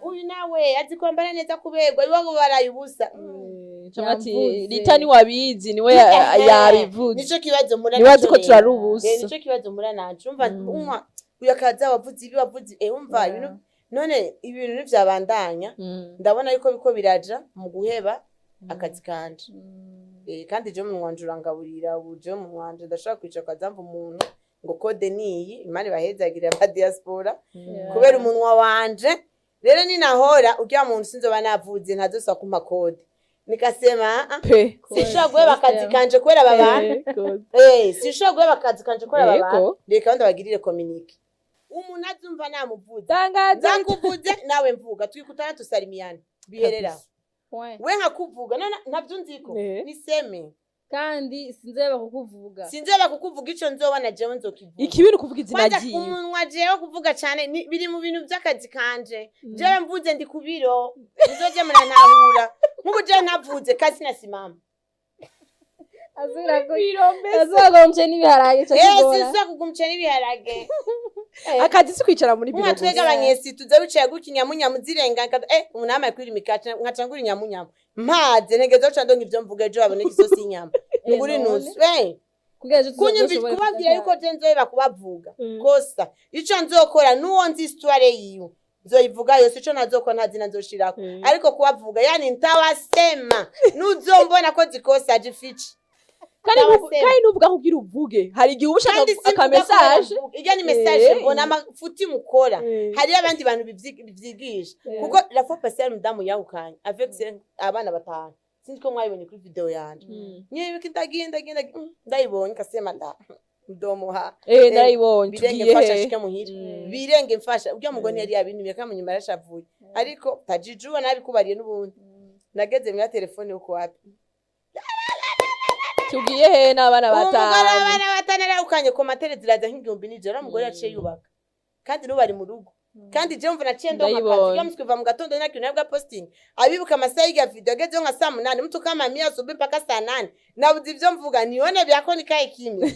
uyu nawe azi kwambara neza kuberwa iwabo baraye ubusa. Cyangwa ati Yamvuze. Rita ni wabizi niwe yabivuze. Nico kibazo mpura Niwe azi naco ko rero. turari ubusa. Nico kibazo mpura naco, umva umwa uyu akaza wavuze ibi, wavuze umva ibintu none ibintu ntivyabandanya. Ndabona yuko biko biraja mu guheba akazi kanje. Kandi je umunwa wanje urangaburira. Ubu je umunwa wanje ndashobora kwicara ukazamva umuntu ngo code niyi, Imana ibahezagirire aba diaspora kubera umunwa wanje. Rero ninahora urya muntu sinzoba navuze ntazosubira kumpa code, nikasema ah, ah, pe sinshobora guheba akazi kanje kubera aba bantu. Sinshobora guheba akazi kanje kubera aba bantu. Reka ndabagirire communique, umuntu azumva namuvuze. Tangaza. Nzakuvuze nawe mvuga, twikutana tusalimiane, biherera. Point. We nkakuvuga none ntabyo nziko. Niseme. Kandi sinzeba kukuvuga. Sinzeba kukuvuga, ico nzoba jewe nzokivuga. Ikibi ni ukuvuga izina Kwanza ryiwe. umunwa jewe kuvuga cane biri mu bintu vy'akazi kanje. Jewe mvuze ndi ku biro, muzoje muranahura. Nk'ubu jewe navuze kazi nasimama. Azura ngo n'ibiharage ico kigora. Sinza kugumca n'ibiharage. Akazi si kwicara muri biro Nka twebwe gusa. Abanyesi tuza wicaye gutya inyamunyamu zirenga, umuntu amaye kwira imikate nkaca ngura inyamunyamu mpaze ntegereza guca ndonka ivyo mvuga ejo baboneka isosi y'inyama ngura None. inusu. Kugira ejo Kunyumva tuzoshobore kubabwira yuko je nzoheba kubavuga kosa, ico nzokora nuwo nzi histoire yiwe nzoyivuga yose, ico nazokora nta zina nzoshirako. Ariko kubavuga yani ntawasema nuzombona ko zikosa ajifiche. Kandi Ndabasema. kandi nuvuga kugira uvuge, hari igihe uba ushaka Kandi simvuga aka kubera message. mvuga. Irya ni message mbona amafuti mukora. Hariyo abandi bantu bivyigisha kuko la fois passée hari umudamu yahukanye avec abana batanu, sinzi ko mwabibonye kuri video yanje. Nyewe ndagiye ndagiye ndagiye, ndayibonye kasema nda Ndomuha. Narayibonye. Birenge Tugiye mfasha he? shike muhira, birenge mfasha. Urya mugore yari yabintumye kandi munyuma yarashavuye, ariko tajijuwa nabikubariye n'ubundi nageze muri telefone uko wapi. Tugiye he n'abana Uwo mugore 5? Abana 5 arawukanye komatere ziraza nk'igihumbi nijoro. Umugore yaciye yubaka kandi n'ubu ari mu rugo, kandi je mvuna naciye ndonka akazi. Ndayibonye. Iyo mutwe mu gatondo nta kintu nabwa posting, abibuka amasaha y'iga video agezeho nka saa 8, mtu kama mia asubuhi mpaka saa 8 nabuze ivyo mvuga, nione vyako nikae kimya.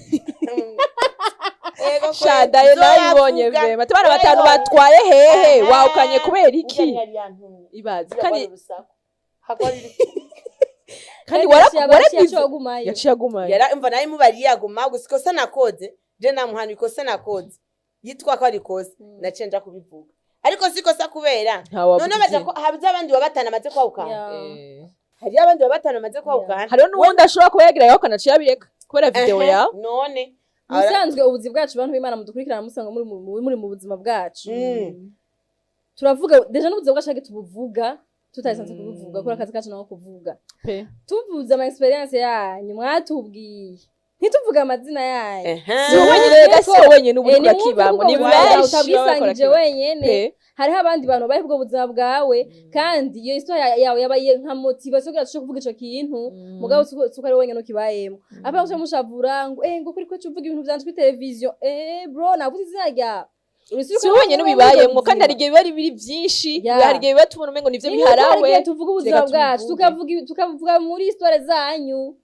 Ego kweli, Shadaye nayibonye. nzoyavuga. Vema ati abana 5 batwaye hehe? Wawukanye kubera iki? Urya ntiyari yantumye. Ibaze. Urya Kandi kwari urusaku. Hakora kandi waragize wagumayo. Yaciye agumayo. Yara umva naye mubariye aguma gusa ikosa nakoze, je namuhana ikosa nakoze yitwa ko ari ikosa, naciye nja kubivuga, ariko si ikosa kubera Ntawavuze. none baza ko habuze abandi wa 5 amaze kwahukana. Hariyo abandi wa 5 bamaze kwahukana. Hariho n'uwundi ashobora kuba yagira yahukana aciye abireka kubera video yawe. None Musanzwe ubuzi bwacu, bantu b'Imana mudukurikirana, musanga muri mu buzima bwacu, turavuga déjà n'ubuzima bwacu ariko tubuvuga tutarisanzwe kubuvuga kubera akazi kacu nako kuvuga. Pe. Tuvuze ama experience yanyu mwatubwiye, ntituvuge amazina yanyu. Si wowe wenyine rega, si wowe wenyine uba Eh, uriko nimwumve urakibamwo, ubwo ni buzima benshi bwawe baba utabwisangije bariko barakiba. wenyene. Pe. Hariho abandi bantu babayeho ubwo buzima bwawe, kandi iyo histoire yawe yabaye nka motivation kugira dushobore kuvuga ico kintu, mugabo suko ari wenyene ukibayemo. Apana guca mushavura ngo ngo kuri ko uvuga ibintu vyanje kuri televiziyo. Bro, navuze izina ryawe. Si wowe wenyine ubibayemwo, kandi hari igihe biba ari biri byinshi, hari igihe biba tubona umengo nivyo biharawe. Igihe tuvuga ubuzima Reka bwacu, tubivuge. tukavuga muri histoire zanyu,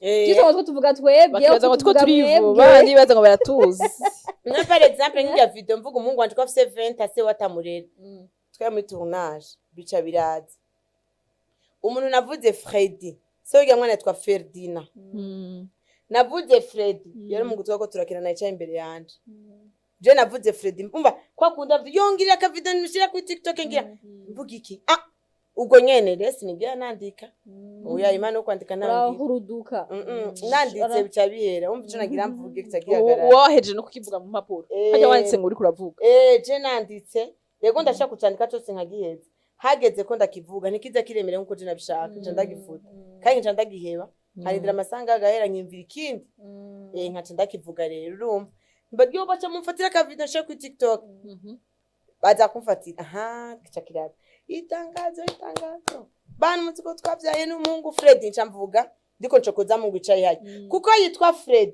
tuzi ngo tuvuga twebwe, Bakibaza ngo two tuvuga turivuba, mwebwe. abandi bibaza ngo baratuzi. Nka par exemple nk'irya video mvuga umuhungu wanje ko afise 20 ase watamurera, twari muri tournage, bica biraza umuntu navuze Freddy, se urya mwana yitwa Ferdina. Navuze Freddy yari mu gutwa ko turakina, yicaye imbere yanje. Je navuze Freddy, umva kwa kunda yongirira aka video nshira kuri TikTok, ngira mvuga iki? Ah, ubwo nyene rero sinigira nandika, oya, Imana yo kwandika nandika. Urahuruduka. Nanditse bica bihera, umva ico nagira mvuge kica gihagarara. Woheje no kukivuga mu mpapuro hajya wanditse ngo uriko uravuga. Je nanditse yego, ndashaka kucandika cose nkagiheza, hageze ko ndakivuga ntikiza kiremere nkuko je nabishaka, nca ndagifuta kandi nca ndagiheba, nkarindira amasanga agahera nkimvira ikindi, nkaca ndakivuga. Rero urumva mba baca mumfatira aka video nshira kuri TikTok, baza kumfatira aha kica kiraza itangazo, itangazo bantu muzi ko twabyaye n'umuhungu Fred. Nca mvuga ndiko ncokoza mungu icaye hajya kuko yitwa Fred,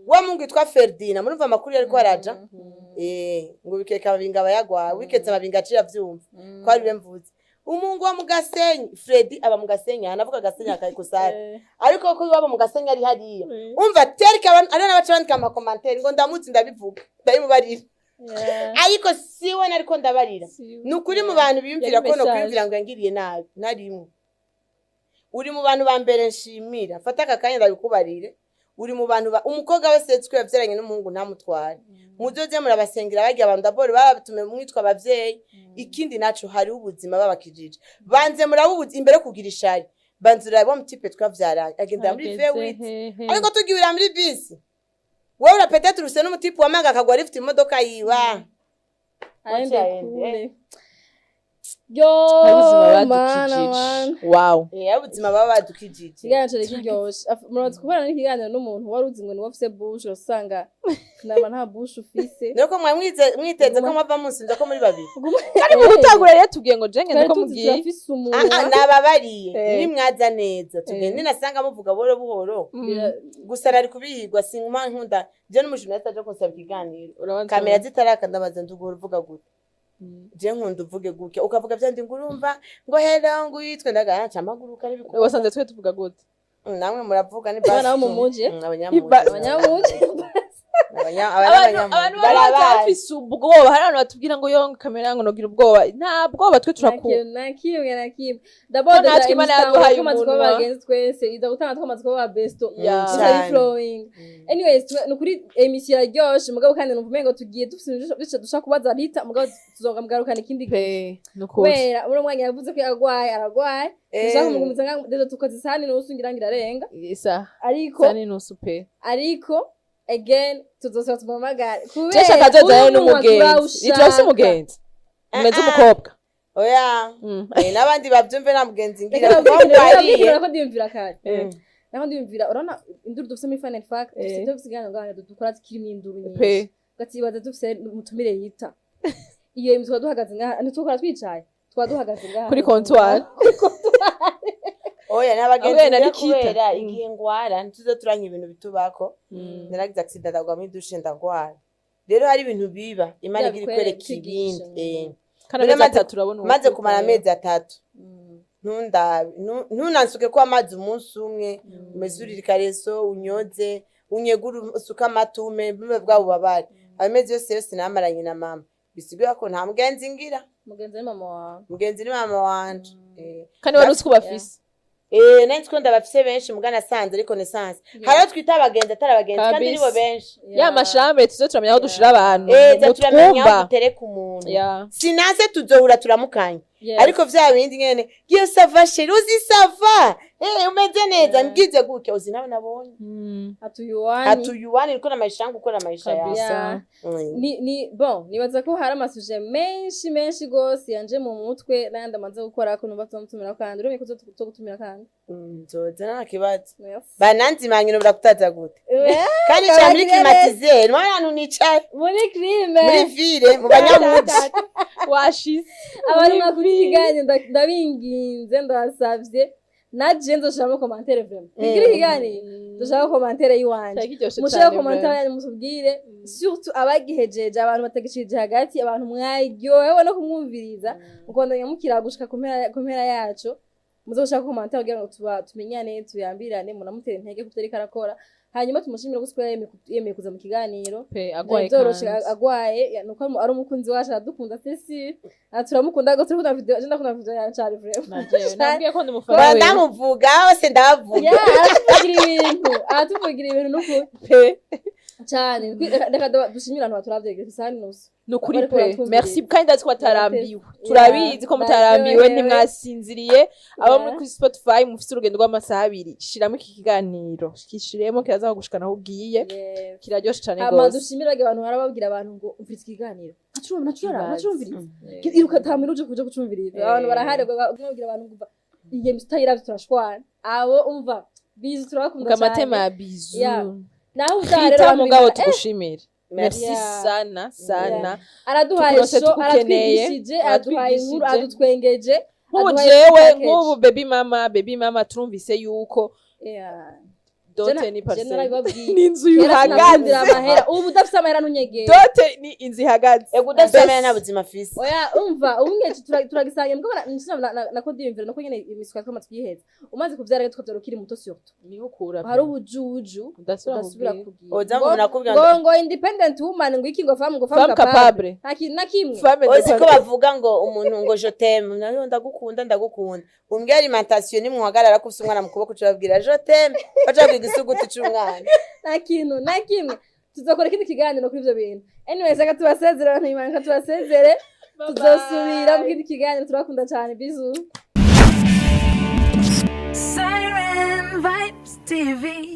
wa mungu yitwa Ferdina. Murumva amakuru yariko araja, ngo bikeka amabinga aba yagwaye, wiketse amabinga aciye avyumva ko ari we mvuze umuhungu wa mu Gasenyi. Fred aba mu Gasenyi, anavuga Gasenyi akayikusara, ariko ko iwabo mu Gasenyi ari hariya. Umva tereka abantu ariyo n'abaca bandika ama commentaires ngo ndamuzi, ndabivuga, ndabimubarira, ariko siwe nariko ndabarira. Ni ukuri mu bantu biyumvira Yari ko no message. kwiyumvira ngo yangiriye nabi narimwe, uri mu bantu ba mbere nshimira. Fata aka kanya ndabikubarire, uri mu bantu umukobwa wese twe yavyaranye n'umuhungu ntamutware, muzoze murabasengera barya abantu d'abord babatume mwitwa abavyeyi. Ikindi naco, hariho ubuzima babakijije, banze murabubuze imbere yo kugira ishari, banze urabe wa mu type twavyaranye agenda muri V8, ariko tugiwira muri bisi, wewe urapetete uruse n'umu type wamanga akagwa rifite imodoka yiwa. Aende Wacha aende. kule. Yo, Ubuzima mana, badukijije. mana. Wow. Ubuzima baba badukijije. Ikiganiro cari kiryoshe. Murazi kubana n'ikiganiro n'umuntu wari uzi ngo niwe afise bushe, usanga nama nta bushe ufise. Nuko mwa mwiteze ko mwava musinza ko muri babiri. Kandi mu gutangura rero tubwiye ngo jenge Twari ndiko tuzi mugiye. turafise Ah, umunwa. ah, nababariye. Nimwaza neza tugende, ninasanga muvuga buhoro buhoro. Gusa nari kubihigwa, sinkuma nkunda je n'umujournaliste aje kunsaba ikiganiro, Urabanza kamera zitaraka, ndabaza ndugora uvuga gute? Je nkunda uvuge gutya, ukavuga vyandi ngo urumva ngo hello ngo uyitwe ndagaca amaguruka n'ibikunda. Wasanze twe tuvuga gute? Namwe muravuga ni Abana bo mu muji? Abanyamuji. Abanyamuji. Abantu abantu baba bafise ubwoba, hari abantu batubwira ngo yo kamera ngo nogira ubwoba, nta bwoba, twe turaku Na kimwe na kimwe. D'abord Ko natwe Imana yaduhaye twamaze kuba umunwa. abagenzi twese, iza gutanga twamaze kuba ba besto. Yeah. Tutari Cyane. flowing. Anyways, nukuri émission iraryoshe, mugabo kandi numva umengo tugiye dufise ibintu byinshi dushaka kubaza Rita, mugabo tuzogamugarukana ikindi gihe. Pe, nukuri. Kubera muri umwanya yavuze ko yarwaye, aragwaye. Dushaka kumugumiza nga déjà tukoze isahani n'usu ngira ngo irarenga. Isa Ariko sani nusu pe. Ariko again tuzosaba tumuhamagare. Je shaka azozane uyu munwa n'umugenzi. turawushaka. Iturafise umugenzi umeze Ah, ah. umukobwa. Oya. N'abandi bavyumve, nta mugenzi ngira. Reka Kuva ndabwire wariye. ko ndiyumvira kare. Naho ndiyumvira, urabona induru dufise muri Final Fact, dufise dufise ikiganiro ngaha dukora kirimo induru nyinshi. Pe. Ugatibaza dufise umutumire yita iyo inzu, twaba duhagaze ngaha, ntitwokora twicaye, twaba duhagaze ngaha Kuri comptoir. Kuri comptoir. Oya, n'abagenzi Ahuye na ngira Nikita. kubera igihe ngwara ntituze turanka ibintu bitubako. Naragize accident, ndagwa muri douche, ndagwara. Rero hari ibintu biba Imana igira ikwereka kwigisha. ibindi. Kandi None amezi 3 urabona uwo maze kumara kwitayeho. amezi 3, ntundabe, ntunansuke ko amazi umunsi umwe, umezurire ikareso, unyoze, unyegure, usuke amatume bube bwa bubabare. Ayo mezi yose yose namaranye na mama, bisigura ko nta mugenzi ngira. Mugenzi ni mama wawe. Mugenzi ni mama wanje. Kandi wari uzi ko bafise. Nari nzi ko ndabafise benshi, muga nasanze ari connaissance. Hari abo twita abagenzi atari abagenzi, kandi Kabisa. nibo benshi. Ya mashambure tuzo turamenya aho dushira abantu Za mu turamenya aho twumba. dutereka umuntu. Sinanse tuzohura turamukanya, ariko vya bindi nyene iyo ça va chérie, uzi ça va, umeze neza, mbwize gutya, uzi nawe nabonye. Atuyuwani. Atuyuwani niko na maisha yangu, ukora maisha yawe. Kabisa. Ni bon, nibaza ko hari ama sujets menshi menshi gose yanje mu mutwe n'ayandi amaze gukora ko numva tuzomutumira, kandi urumye ko tuzogutumira kandi. Nzoza nta kibazo. Merci. Bananzimanye urakutaza gute? Kandi Kabagire cyane muri neza. climatiseur, mwana ahantu nicaye. Muri crime. Muri ville, mu banyamuji. Washize. Abari mwakuri ikiganiro, ndabinginze, ndabasavye, naje nzoshiramo commentaire, vraiment ntigire ikiganiro dushaka commentaire y'iwanje. Cyari kiryoshe Mushaka cane. commentaire yanyu, mutubwire, surtout abagihejeje, abantu batagishirije hagati, abantu mwaryohewe no kumwumviriza mukondanya mukira gushika ku mpera yacu, muze gushaka commentaire kugira ngo tuba tumenyane, tuyambirane, munamutere intege kuko ariko arakora. Hanyuma tumushimire ko yemeye kuza mu kiganiro. Pe, agwaye. Byoroshe. Kandi Agwaye, nuko ari umukunzi wacu, aradukunda sesi, turamukunda gose, turakunda video, je ndakunda video yawe cyane vraiment. Najewe nabwiye ko ndi umufana Ba wiwe. ndamuvuga hose, ndabavuga. Yeah, aratuvugira ibintu, aratuvugira ibintu nukuri Pe. cyane. Reka dushimire abantu baturavye isaha n'inusu. Ni ukuri. Bariko Pe. baratwumviriza. Merci, kandi ndazi ko batarambiwe, turabizi ko mutarambiwe. Baryohewe. Ntimwasinziriye abo muri kuri Spotify mufise urugendo rw'amasaha 2, shiramo iki kiganiro, kishiremo, kiraza kugushikana aho ugiye. Kiraryoshe cane Hama gose. dushimire abantu barababwira abantu ngo umviriza ikiganiro, Ibaze. nacurumviriza, iruka tamira uje kuja kucumviriza. Abantu barahari babwira abantu ngo umva igihe mutayiravye turashwana. Abo umva bizu, turabakunda Ukamatema cyane. ya bisous. Naho utaha rero Rita abantu mugabo bibara, tugushimire, merci Yeah. sana sana. Araduhaye Tukurose show, tugukeneye. aratwigishije, araduhaye inkuru, Aratwigishije. aradutwengeje, Nk'ubu aduhaye jewe package. nk'ubu baby mama, baby mama, turumvise yuko dote ni Je parcelle, narabibabwiye. ni inzu Kera sinakundira ihagaze. amahera, ubu udafise amahera ntunyegere. Dote ni inzu ihagaze. Ego, udafite nta buzima afise. Oya, umva, ubu nge turagisangiye mbwo nako ndiyumvira nuko nyene imisuka twama twiheza, umaze kuvyara rero tukavyara ukiri muto surtout, Niho ukura hari ubujuju udasubira udasubira kugira. kugira. Oza Ngo- ngo nakubwira ngo ngo independent woman, ngo iki, ngo femme, ngo femme Femme capable, capable. Nta kintu na kimwe. Femme Uzi ko indépendante. bavuga ngo umuntu ngo je t'aime, nayo ndagukunda, ndagukunda, umbwira alimentation, nimmuhagarara ko ufise umwana mu kuboko, ucababwira je t'aime, baca babwira igisuguti c'umwana. Nta kintu na kimwe. Tuzakora ikindi kiganiro kuri ivyo bintu. Anyways, reka tubasezere abantu, Imana, reka tubasezere, tuzosubira mu kindi kiganiro. Turakunda cyane, bisous. Siren Vibes TV.